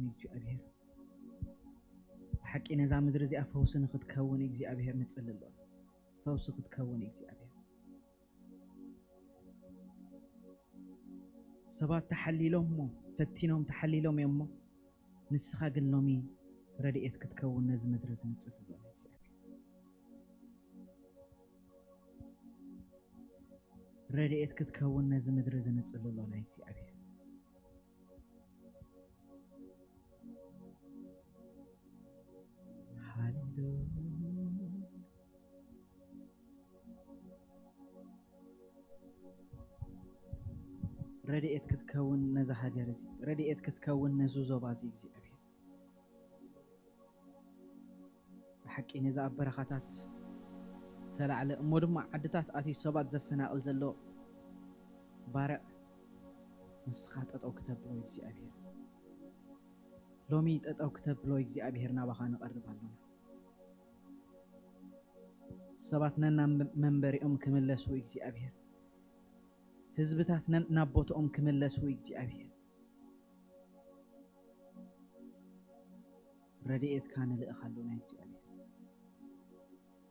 እግዚኣብሔር። ብሓቂ ነዛ ምድሪ እዚኣ ፈውሲ ንክትከውን እግዚኣብሔር ንጽሊ ኣሎ። ፈውሲ ክትከውን እግዚኣብሔር። ሰባት ተሓሊሎም እሞ፣ ፈቲኖም ተሓሊሎም እዮም እሞ፣ ንስኻ ግን ሎሚ ረድኤት ክትከውን ነዚ ምድሪ እዚ ንጽሊ ኣሎ እግዚኣብሔር። ረድኤት ክትከውን ነዚ ምድሪ እዚ ንጽሊ ኣሎ ናይ እግዚኣብሔር። ሃሌሉያ። ረድኤት ክትከውን ነዛ ሃገር እዚ፣ ረድኤት ክትከውን ነዚ ዞባ እዚ እግዚኣብሔር። ብሓቂ ነዚ ኣብ በረኻታት ተላዕለ እሞ ድማ ዓድታት ኣትዩ ሰባት ዘፈናቕል ዘሎ ባርዕ ንስኻ ጠጠው ክተብሎ እግዚኣብሔር። ሎሚ ጠጠው ክተብሎ እግዚኣብሔር ናባኻ ንቐርብ ኣሎና። ሰባት ነናብ መንበሪኦም ክምለሱ እግዚኣብሔር። ህዝብታት ነን ናብ ቦትኦም ክምለሱ እግዚኣብሔር። ረድኤትካ ንልእኽ ኣሎና እግዚኣብሔር።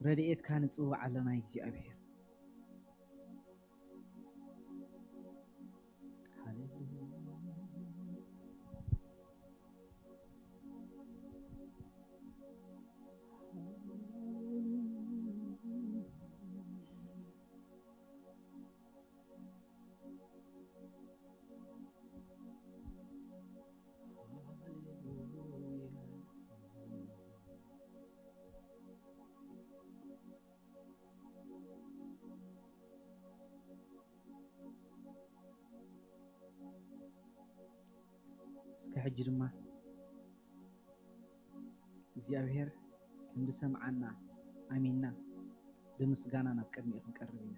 ረድኤትካ ንጽውዕ ኣሎና እግዚኣብሔር። ሃሌሉያ። እስከ ሕጂ ድማ እግዚኣብሔር ከም ዝሰምዓና ኣሚንና ብምስጋና ናብ ቅድሚኡ ክንቀርብ ኢና።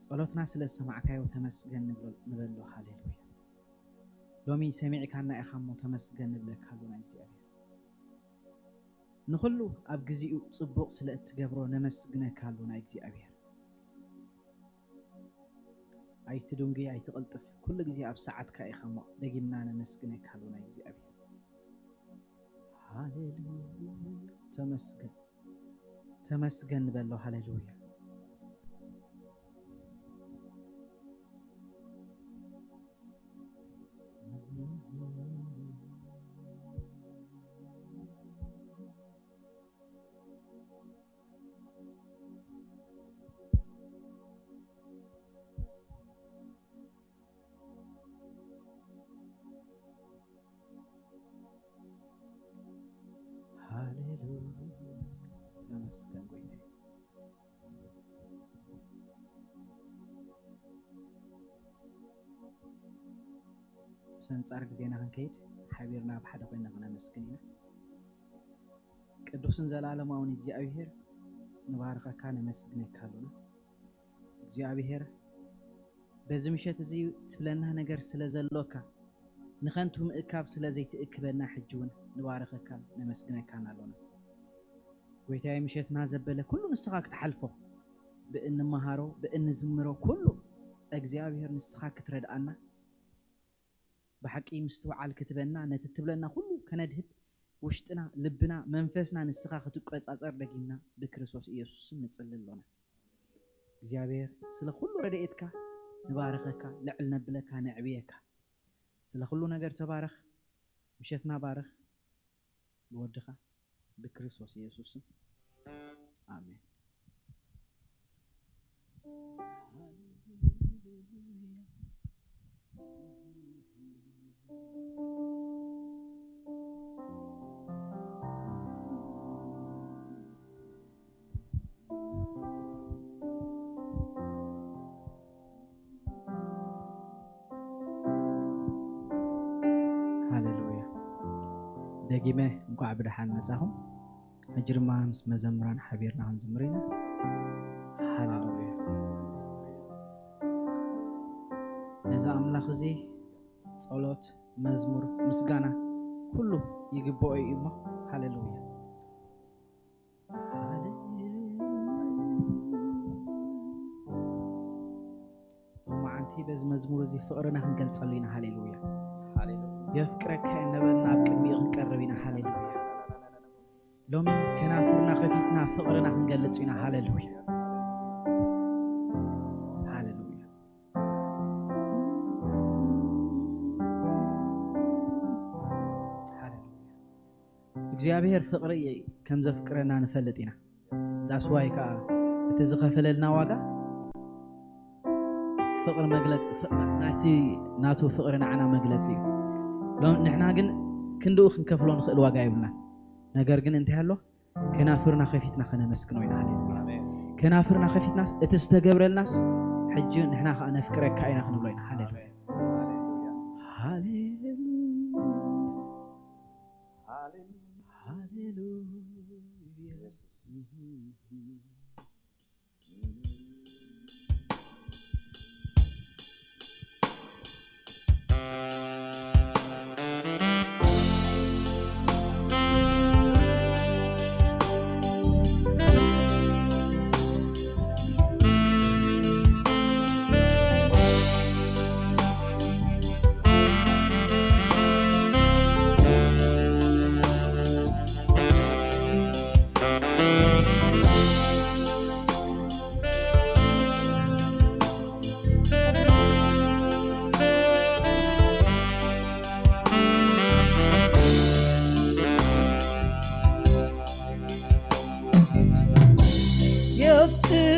ጸሎትና ስለ ዝሰማዕካዮ ተመስገን ንብሎ-፣ ንበሎ። ሃሌሉያ። ሎሚ ሰሚዕካና ኢኻ እሞ ተመስገን ንብለካ ኣሎና እግዚኣብሔር። ንኹሉ ኣብ ግዜኡ ጽቡቕ ስለ እትገብሮ ነመስግነካ ኣሎና እግዚኣብሔር። ኣይትድንጉይ፣ ኣይትቕልጥፍ፣ ኩሉ ግዜ ኣብ ሰዓትካ ኢኻ እሞ ደጊምና ነመስግነካ ኣሎና እግዚኣብሔር። ሃሌሉያ። ተመስገን፣ ተመስገን ንበሎ። ሃሌሉያ። ሃሌሉያ። ተመስገን ጎይታዬ። ብሰንጻር ግዜና ክንከይድ ሓቢርና ብሓደ ኮይና ክነመስግን ኢና። ቅዱስን ዘላለማውን እግዚኣብሔር ንባርኸካ፣ ነመስግነካ ኣሎና። እግዚኣብሔር በዚ ምሸት እዚ ትብለና ነገር ስለ ዘሎካ፣ ንኸንቱ ምእካብ ስለ ዘይትእክበና ሕጂ እውን ንባርኸካን ነመስግነካን ኣሎና። ጎይታዬ ምሸትና ዘበለ ኩሉ ንስኻ ክትሓልፎ፣ ብእንመሃሮ ብእንዝምሮ ኩሉ እግዚኣብሔር ንስኻ ክትረድኣና፣ ብሓቂ ምስትውዓል ክትበና፣ ነቲ ትብለና ኩሉ ከነድህብ፣ ውሽጥና፣ ልብና፣ መንፈስና ንስኻ ክትቆጻጸር ደጊምና ብክርስቶስ ኢየሱስ ስም ንጽሊ ኣሎና። እግዚኣብሔር ስለ ኩሉ ረድኤትካ ንባርኸካ፣ ልዕል ነብለካ፣ ነዕብየካ። ስለ ኩሉ ነገር ተባረኽ። ምሸትና ባርኽ። ብወድኻ ብክርስቶስ ኢየሱስ ስም። ኣሜን። ሃሌሉያ። ደጊመ እንኳዕ ብደሓን መጻኹም። ሕጂ ድማ ምስ መዘምራን ሓቢርና ክንዝምር ኢና። ሃሌሉያ። ነዚ ኣምላኽ እዚ ጸሎት፣ መዝሙር፣ ምስጋና ኩሉ ይግብኦ እዩ እሞ፣ ሃሌሉያ። ሃሌሉያ። ሎማዓንቲ በዚ መዝሙር እዚ ፍቕርና ክንገልጸሉ ኢና። ሃሌሉያ። ሃሌሉያ። የፍቅረካ እየ እናበልና ኣብ ቅድሚኡ ክንቀርብ ኢና። ሃሌሉያ። ሎሚ ከናፍርና ከፊትና ፍቕርና ክንገልጽ ኢና። ሃሌሉያ። ሃሌሉያ። ሃሌሉያ። እግዚኣብሔር ፍቕሪ ከም ዘፍቅረና ንፈልጥ ኢና። That's why ከዓ እቲ ዝኸፈለልና ዋጋ ፍቕሪ መግለጺ፣ ፍቕ-፣ ናቲ ናቱ ፍቕሪ ንዓና መግለጺ እዩ። ሎም-፣ ንሕና ግን ክንድኡ ክንከፍሎ ንኽእል ዋጋ የብልናን። ነገር ግን እንታይ ኣሎ? ከናፍርና ከፊትና ከነመስግኖ ኢና። ሃሌሉያ። ኣሜን። ከናፍርና ከፊትናስ እቲ ዝተገብረልናስ ሕጂ ንሕና ከዓ ነፍቅረካ ኢና ክንብሎ ኢና። ሃሌሉያ። ኣሜን። ሃሌሉያ። ሃሌሉያ። ሃሌሉያ። ሃሌሉያ። ኢየሱስ።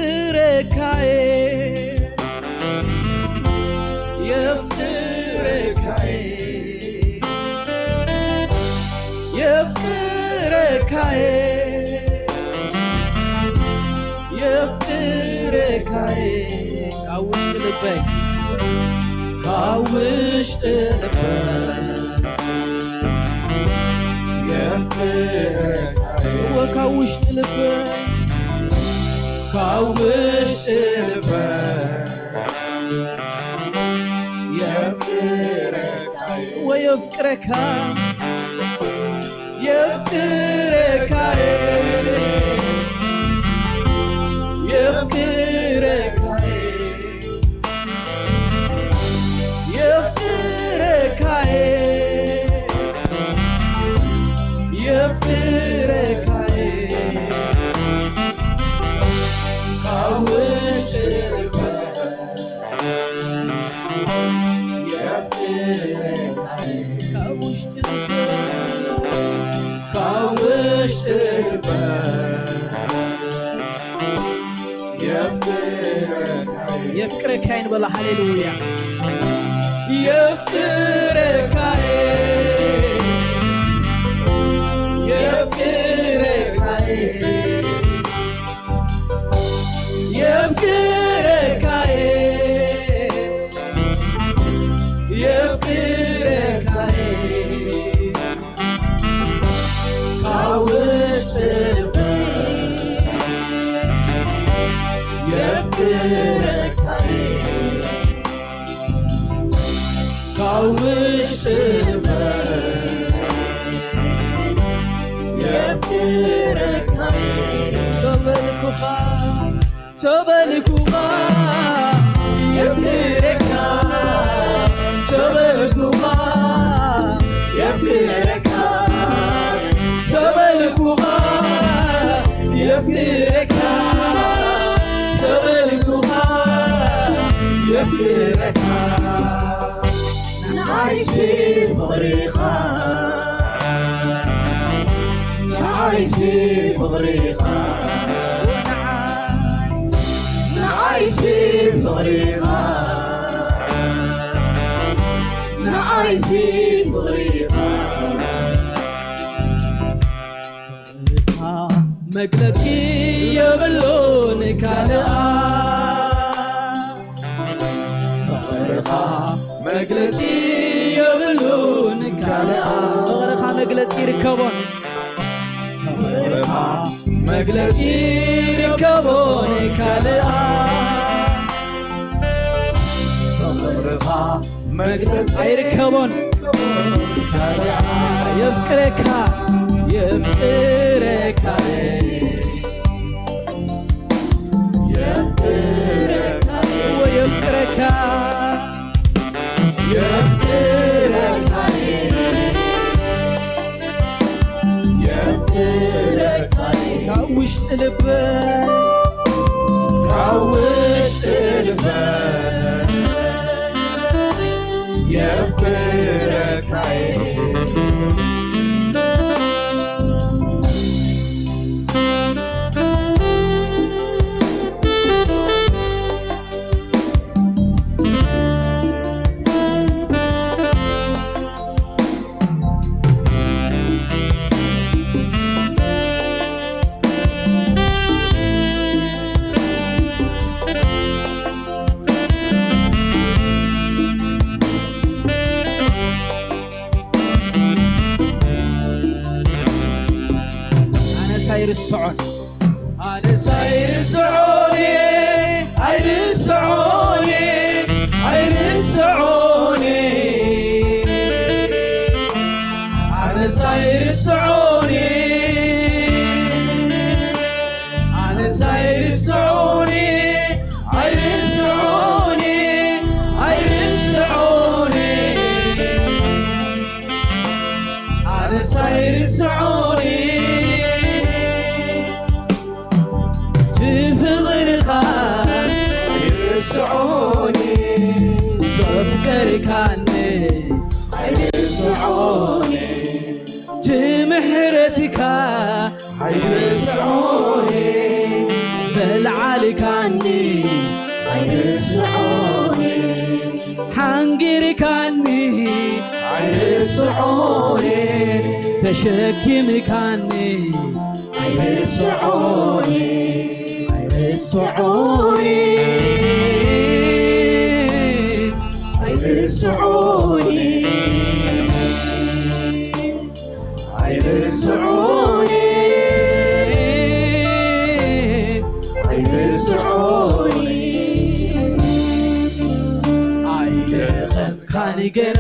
የፍቅረካየ፣ የፍቅረካየ፣ የፍቅረካየ፣ የፍቅረካየ፣ ካብ ውሽጢ ልበይ፣ ካብ ውሽጢ ልበይ፣ የፍቅረካየ፣ እወ፣ ካብ ውሽጢ ልበይ፣ ካብ ውሽጢ ልበይ፣ የፍቅረካየ፣ እወ፣ የፍቅረካ፣ የፍቅረካየ፣ የፍቅረካየ፣ የፍቅረካየ፣ የፍቅረካየ፣ ካብ ውሽጢ ልበይ፣ የፍቅረካየ፣ ካብ ውሽጢ ልበይ፣ ካብ ውሽጢ ልበይ፣ የፍቅረካየ፣ የፍቅረካየ ንበሎ። ሃሌሉያ። የፍቅረካየ፣ የፍቅረካየ፣ የፍቅረካየ፣ የፍቅረካየ፣ ካብ ውሽጢ ልበይ፣ የፍቅረካየ፣ ካብ ውሽጢ ልበይ፣ የፍቅረካየ፣ ተበልኩኻ፣ ተበልኩኻ፣ የፍቅረካ፣ ተበልኩኻ፣ የፍቅረካ፣ ተበልኩኻ፣ የፍቅረካ፣ ተበልኩኻ፣ የፍቅረካ፣ ንዓይሲ ፍቕሪኻ፣ ንዓይሲ ፍቕሪኻ፣ ንዓይሲ ፍቕሪኻ፣ ንዓይሲ ፍቕሪኻ፣ መግለጺ የብሉን ካልኣ፣ ፍቕርኻ መግለጺ የብሉን ካልኣ፣ ፍቕርኻ መግለጺ ይርከቦን፣ ፍቕርኻ መግለጺ ይርከቦን ካልኣ፣ ፍቕርኻ መግለጺ ኣይርከቦን። የፍቅረካ፣ የፍቅረካ፣ የፍቅረካ፣ የፍቅረካ፣ የፍቅረካ፣ ካብ ውሽጢ ልበይ፣ ካብ ውሽጢ ልበይ የፍቅረካይ። ኣነስ ኣይርስዖን። ኣነስ ኣይርስዖን፣ ኣይርስዖን፣ ኣይርስዖን። ኣነስ ኣይርስዖን፣ ኣነስ ኣይርስዖን፣ ኣይርስዖን፣ ኣይርስዖን። ኣነስ ኣይርስዖን፣ እቲ ፍቕርኻ ኣይርስዖን፣ ዘፍቀርካኒ ኣይርስዖን፣ እቲ ምሕረትካ ኣይርስዖን፣ ዘልዓልካኒ ኣይርስዖን፣ ሓንጊርካኒ ኣይርስዖን፣ ተሸኪምካኒ ኣይርስዖን፣ ኣይርስዖን፣ ኣይርስዖን። ኣይርስዑኒ፣ ኣይርስዑኒ። ኣይደኸምካኒ ገና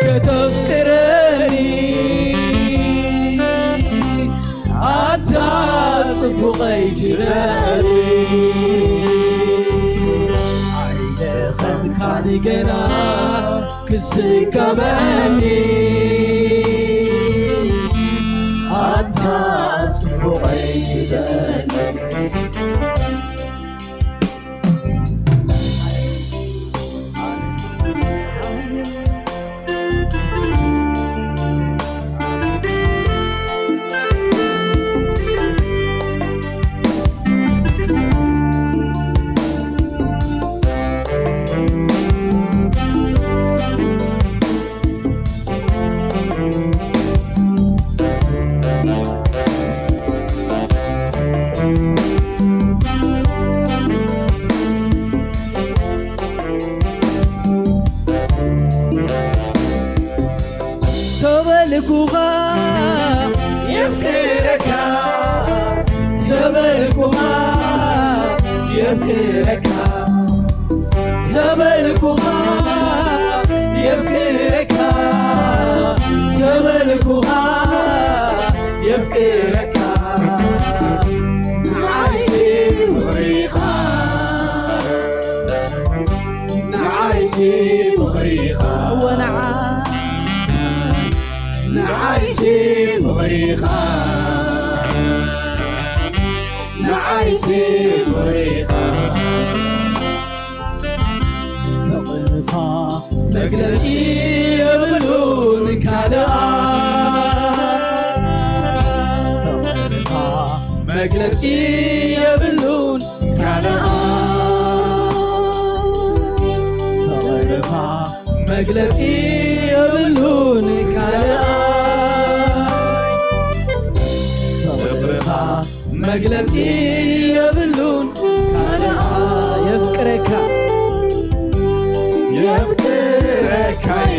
ከተፍቅረኒ፣ ኣታ ጽቡቐይ ትበሊ። ኣይደኸምካኒ ገና ክስከመኒ፣ ኣታ ጽቡቐይ ትበሊ። ተበልኩኻ የፍቅረካ፣ ተበልኩኻ የፍቅረካ፣ ተበልኩኻ የፍቅረካ፣ ተበልኩኻ የፍቅረካ። ንዓይሲ ፍቕሪኻ፣ ንዓይሲ ፍቕሪኻ፣ ወንዓ ንዓይሲ ፍቕሪኻ፣ ንዓይሲ ፍቕሪኻ። ፍቕርኻ መግለጺ የብሉን ካልኣ፣ ፍቕርኻ መግለጺ የብሉን ካልኣ፣ ፍቕርኻ መግለጺ የብሉን ካልኣ፣ ፍቕርኻ መግለጺ የብሉን ካልኣ። የፍቅረካ፣ የፍቅረካይ፣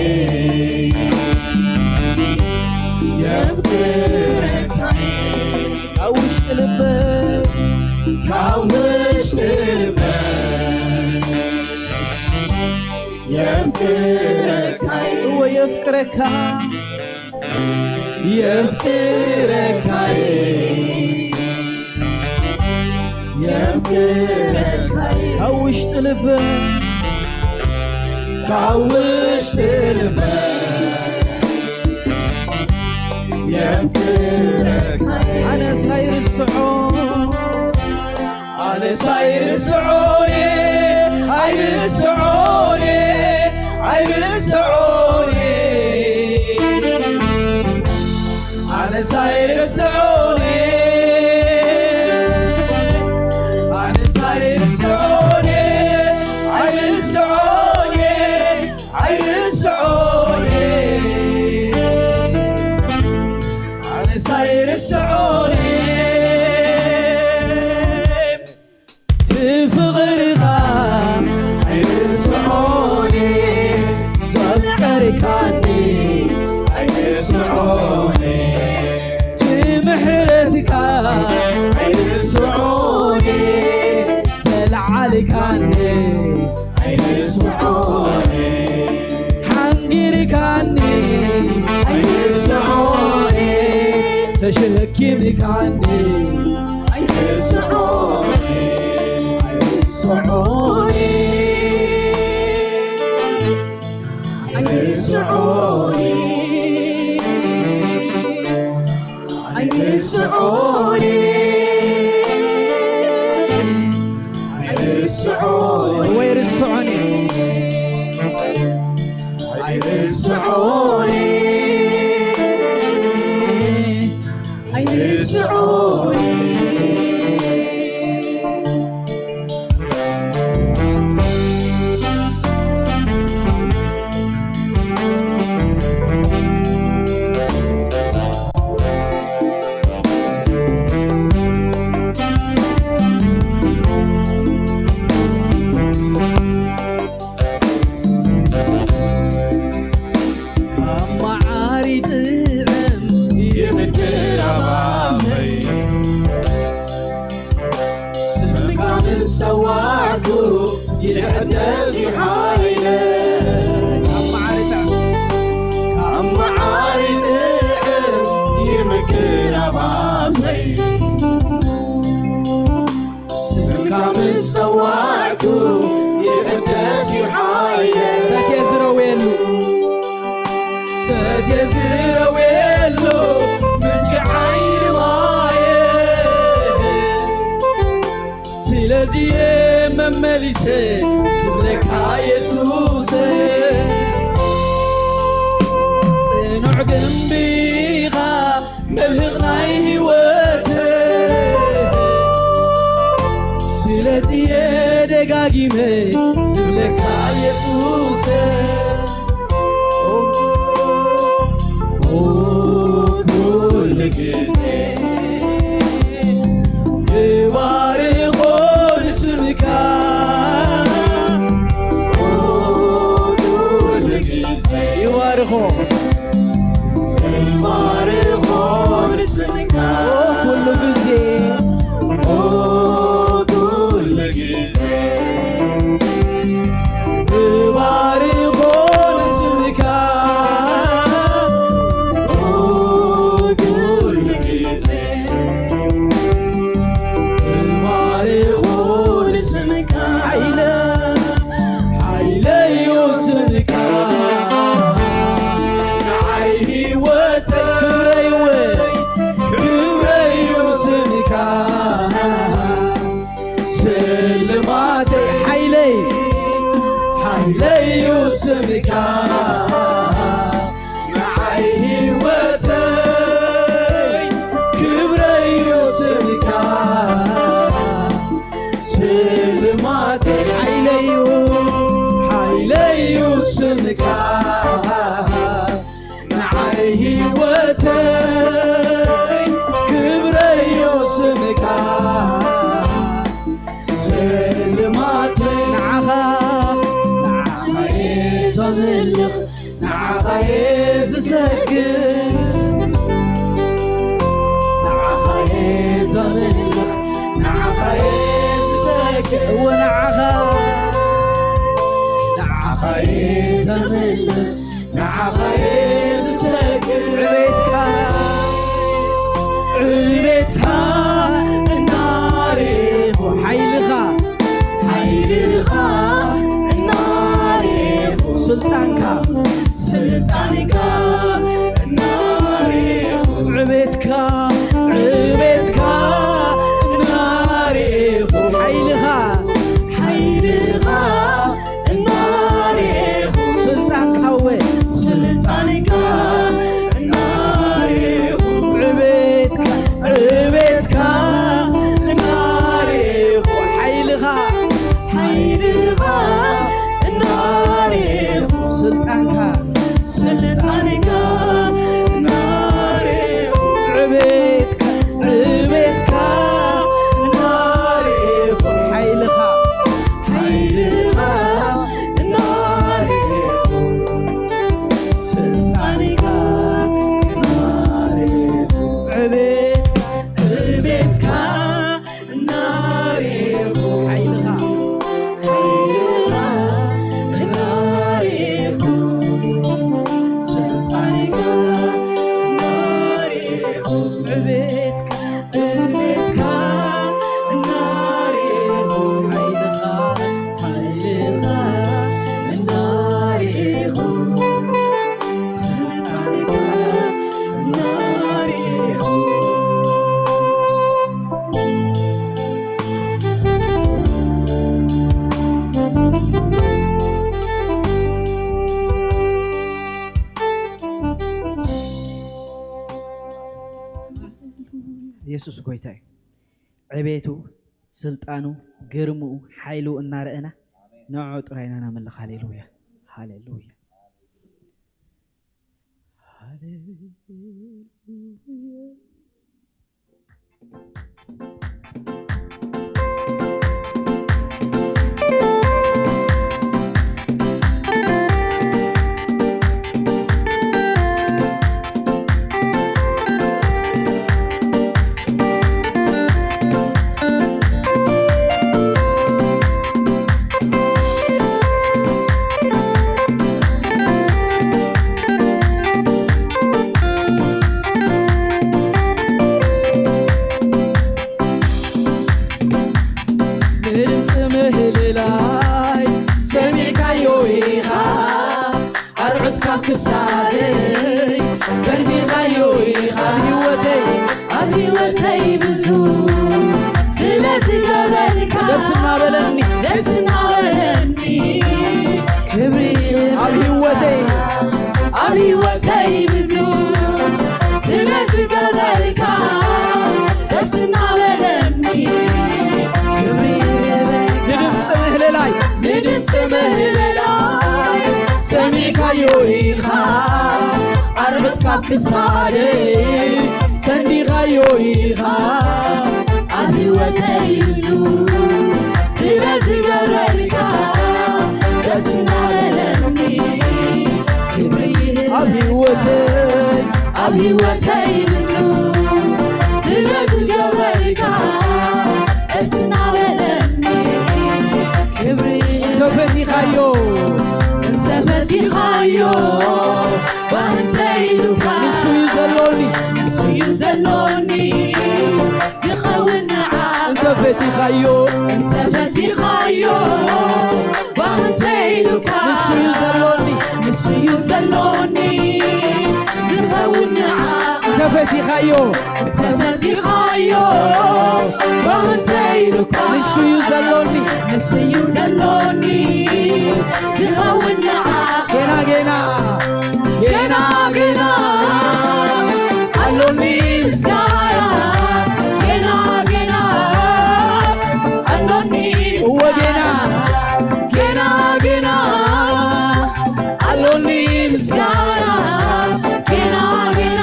የፍቅረካይ፣ ካብ ውሽጢ ልበይ፣ ካብ ውሽጢ ልበይ የፍቅረካይ፣ እወ የፍቅረካ፣ የፍቅረካይ፣ የፍቅረካይ፣ ካብ ውሽጢ ልበይ፣ ካብ ውሽጢ ልበይ የፍቅረ ኣይርስዖኒ፣ ኣይርስዖኒ፣ ኣይርስዖኒ። ኣነስ ኣይርስዖኒ፣ ኣነስ ኣይርስዖኒ፣ ኣይርስዖኒ፣ ኣይርስዖኒ። ኣነስ ኣይርስዖኒ። እቲ ፍቕርኻ ኣይርስዖኒ፣ ዘፍቀርካኒ ኣይርስዖኒ፣ እቲ ምሕረትካ ኣይርስዖኒ፣ ዘለዓልካኒ ኣይርስዖኒ፣ ሓንጊርካኒ ኣይርስዖኒ፣ ተሸኪምካኒ ኣይርስዖኒ፣ ኣይርስዖኒ፣ ኣይርስዖኒ፣ ኣይርስዖኒ፣ ወይ ርስዖኒ፣ ኣይርስዖኒ። ኣይርስዑኒ። ኣማዓሪ ጥዕም ይምድር ኣባበይ፣ ስምካ ምስ ጸዋዕኩ ይሕደስ እዩ ሓይለይ። ኣማዓሪ ጥዕም፣ ኣማዓሪ ጥዕም ይምድር ኣባበይ፣ ስምካ ምስ ጸዋዕኩ ይሕደስ እዩ ሓይለይ። ሰትየ ዝረውየሉ፣ ሰትየ ዝረውየሉ ምንጪ ዓይኒ ማየ። ስለዚ እየ መመሊሰ ዝብለካ የሱሰ፣ ጽኑዕ ግንቢ ኢኻ መልህቕ ናይ ህይወት። ስለዚ እየ ደጋጊመ ዝብለካ የሱሰ፣ ኦ፣ ኩሉ ግዜ እባርኾ ንስምካ፣ ኦ፣ ኩሉ ግዜ ይባርኾ። እባርኾ ንስምካ። ኦ፣ ኩሉ ግዜ። ኦ፣ ኩሉ ግዜ። እባርኾ ንስምካ። ኦ፣ ኩሉ ግዜ። እባርኾ ንስምካ። ሓይለ፣ ሓይለዩ ስምካ። ንዓይ ህይወተይ። ክብረይ እውን። ክብረዩ ስምካ። ስልማተይ። ሓይለይ። ሓይለዩ ስምካ። ንዓይ ህይወተይ ክብረዩ ስምካ። ስልማተይ ሓይለዩ፣ ሓይለዩ ስምካ። ንዓይ ህይወተይ ክብረዮ ስምካ። ስልማተይ ንዓኻ፣ ንዓኻ እየ ዘምልኽ፣ ንዓኻ እየ ዝሰግድ። ንዓኻ እየ ዘምልኽ፣ ንዓኻ እየ ዝሰግድ። እወ ንዓኻ፣ ንዓኻ እየ ዘምልኽ፣ ንዓኻ እየ ዝሰግድ። ዕቤትካ፣ ዕቤትካ እናርኤኹ፣ ሓይልኻ፣ ሓይልኻ እናርኤኹ፣ ስልጣንካ፣ ስልጣንካ እናርኤኹ፣ ዕቤትካ፣ ዕቤትካ እናርኤኹ፣ ሓይሊ እናሬኹ ዕቤትካ ዕቤትካ እናሬኹ ሓይልኻ ሓይልኻ እናሬኹ ስልጣንካ ስልጣንካ እናሬኹ ዕቤትካ ዕቤትካ እናሬኹ ሓይልኻ ሓይልኻ እናሬኹ ስልጣንካ እናሬኹ ዕቤትካ ዕቤትካ እናሬኹ ሓይልኻ ሓይልኻ እናሬኹ ስልጣንካ እናሬኹ ዕቤትካ ዕቤትካ እናሬኹ ሓይልኻ ሓይልኻ እናሬኹ ስልጣንካ እናሬኹ የሱስ ጎይታ እዩ። ዕቤቱ፣ ስልጣኑ፣ ግርምኡ፣ ሓይሉ እናረኣና ንዕኡ ጥራይ ኢና ነምልኽ። ሃሌሉያ፣ ሃሌሉያ፣ ሃሌሉያ። ብድምፂ ምህልላይ ሰሚዕካዮ ኢኻ ኣርዑት ካብ ክሳደይ ዘርጊኻዮ ኢኻ ኣብ ህይወተይ ኣብ ህይወተይ ብዙ ስለ ዝገበርካ ደስ እናበለኒ ደስ እናበለኒ ክብሪ ኣብ ህይወተይ ኣብ ህይወተይ ብዙ ስለ ዝገበርካ ደስ እናበለኒ ክብሪ ይበልካ። ብድምፂ ምህልላይ ብድምፂ ምህልላይ ሰሚዕካዮ ኢኻ ኣርዑት ካብ ክሳደይ ሰንዲኻዮ ኢኻ ኣብ ህይወተይ ብዙ ስለ ዝገበርካ ደስ እናበለኒ ክብሪ ይህብ ኣብ ህይወተይ ኣብ ህይወተይ ብዙ ስለ ዝገበርካ ደስ እናበለኒ ክብሪ ይህብ ተፈቲኻዮ እንተፈቲኻዮ ባህንተ ኢሉካ ንሱ እዩ ዘሎኒ ንሱ እዩ ዘሎኒ ዝኸውን ንዓ እንተፈቲኻዮ እንተፈቲኻዮ ባህንተ ኢሉካ ንሱ እዩ ዘሎኒ ንሱ እዩ ዘሎኒ ዝኸውን ንዓ እንተፈቲኻዮ እንተፈቲኻዮ ባህንተ ኢሉካ ንሱ እዩ ዘሎኒ ንሱ እዩ ዘሎኒ ዝኸውን ንዓ ጌና ጌና ጌና ጌና ኣሎኒ ምስጋና ጌና ጌና ኣሎኒ እወ ጌና ምስጋና ጌና ጌና ኣሎኒ ምስጋና ጌና ጌና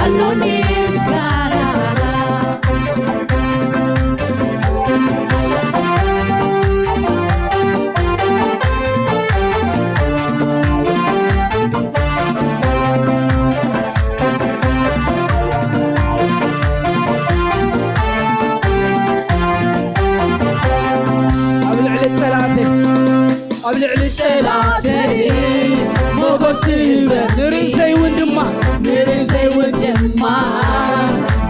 ኣሎኒ ምስጋና ኣብ ልዕሊ ጸላእተይ ኣብ ልዕሊ ጸላእተይ ሞጎስ ይህበን ንርእሰይ እውን ድማ ንርእሰይ እውን ድማ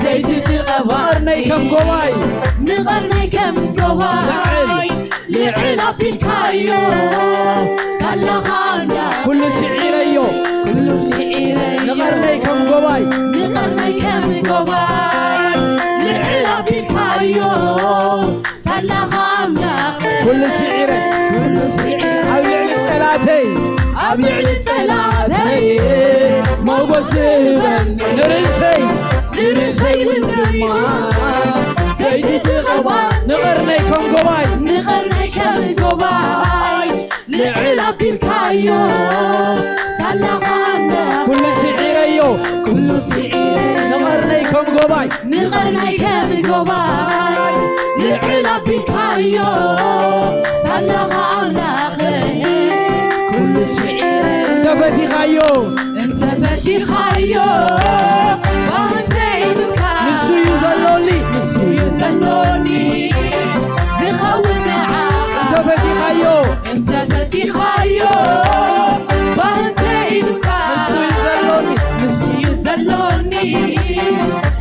ዘይቲ ትቐባ ቀርነይ ከም ጎባይ ንቐርነይ ከም ጎባይ ልዕል ኣቢልካዮ ሳላኻ ኣምላኽ ኩሉ ስዒረዮ ኩሉ ስዒረዮ ንቐርነይ ከም ጎባይ ንቐርነይ ከም ጎባይ ልዕል ኣቢልካዮ ሳላኻ ኣምላኽ ኩሉ ስዒረ ኩሉ ስዒረ ኣብ ልዕሊ ጸላተይ ኣብ ልዕሊ ጸላተ ቢልካዮ ሳላኻ ኣምላኽ ኩሉ ስዒረዮ፣ ኩሉ ስዒረ ንቐርነይ ከም ጎባይ፣ ንቐርነይ ከም ጎባይ ልዕል ኣቢልካዮ ሳላኻ ኣምላኽ ኩሉ ስዒረ እንተፈቲኻዮ፣ እንተፈቲኻዮ ባንተ ኢሉካ ንሱ እዩ ዘሎኒ፣ ንሱ እዩ ዘሎኒ ዝኸውን ንዓኻ እንተፈቲኻዮ፣ እንተፈቲኻዮ ባንተ ኢሉካ ንሱ እዩ ዘሎኒ፣ ንሱ እዩ ዘሎኒ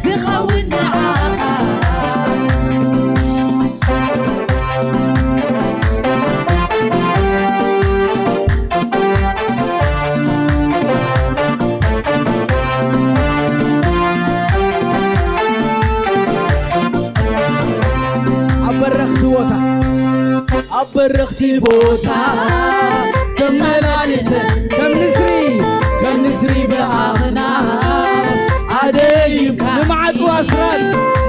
ዝኸውን ንዓኻ። ኣብ በረኽቲ ቦታ፣ ኣብ በረኽቲ ቦታ ተመላልሰ ከም ንስሪ፣ ከም ንስሪ ብኣኽና ኣደይብካ ንማዕጾ ኣስራት፣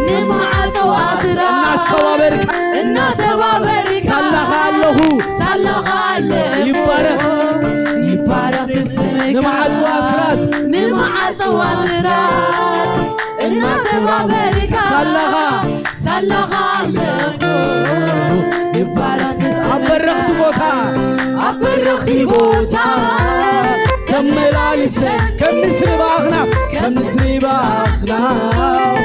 ንማዕጾ ኣስራት እናሰባበርካ፣ እናሰባበርካ ሳላኻ ኣለኹ፣ ሳላኻ ኣለኹ ይባረኽ፣ ይባረኽ ስምካ ንማዕጾ ኣስራት፣ ንማዕጾ ኣስራት እናሰባበርካ ሳላኻ፣ ሳላኻ ኣለኹ ይባረኽ ስምካ ኣብ በረኽቲ ቦታ፣ ኣብ በረኽቲ ቦታ ተመላልሰ ከም ንስሪ ብኣኽናፍ፣ ከም ንስሪ ብኣኽናፍ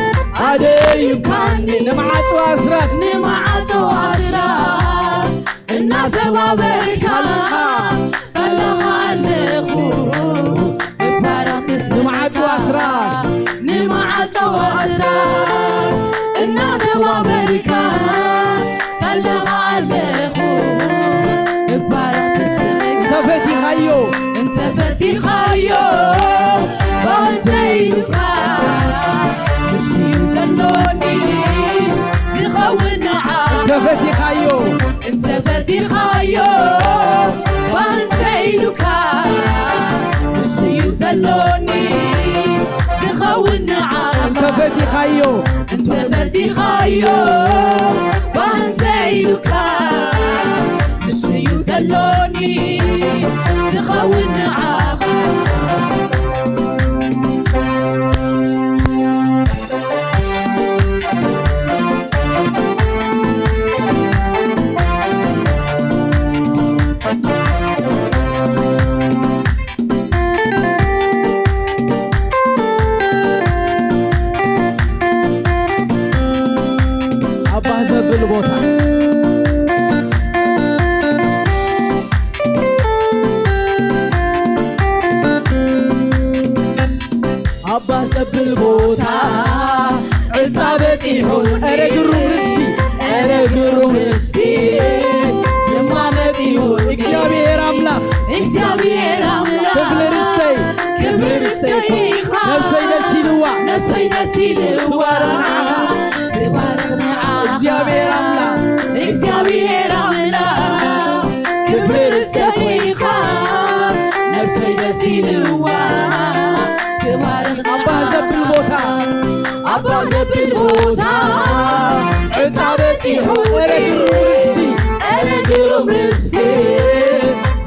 ኣደይብካኒ ንማዕጾ ኣስራት፣ ንማዕጾ ኣስራት እናሰባበርካ ሳላኻ፣ ሳላኻ ኣለኹ እባራትስ ንማዕጾ ኣስራት፣ ንማዕጾ ኣስራት እናሰባበርካ ሳላኻ ኣለኹ እባራትስ ተፈቲኻዮ፣ እንተፈቲኻዮ ባንተይ ኢሉካ ንሱ እዩ ዘሎኒ ዝኸውን ንዓ ተፈቲኻዮ፣ እንተፈቲኻዮ ባንተይ ኢሉካ ንሱ እዩ ዘሎኒ ዝኸውን ንዓ ተፈቲኻዮ፣ እንተፈቲኻዮ ባንተይ ኢሉካ ንሱ እዩ ዘሎኒ ዝኸውን ንዓኻ። ኣባ ዘብል ቦታ ኣባ ዘብል ቦታ ዕፃ በፂሑ፣ ኧረ ግሩም ርስቲ፣ ኧረ ግሩም ርስቲ ድማ መፂኡ። እግዚኣብሔር ኣምላኽ፣ እግዚኣብሔር ኣምላኽ ክብሪ ርስተይ፣ ክብሪ ርስተይ ኢኻ። ነብሰይ ደስ ኢልዋ፣ ነብሰይ ደስ ኢልዋ ትባረኽ ንዓኻ፣ ትባረኽ ንዓኻ። እግዚኣብሔር ኣምላኽ፣ እግዚኣብሔር ኣምላኽ ክብሪ ርስተይ ኢኻ። ነብሰይ ደስ ኢልዋ ትባረኽ ኣባ ዘብል ቦታ፣ ኣባ ዘብል ቦታ ዕፃ በፂሑ፣ ኧረ ግሩም ርስቲ፣ ኧረ ግሩም ርስቲ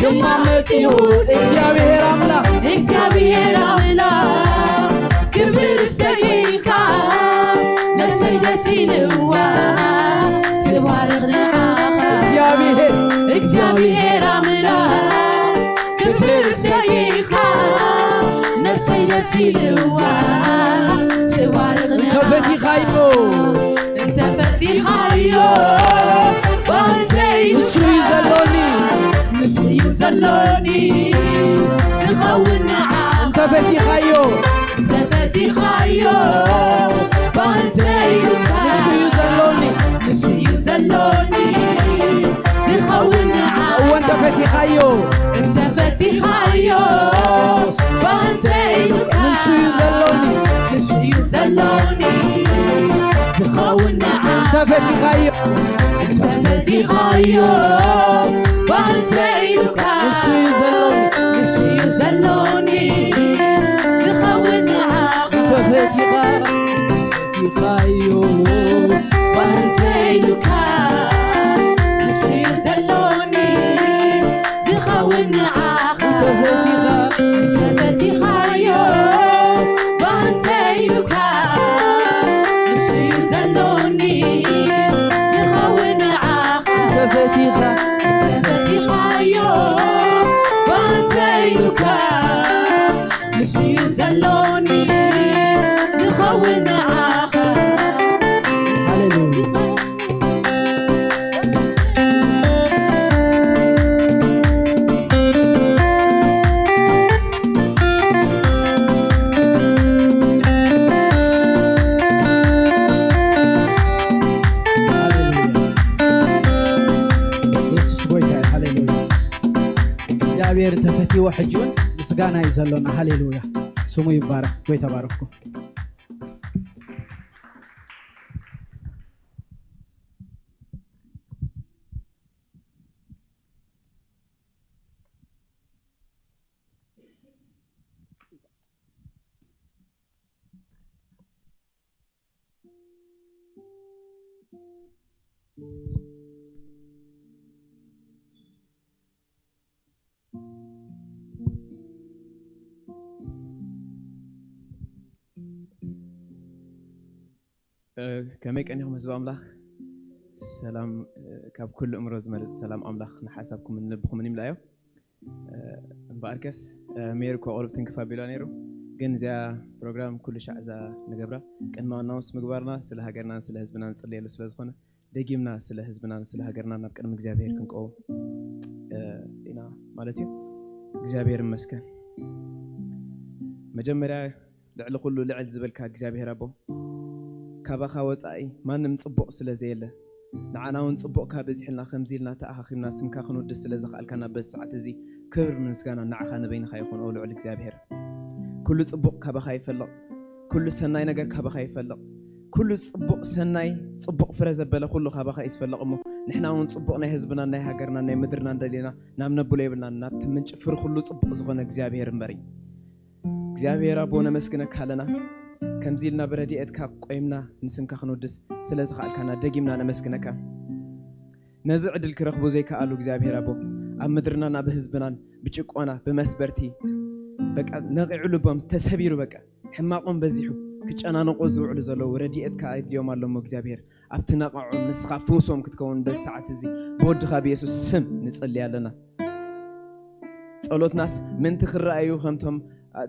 ድማ መፂኡ። እግዚኣብሔር ኣምላኽ፣ እግዚኣብሔር ኣምላኽ ክብሪ ርስተይ ኢኻ። ነብሰይ ደስ ኢልዋ ትባረኽ ንዓኻ። እግዚኣብሔር፣ እግዚኣብሔር ኣምላኽ ክብሪ ርስተይ ኢኻ። ነብሰይ ደስ ኢልዋ ትባረኽ ንዓኻ። እንተፈቲኻዮ፣ እንተፈቲኻዮ ባንተይ ንሱ እዩ ዘሎኒ፣ ንሱ እዩ ዘሎኒ ዝኸውን ንዓኻ። እንተፈቲኻዮ፣ እንተፈቲኻዮ ባንተይ ኢሉካ ንሱ እዩ ዘሎኒ፣ ንሱ እዩ ዘሎኒ ዝኸውን ንዓኻ። እወ እንተፈቲኻዮ፣ እንተፈቲኻዮ ባንተይ ኢሉካ ንሱ እዩ ዘሎኒ፣ ንሱ እዩ ዘሎኒ ዝኸውን ንዓኻ። እንተፈቲኻዮ፣ እንተፈቲኻዮ ባንተይ ኢሉካ ንሱ እዩ ዘሎኒ፣ ንሱ እዩ ዘሎኒ ዝኸውን ንዓኻ። እንተፈቲኻ፣ እንተፈቲኻዮ ባንተይ ኢሉካ ንሱ እዩ ዘሎኒ ዝኸውን ይወ ሕጂ እውን ምስጋና እዩ ዘሎና። ሃሌሉያ፣ ስሙ ይባረክ። ወይ ተባረኩ። ከመይ ቀኒኹም ህዝቢ ኣምላኽ? ሰላም፣ ካብ ኩሉ እምሮ ዝመልእ ሰላም ኣምላኽ ንሓሳብኩምን ንልብኹምን ይምላዮ። እምበኣርከስ፣ ሜሪ እኮ ቁሩብ ትንክፍ ኣቢላ ነይሩ፣ ግን እዚኣ ፕሮግራም ኩሉ ሻዕ እዛ ንገብራ፣ ቅድሚ ኣናውንስ ምግባርና ስለ ሃገርናን ስለ ህዝብና ንጽልየሉ ስለ ዝኾነ፣ ደጊምና ስለ ህዝብናን ስለ ሃገርናን ናብ ቅድሚ እግዚኣብሔር ክንቀውም ኢና ማለት እዩ። እግዚኣብሔር ይመስገን። መጀመርያ፣ ልዕሊ ኩሉ ልዕል ዝበልካ እግዚኣብሔር ኣቦ፣ ካባኻ ወጻኢ ማንም ጽቡቕ ስለ ዘየለ፣ ንዓና እውን ጽቡቕ ካብ በዚሕልና ከምዚ ኢልና ተኣኻኺብና ስምካ ክንውድስ ስለ ዝኸኣልካና በዚ ሰዓት እዚ ክብር ምስጋና ንዓኻ ንበይንኻ ይኹን። ኦ ልዑል እግዚኣብሔር፣ ኩሉ ጽቡቕ ካባኻ ይፈልቕ፣ ኩሉ ሰናይ ነገር ካባኻ ይፈልቕ። ኩሉ ጽቡቕ ሰናይ ጽቡቕ ፍረ ዘበለ ኩሉ ካባኻ እዩ ዝፈልቕ እሞ፣ ንሕና እውን ጽቡቕ ናይ ህዝብናን ናይ ሃገርናን ናይ ምድርናን ደሊና ናብ ነብሎ የብልናን፣ ናብቲ ምንጪ ፍሪ ኩሉ ጽቡቕ ዝኾነ እግዚኣብሔር እምበር እዩ። እግዚኣብሔር ኣቦ ነመስግነካ ኣለና። ከምዚ ኢልና ብረድኤትካ ቆይምና ንስምካ ክንውድስ ስለ ዝኸኣልካና ደጊምና ነመስግነካ። ነዚ ዕድል ክረኽቡ ዘይከኣሉ እግዚኣብሔር ኣቦ ኣብ ምድርናን ኣብ ህዝብናን ብጭቆና ብመስበርቲ በቃ ነቒዑ ልቦም ተሰቢሩ በቃ ሕማቖም በዚሑ ክጨናነቑ ዝውዕሉ ዘለዉ ረድኤትካ ኣድልዮም ኣሎ እሞ እግዚኣብሔር ኣብቲ ነቓዖም ንስኻ ፍውሶም ክትከውን በዚ ሰዓት እዚ ብወድኻ ብየሱስ ስም ንጸሊ ኣለና። ጸሎትናስ ምንቲ ክረኣዩ ከምቶም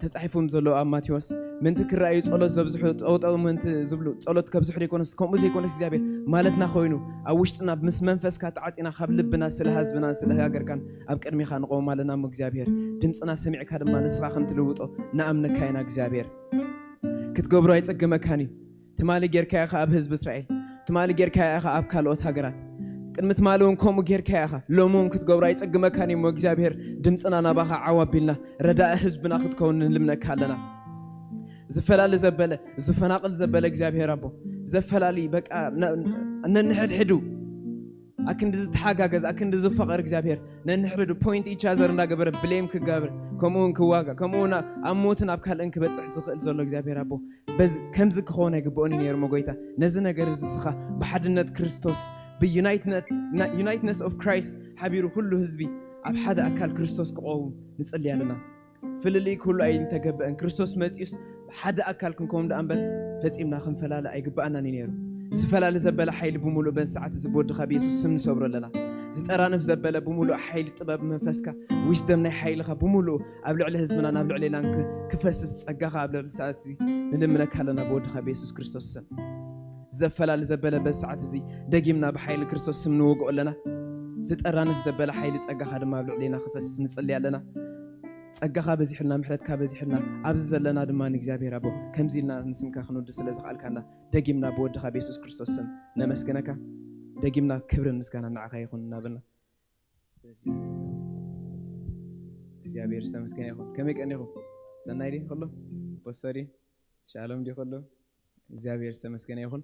ተጻሒፎም ዘለዉ ኣብ ማቴዎስ ምንቲ ክረኣዩ ጸሎት ዘብዝሑ ጠውጠው ምንቲ ዝብሉ ጸሎት ከብዝሑ ዘይኮነስ ከምኡ ዘይኮነስ እግዚኣብሔር ማለትና ኮይኑ ኣብ ውሽጥና ምስ መንፈስካ ተዓጺና ካብ ልብና ስለ ህዝብናን ስለ ሃገርካን ኣብ ቅድሚኻ ንቆም ኣለና እሞ እግዚኣብሔር ድምፅና ሰሚዕካ ድማ ንስኻ ከም ትልውጦ ንኣምነካ ኢና እግዚኣብሔር ክትገብሮ ኣይጸግመካን እዩ ትማሊ ጌርካ ኢኻ ኣብ ህዝቢ እስራኤል ትማሊ ጌርካ ኢኻ ኣብ ካልኦት ሃገራት ቅድሚ ትማሊ እውን ከምኡ ጌርካ ኢኻ ሎሚ እውን ክትገብሮ ኣይጸግመካን እዩ እሞ እግዚኣብሔር ድምፅና ናባኻ ዓው ኣቢልና ረዳኢ ህዝብና ክትከውን ንልምነካ ኣለና ዝፈላለ ዘበለ ዝፈናቕል ዘበለ እግዚኣብሔር ኣቦ ዘፈላሊ በቃ ነንሕድሕዱ ኣክንዲ ዝተሓጋገዝ ኣክንዲ ዝፈቐር እግዚኣብሔር ነንሕድሕዱ point each other እንዳገበረ blame ክጋብር ከምኡ እውን ክዋጋ ከምኡ እውን ኣብ ሞትን ኣብ ካልእን ክበፅሕ ዝኽእል ዘሎ እግዚኣብሔር ኣቦ ከምዚ ክኸውን ኣይግብኦን እዩ ነይሩ መጎይታ ነዚ ነገር እዚ ስኻ ብሓድነት ክርስቶስ ብ united ness of Christ ሓቢሩ ኩሉ ህዝቢ ኣብ ሓደ ኣካል ክርስቶስ ክቐውም ንጽሊ ኣለና ፍልልይ ክህሉ ኣይንተገብአን ክርስቶስ መጺኡስ ሓደ ኣካል ክንከውን ደኣ እምበር ፈጺምና ክንፈላለ ኣይግብኣናን እዩ ነይሩ ዝፈላለ ዘበለ ሓይሊ ብምሉእ በዚ ሰዓት እዚ ብወድኻ ብየሱስ ስም ንሰብሮ ኣለና ዝጠራንፍ ዘበለ ብምሉእ ሓይሊ ጥበብ መንፈስካ wisdom ናይ ሓይልኻ ብምሉእ ኣብ ልዕሊ ህዝብና ናብ ልዕሌናን ክፈስስ ጸጋኻ ኣብ ልዕሊ ሰዓት እዚ ንልምነካ ኣለና ብወድኻ ብየሱስ ክርስቶስ ስም ዘፈላለ ዘበለ በዚ ሰዓት እዚ ደጊምና ብሓይሊ ክርስቶስ ስም ንወግኦ ኣለና ዝጠራንፍ ዘበለ ሓይሊ ጸጋኻ ድማ ኣብ ልዕሌና ክፈስስ ንጽሊ ኣለና ጸጋኻ በዚሕልና ምሕረትካ በዚሕልና ኣብዚ ዘለና ድማ ንእግዚኣብሔር ኣቦ ከምዚ ኢልና ንስምካ ክንወዲ ስለ ዝኽኣልካና ደጊምና ብወድኻ ብየሱስ ክርስቶስ ስም ነመስግነካ ደጊምና ክብርን ምስጋና ንዓኻ ይኹን እናበልና እግዚኣብሔር ዝተመስገነ ይኹን ከመይ ቀኒኹም ሰናይ ዲ ኩሉ ቦሶ ዲ ሻሎም ዲ ኩሉ እግዚኣብሔር ዝተመስገነ ይኹን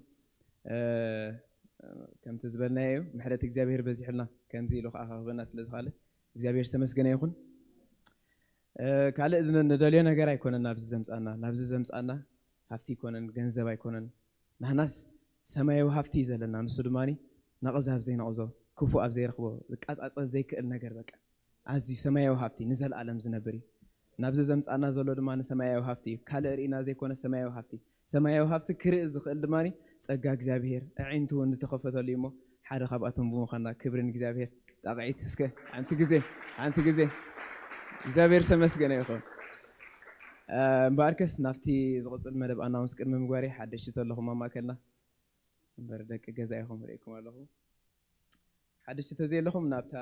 ከምቲ ዝበልናዮ እዩ ምሕረት እግዚኣብሔር በዚሕልና ከምዚ ኢሉ ከዓ ክህበና ስለ ዝኽኣለ እግዚኣብሔር ዝተመስገነ ይኹን ካልእ ንደልዮ ነገር ኣይኮነን ናብዚ ዘምፃና ናብዚ ዘምፃና ሃፍቲ ኣይኮነን ገንዘብ ኣይኮነን ናህናስ ሰማያዊ ሃፍቲ እዩ ዘለና ንሱ ድማ ነቐዝ ኣብ ዘይነቕዞ ክፉ ኣብ ዘይረኽቦ ዝቃፃፀል ዘይክእል ነገር በቃ ኣዝዩ ሰማያዊ ሃፍቲ ንዘለኣለም ዝነብር እዩ ናብዚ ዘምፃና ዘሎ ድማ ንሰማያዊ ሃፍቲ እዩ ካልእ ርኢና ዘይኮነ ሰማያዊ ሃፍቲ ሰማያዊ ሃፍቲ ክርኢ ዝኽእል ድማ ጸጋ እግዚኣብሔር ኣዒንቱ እውን ዝተኸፈተሉ እዩ እሞ ሓደ ካብኣቶም ብምዃንና ክብሪ ንእግዚኣብሔር ጣቕዒት እስከ ሓንቲ ግዜ ሓንቲ ግዜ እግዚኣብሔር ዝተመስገነ ይኹን እምበኣርከስ ናብቲ ዝቕፅል መደብ ኣናውንስ ቅድሚ ምግባር ሓደሽቲ ተለኹም ኣብ ማእከልና እምበር ደቂ ገዛ ኢኹም ርእኩም ኣለኹ ሓደሽቲ ተዘየለኹም ናብታ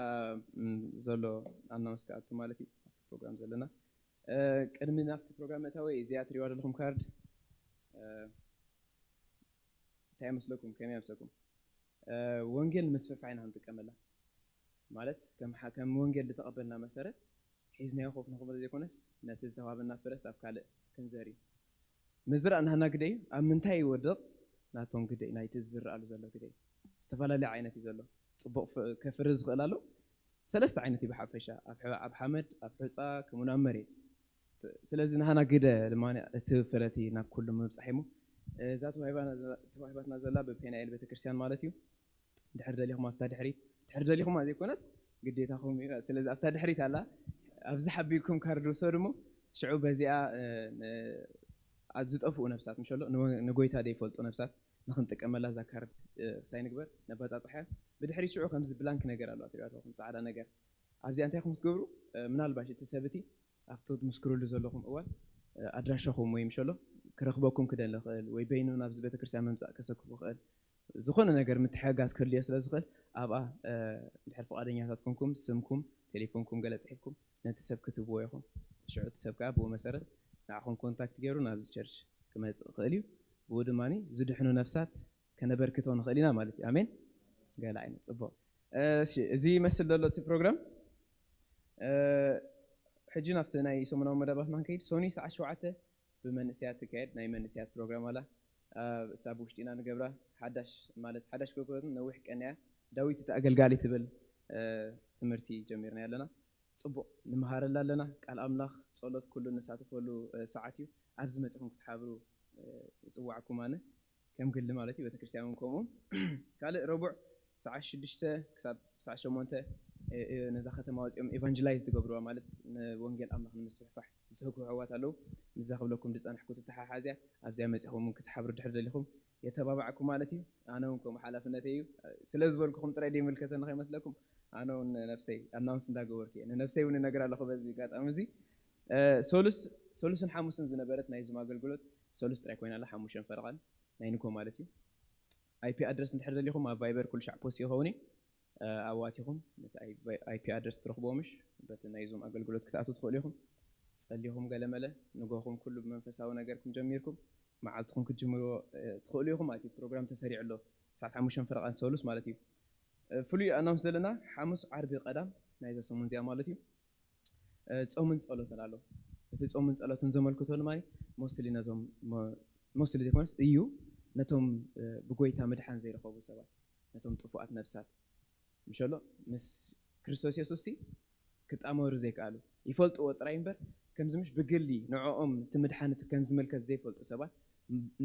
ዘሎ ኣናውንስ ክኣቱ ማለት እዩ ኣብቲ ፕሮግራም ዘለና ቅድሚ ናብቲ ፕሮግራም ምእታወይ እዚኣ ትሪዋ ዘለኹም ካርድ እንታይ ይመስለኩም ከመይ ይመስለኩም ወንጌል ንምስፍፋ ኢና ክንጥቀመላ ማለት ከም ወንጌል ዝተቐበልና መሰረት ሒዝናዮ ኮፍ ንኽብል ዘይኮነስ ነቲ ዝተዋህበና ፍረስ ኣብ ካልእ ክንዘር እዩ። ምዝራእ ናህና ግደ እዩ። ኣብ ምንታይ ይወድቕ? ናቶም ግደ እዩ፣ ናይቲ ዝዝረኣሉ ዘሎ ግደ እዩ። ዝተፈላለየ ዓይነት እዩ ዘሎ። ጽቡቕ ፍ- ከፍሪ ዝኽእል ኣሎ። ሰለስተ ዓይነት እዩ ብሓፈሻ፣ ኣብ ሕ- ኣብ ሓመድ፣ ኣብ ሑጻ፣ ከምኡን ኣብ መሬት። ስለዚ ናህና ግደ ድማ እቲ ፍረቲ ናብ ኩሉ ምብጻሕ እሞ እዛ ተዋሂባትና ዘላ ብፔናኤል ቤተክርስትያን ማለት እዩ። ድሕር ደሊኹም ኣብታ ድሕሪት ድሕር ደሊኹማ ዘይኮነስ ግዴታኹም እዩ። ስለዚ ኣብታ ድሕሪት ኣላ፣ ኣብዚ ሓቢኩም ካርድ ውሰዱ እሞ ሽዑ በዚኣ ኣብ ዝጠፍኡ ነብሳት ምሸሎ ንጎይታ ዘይፈልጡ ነብሳት ንክንጥቀመላ እዛ ካርድ ሳይ ንግበር ነባጻጽሐያ። ብድሕሪት ሽዑ ከምዚ ብላንክ ነገር ኣለዋ ትሪኣትኹም ጻዕዳ ነገር። ኣብዚኣ እንታይ ኢኹም ክትገብሩ? ምናልባሽ እቲ ሰብ እቲ ኣብቲ ትምስክሩሉ ዘለኹም እዋን ኣድራሻኹም ወይ ምሸሎ ክረኽበኩም ክደሊ ይኽእል ወይ በይኑ ናብዚ ቤተክርስትያን ምምጻእ ከሰክፉ ይኽእል። ዝኾነ ነገር ምትሕግጋዝ ክህልዮ ስለ ዝኽእል ኣብኣ ድሕር ፍቓደኛታት ኮንኩም ስምኩም ቴሌፎንኩም ገለ ጽሒፍኩም ነቲ ሰብ ክትብዎ ኢኹም። ሽዑ እቲ ሰብ ከዓ ብኡ መሰረት ንዓኹም ኮንታክት ገይሩ ናብዚ ቸርች ክመጽእ ይኽእል እዩ። ብኡ ድማ ዝድሕኑ ነፍሳት ከነበርክቶ ንኽእል ኢና ማለት እዩ። ኣሜን። ገለ ዓይነት ጽቡቅ። እሺ፣ እዚ ይመስል ዘሎ እቲ ፕሮግራም። ሕጂ ናብቲ ናይ ሰሙናዊ መደባትና ክንከይድ፣ ሶኒ ሰዓት ሸውዓተ ብመንእሰያት ትካየድ ናይ መንእሰያት ፕሮግራም ኣላ። እሳ ብውሽጢ ኢና ንገብራ። ሓዳሽ ማለት ሓዳሽ ኮኮትን ነዊሕ ቀንያ ዳዊት እቲ ኣገልጋሊ ትብል ትምህርቲ ጀሚርና ኣለና። ጽቡቅ ንምሃረላ ኣለና። ቃል ኣምላኽ፣ ጸሎት፣ ኩሉ ንሳተፈሉ ሰዓት እዩ። ኣብዚ መጺኹም ክትሓብሩ ይጽዋዕኩም ኣነ ከም ግሊ ማለት እዩ። ቤተክርስትያን እውን ከምኡ። ካልእ ረቡዕ ሰዓት ሽዱሽተ ክሳብ ሰዓት ሸሞንተ ነዛ ከተማ ወፂኦም ኤቫንጀላይዝ ዝገብርዋ ማለት ንወንጌል ኣምላኽ ንምስፍሕፋሕ ዝትህጉ ኣሕዋት ኣለዉ። ምስዛ ክብለኩም ዝፀናሕኩ ትተሓሓዝያ ኣብዚኣ መፂኹም እውን ክትሓብሩ ድሕር ደሊኹም የተባባዕኩ ማለት እዩ። ኣነ እውን ከምኡ ሓላፍነተይ እዩ። ስለ ዝበልኩኹም ጥራይ ዘይምልከተኒ ከይመስለኩም ኣነ እውን ነብሰይ ኣናውንስ እንዳገበርኩ እየ። ንነብሰይ እውን እነግር ኣለኹ በዚ ኣጋጣሚ እዚ። ሰሉስ ሰሉስን ሓሙስን ዝነበረት ናይ ዙም ኣገልግሎት ሰሉስ ጥራይ ኮይና ኣላ ሓሙሽተን ፈረቓን ናይ ንጎ ማለት እዩ። ኣይፒ ኣድረስ እንድሕር ደሊኹም ኣብ ቫይበር ኩሉ ሻዕ ፖስት ይኸውን እዩ። ኣብኡ ኣቲኹም ነቲ ኣይፒ ኣድረስ ትረኽብዎ ምሽ በቲ ናይ ዙም ኣገልግሎት ክትኣትዉ ትኽእሉ ኢኹም። ጸሊኹም ገለመለ ንጎኹም ኩሉ ብመንፈሳዊ ነገርኩም ጀሚርኩም መዓልትኹም ክትጅምርዎ ትኽእሉ ኢኹም ማለት እዩ። ፕሮግራም ተሰሪዑ ኣሎ ሰዓት ሓሙሽተ ፈረቓን ሰሉስ ማለት እዩ። ፍሉይ ኣናውንስ ዘለና ሓሙስ ዓርቢ ቀዳም ናይዛ ሰሙን እዚኣ ማለት እዩ። ጾምን ጸሎትን ኣሎ። እቲ ጾምን ጸሎትን ዘመልክቶ ድማ ሞስትሊ ነቶም ሞስትሊ ዘይኮነስ እዩ ነቶም ብጎይታ ምድሓን ዘይረኸቡ ሰባት ነቶም ጥፉኣት ነብሳት ምሸሎ ምስ ክርስቶስ የሱስ ክጣመሩ ዘይከኣሉ ይፈልጥዎ ጥራይ እምበር ከምዚ ምሽ ብግሊ ንዕኦም እቲ ምድሓን ከም ዝምልከት ዘይፈልጡ ሰባት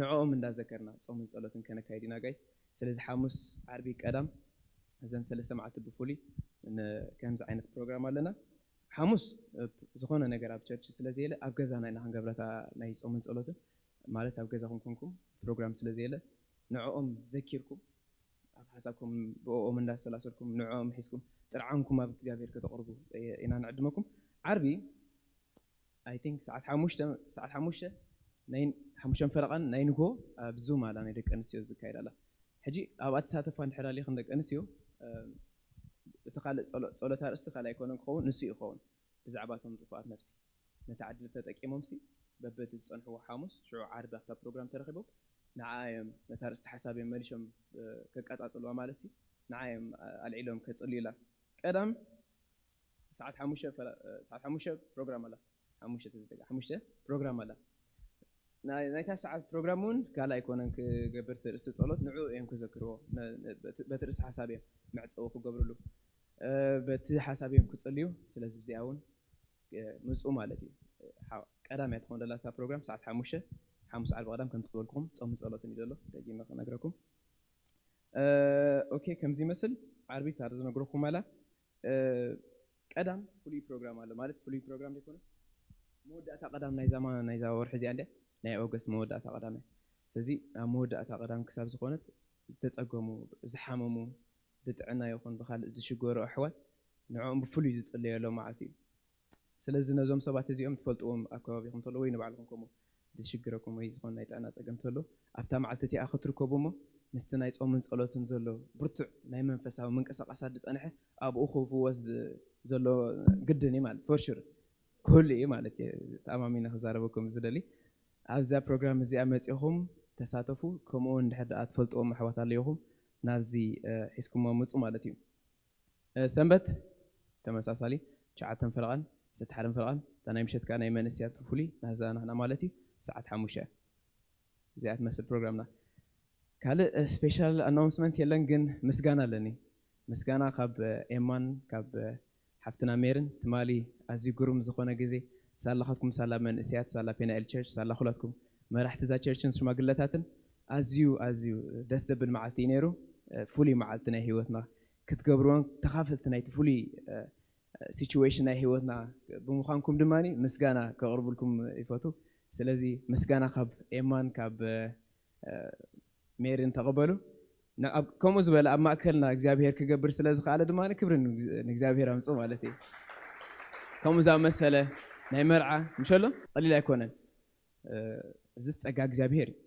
ንዕኦም እንዳዘከርና ጾምን ጸሎትን ከነካይድ ኢና ጋይስ። ስለዚ ሓሙስ ዓርቢ ቀዳም እዘን ሰለስተ መዓልቲ ብፍሉይ ከምዚ ዓይነት ፕሮግራም ኣለና። ሓሙስ ዝኾነ ነገር ኣብ ቸርች ስለ ዘየለ ኣብ ገዛና ኢና ክንገብረታ ናይ ጾምን ጸሎትን ማለት ኣብ ገዛኹም ኮንኩም ፕሮግራም ስለ ዘየለ ንዕኦም ዘኪርኩም ኣብ ሓሳብኩም ብኦም እንዳሰላሰልኩም ንዕኦም ሒዝኩም ጥርዓንኩም ኣብ እግዚኣብሔር ከተቕርቡ ኢና ንዕድመኩም። ዓርቢ ኣይ ቲንክ ሰዓት ሓሙሽተ ሰዓት ሓሙሽተ ናይ ሓሙሽተን ፈረቓን ናይ ንጎ ኣብ ዙም ኣላ ናይ ደቂ ኣንስትዮ ዝካየድ ኣላ። ሕጂ ኣብኣ ትሳተፋ እንድሕር ኣሊኽን ደቂ ኣንስትዮ እቲ ካልእ ጸሎት ኣርእስቲ ካልእ ኣይኮነን ክኸውን ንሱ እዩ ክኸውን ብዛዕባ እቶም ጥፉኣት ነፍሲ ነቲ ዕድል ተጠቂሞም ሲ በበቲ ዝጸንሕዎ ሓሙስ ሽዑ ዓርቢ ኣብታ ፕሮግራም ተረኺቦም ንዓ እዮም ነታ ርእስቲ ሓሳብ እዮም መሊሾም ከቀጻጽልዋ ማለት ሲ ንዓ እዮም ኣልዒሎም ከጽልዩላ ቀዳም ሰዓት ሓሙሽተ ሰዓት ሓሙሽተ ፕሮግራም ኣላ ሓሙሽተ ተዝደጋ ሓሙሽተ ፕሮግራም ኣላ ናይታ ሰዓት ፕሮግራም እውን ካልእ ኣይኮነን ክገብር እቲ ርእሲ ጸሎት ንዕኡ እዮም ክዘክርዎ በቲ ርእሲ ሓሳብ እዮም መዕጸዊ ክገብርሉ በቲ ሓሳብ እዮም ክጽልዩ ስለዚ ብዚኣ እውን ምፁ ማለት እዩ ቀዳም እያ ትኾን ደላ እታ ፕሮግራም ሰዓት ሓሙሽተ ሓሙስ ዓርቢ ቀዳም ከም ዝበልኩኹም ጾም ጸሎትን እዩ ዘሎ ደጊመ ክነግረኩም ኦኬ ከምዚ ይመስል ዓርቢ ታር ዝነግረኩም ኣላ ቀዳም ፍሉይ ፕሮግራም ኣሎ ማለት ፍሉይ ፕሮግራም ዘይኮነስ መወዳእታ ቀዳም ናይዛ ናይዛ ወርሒ እዚኣ እንደ ናይ ኦገስት መወዳእታ ቀዳም እያ ስለዚ ኣብ መወዳእታ ቀዳም ክሳብ ዝኾነት ዝተፀገሙ ዝሓመሙ ብጥዕና ይኹን ብካልእ ዝሽገሩ ኣሕዋት ንዕኦም ብፍሉይ ዝፅለየሎም መዓልቲ እዩ ስለዚ ነዞም ሰባት እዚኦም ትፈልጥዎም ኣብ ከባቢኹም ተሎ ወይ ንባዕልኹም ከምኡ ዝሽግረኩም ወይ ዝኾነ ናይ ጥዕና ፀገም ተሎ ኣብታ መዓልቲ እቲኣ ክትርከቡ እሞ ምስቲ ናይ ጾምን ጸሎትን ዘሎ ብርቱዕ ናይ መንፈሳዊ ምንቅስቃሳት ዝጸንሐ ኣብኡ ክፍወስ ዘሎ ግድን እዩ ማለት for sure ክህሉ እዩ ማለት እዩ ተኣማሚነ ክዛረበኩም ዝደሊ ኣብዛ ፕሮግራም እዚኣ መጺኹም ተሳተፉ ከምኡ እውን ድሕር ደኣ ትፈልጥዎም ኣሕዋት ኣለይኹም ናብዚ ሒዝኩሞ ምጹ ማለት እዩ ሰንበት ተመሳሳሊ ትሽዓተን ፈረቓን ሰቲ ሓደ ፈረቓን፣ እታ ናይ ምሸት ከኣ ናይ መንእሰያት ብፍሉይ ናዛ ናህና ማለት እዩ፣ ሰዓት ሓሙሽተ። እዚኣ ትመስል ፕሮግራምና። ካልእ ስፔሻል ኣናውንስመንት የለን፣ ግን ምስጋና ኣለኒ። ምስጋና ካብ ኤማን ካብ ሓፍትና ሜርን ትማሊ ኣዝዩ ግሩም ዝኾነ ግዜ ሳላኻትኩም፣ ሳላ መንእሰያት፣ ሳላ ፔናኤል ቸርች፣ ሳላ ኩላትኩም መራሕቲ እዛ ቸርችን ሽማግለታትን ኣዝዩ ኣዝዩ ደስ ዘብል መዓልቲ እዩ ነይሩ። ፍሉይ መዓልቲ ናይ ህይወትና ክትገብርዎን ተኻፈልቲ ናይቲ ፍሉይ ሲቹዌሽን ናይ ህይወትና ብምዃንኩም ድማ ምስጋና ከቕርብልኩም ይፈቱ። ስለዚ ምስጋና ካብ ኤማን ካብ ሜሪን ተቐበሉ። ን- ኣብ- ከምኡ ዝበለ ኣብ ማእከልና እግዚኣብሄር ክገብር ስለ ዝኸኣለ ድማ ክብሪ ንእግዝ- ንእግዚኣብሄር ኣምጽእ ማለት እዩ። ከምኡ ዝኣመሰለ ናይ መርዓ ምሸሎ ቀሊል ኣይኮነን። እዚ ጸጋ እግዚኣብሄር እዩ።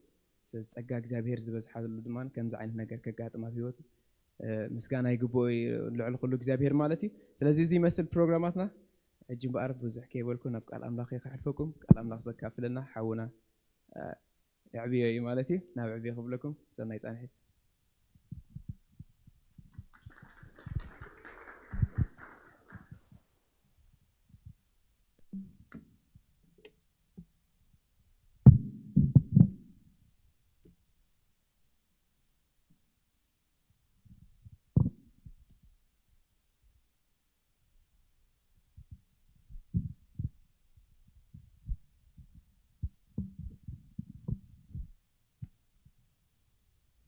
ስለዚ ጸጋ እግዚኣብሄር ዝበዝሓሉ ድማ ከምዚ ዓይነት ነገር ከጋጥም ኣብ ህይወቱ ምስጋና ይግብኦ እዩ፣ ልዕሊ ኩሉ እግዚኣብሄር ማለት እዩ። ስለዚ እዚ ይመስል ፕሮግራማትና። ሕጂ እምበኣር ብዙሕ ከይበልኩ ናብ ቃል ኣምላኽ ከሕልፈኩም፣ ቃል ኣምላኽ ዘካፍለና ሓውና የዕብዮ እዩ ማለት እዩ። ናብ ዕብዮ ክብለኩም፣ ሰናይ ጻንሒት።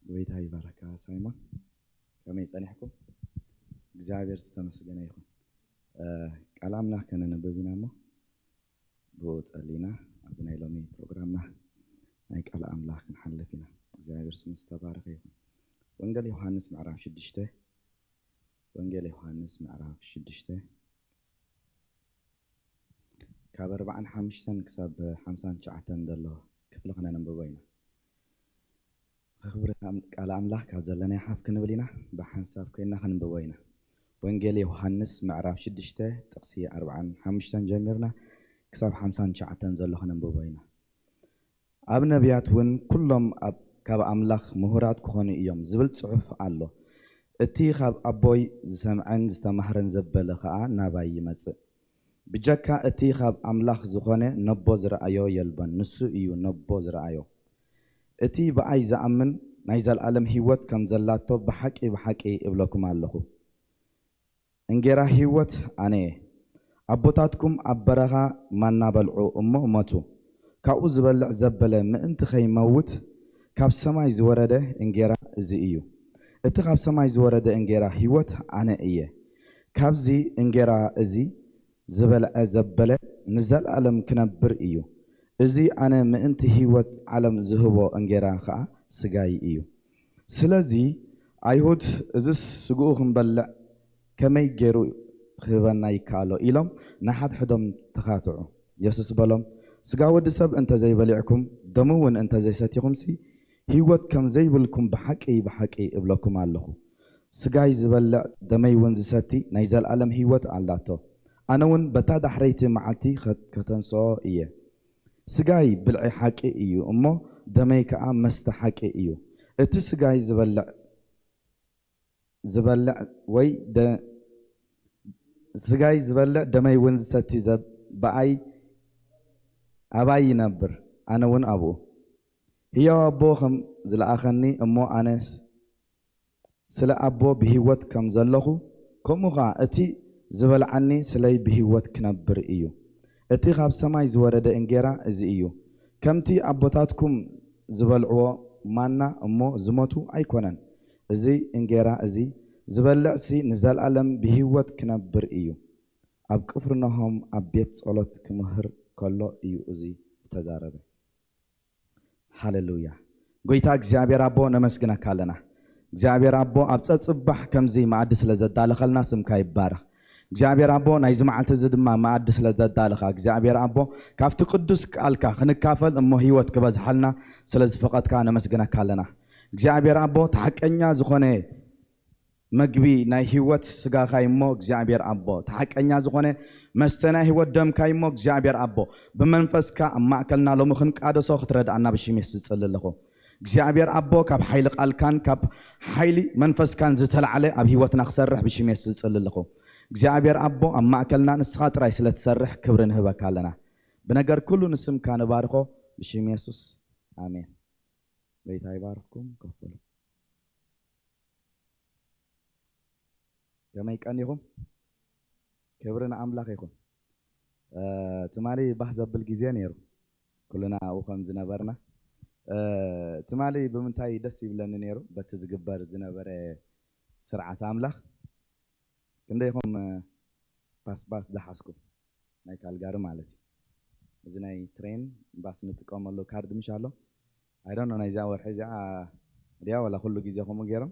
ጎይታ ይባረካ ሳይሞን፣ ከመይ ጸኒሕኩም? እግዚኣብሔር ዝተመስገነ ይኹን። ቃል ኣምላኽ ከነንብብ ኢና እሞ ብኡ ጸሊና ኣብዚ ናይ ሎሚ ፕሮግራምና ናይ ቃል ኣምላኽ ክንሓልፍ ኢና። እግዚኣብሔር ስሙ ዝተባረኸ ይኹን። ወንጌል ዮሃንስ ምዕራፍ ሽዱሽተ፣ ወንጌል ዮሃንስ ምዕራፍ ሽዱሽተ ካብ ኣርባዓን ሓሙሽተን ክሳብ ሓምሳን ትሽዓተን ዘሎ ክፍሊ ክነንብቦ ኢና። ክብሪ ቃል ኣምላኽ ካብ ዘለናዮ ሓፍ ክንብል ኢና። ብሓንሳብ ኮይና ክንብቦ ኢና። ወንጌል ዮሃንስ ምዕራፍ ሽዱሽተ ጥቕሲ ኣርባዓን ሓሙሽተን ጀሚርና ክሳብ ሓምሳን ትሽዓተን ዘሎ ክንብቦ ኢና። ኣብ ነቢያት እውን ኩሎም ካብ ኣምላኽ ምሁራት ክኾኑ እዮም ዝብል ጽሑፍ ኣሎ። እቲ ካብ ኣቦይ ዝሰምዐን ዝተማህረን ዘበለ ኸኣ ናባይ ይመጽእ። ብጀካ እቲ ካብ ኣምላኽ ዝኾነ ነቦ ዝረኣዮ የልቦን፣ ንሱ እዩ ነቦ ዝረኣዮ። እቲ ብኣይ ዝኣምን ናይ ዘልኣለም ህይወት ከም ዘላቶ ብሓቂ ብሓቂ እብለኩም ኣለኹ። እንጌራ ህይወት ኣነ እየ። ኣቦታትኩም ኣብ በረኻ ማና በልዑ እሞ ሞቱ። ካብኡ ዝበልዕ ዘበለ ምእንቲ ኸይመውት ካብ ሰማይ ዝወረደ እንጌራ እዚ እዩ። እቲ ካብ ሰማይ ዝወረደ እንጌራ ህይወት ኣነ እየ። ካብዚ እንጌራ እዚ ዝበልዐ ዘበለ ንዘለኣለም ክነብር እዩ። እዚ ኣነ ምእንቲ ህይወት ዓለም ዝህቦ እንጌራ ኸኣ ስጋይ እዩ። ስለዚ ኣይሁድ እዝስ ስግኡ ክንበልዕ ከመይ ገይሩ ክህበና ይከኣሎ ኢሎም ንሓድሕዶም ተኻትዑ። የሱስ በሎም፣ ስጋ ወዲ ሰብ እንተ ዘይበሊዕኩም ደሙ እውን እንተ ዘይሰቲኹምሲ ህይወት ከም ዘይብልኩም ብሓቂ ብሓቂ እብለኩም ኣለኹ። ስጋይ ዝበልዕ ደመይ እውን ዝሰቲ ናይ ዘለኣለም ህይወት ኣላቶ። ኣነ እውን በታ ዳሕረይቲ መዓልቲ ከተንስኦ እየ። ስጋይ ብልዒ ሓቂ እዩ እሞ ደመይ ከኣ መስተ ሓቂ እዩ። እቲ ስጋይ ዝበልዕ ዝበልዕ ወይ ስጋይ ዝበልዕ ደመይ እውን ዝሰቲ ሰብ ብኣይ ኣባይ ይነብር፣ ኣነ እውን ኣብኡ። ህያው ኣቦ ከም ዝለኣኸኒ እሞ ኣነ ስለ ኣቦ ብህይወት ከም ዘለኹ፣ ከምኡ ኸኣ እቲ ዝበልዓኒ ስለይ ብህይወት ክነብር እዩ። እቲ ካብ ሰማይ ዝወረደ እንጌራ እዚ እዩ። ከምቲ ኣቦታትኩም ዝበልዕዎ ማና እሞ ዝሞቱ ኣይኮነን። እዚ እንጌራ እዚ ዝበልዕሲ ንዘለኣለም ብህይወት ክነብር እዩ። ኣብ ቅፍርናሆም ኣብ ቤት ጸሎት ክምህር ከሎ እዩ እዚ ዝተዛረበ። ሃሌሉያ። ጎይታ እግዚኣብሔር ኣቦ ነመስግነካ ኣለና። እግዚኣብሔር ኣቦ ኣብ ጸጽባሕ ከምዚ መኣዲ ስለ ዘዳለኸልና ስምካ ይባረኽ። እግዚኣብሔር ኣቦ ናይዚ መዓልቲ እዚ ድማ መኣዲ ስለ ዘዳለኻ እግዚኣብሔር ኣቦ ካብቲ ቅዱስ ቃልካ ክንካፈል እሞ ህይወት ክበዝሓልና ስለ ዝፈቐድካ ነመስግነካ ኣለና። እግዚኣብሔር ኣቦ እቲ ሓቀኛ ዝኾነ መግቢ ናይ ህይወት ስጋኻ እሞ እግዚኣብሔር ኣቦ እቲ ሓቀኛ ዝኾነ መስተ ናይ ህይወት ደምካ እሞ እግዚኣብሔር ኣቦ ብመንፈስካ ኣብ ማእከልና ሎሚ ክንቃደሶ ክትረድኣና ብሽም የሱስ ዝጽሊ ኣለኹ። እግዚኣብሔር ኣቦ ካብ ሓይሊ ቃልካን ካብ ሓይሊ መንፈስካን ዝተላዕለ ኣብ ህይወትና ክሰርሕ ብሽም የሱስ ዝጽሊ ኣለኹ። እግዚኣብሔር ኣቦ ኣብ ማእከልና ንስኻ ጥራይ ስለ ትሰርሕ ክብሪ ንህበካ ኣለና። ብነገር ኩሉ ንስምካ ንባርኾ ብሽም የሱስ ኣሜን። ጎይታ ይባርኽኩም። ከፈሉ ከመይ ቀኒኹም? ክብሪ ንኣምላኽ ይኹን። ትማሊ ባህ ዘብል ግዜ ነይሩ፣ ኩልና ኣብኡ ከም ዝነበርና። ትማሊ ብምንታይ ደስ ይብለኒ ነይሩ? በቲ ዝግበር ዝነበረ ስርዓት ኣምላኽ። ክንደይኹም ባስባስ ዝሓዝኩም? ናይ ካልጋሪ ማለት እዩ። እዚ ናይ ትሬን ባስ ንጥቀመሉ ካርድ ምሽ ኣሎ። ኣይዶኖ ናይዚኣ ወርሒ እዚኣ ድያ ወላ ኩሉ ግዜ ከምኡ ገይሮም፣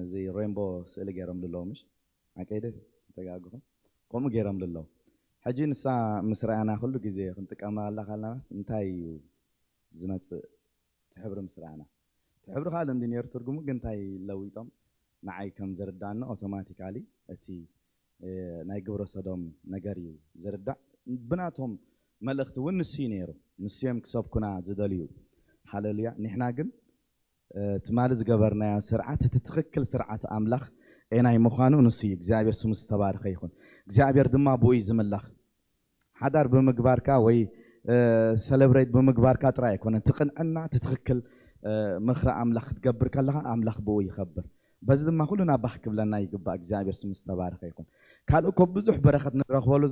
እዚ ሬንቦ ስእሊ ገይሮም ልለዉ ምሽ ሓቀይደ ተጋግኹም ከምኡ ገይሮም ልለዉ። ሕጂ ንሳ ምስ ረኣና ኩሉ ግዜ ክንጥቀመላ ካለናስ እንታይ እዩ ዝመፅእ? ትሕብሪ ምስ ረኣና ትሕብሪ ካልእ እንዲ ነይሩ ትርጉሙ ግን እንታይ ለዊጦም ንዓይ ከም ዝርዳኒ ኣውቶማቲካሊ እቲ ናይ ግብረ ሰዶም ነገር እዩ ዝርዳእ። ብናቶም መልእኽቲ እውን ንሱ እዩ ነይሩ። ንሱ እዮም ክሰብኩና ዝደልዩ። ሃሌሉያ። ንሕና ግን ትማሊ ዝገበርናዮ ስርዓት እቲ ትኽክል ስርዓት ኣምላኽ ኤናይ ምዃኑ ንሱ እዩ። እግዚኣብሔር ስሙ ዝተባረኸ ይኹን። እግዚኣብሔር ድማ ብኡ እዩ ዝምላኽ። ሓዳር ብምግባርካ ወይ ሰለብሬት ብምግባርካ ጥራይ ኣይኮነን። እቲ ቅንዕና እቲ ትኽክል ምኽሪ ኣምላኽ ክትገብር ከለኻ ኣምላኽ ብኡ ይኸብር። በዚ ድማ ኩልና ባህ ክብለና ይግባእ። እግዚኣብሔር ስሙ ዝተባረኸ ይኹን። ካልእ እኮ ብዙሕ በረኸት ንረኽበሉ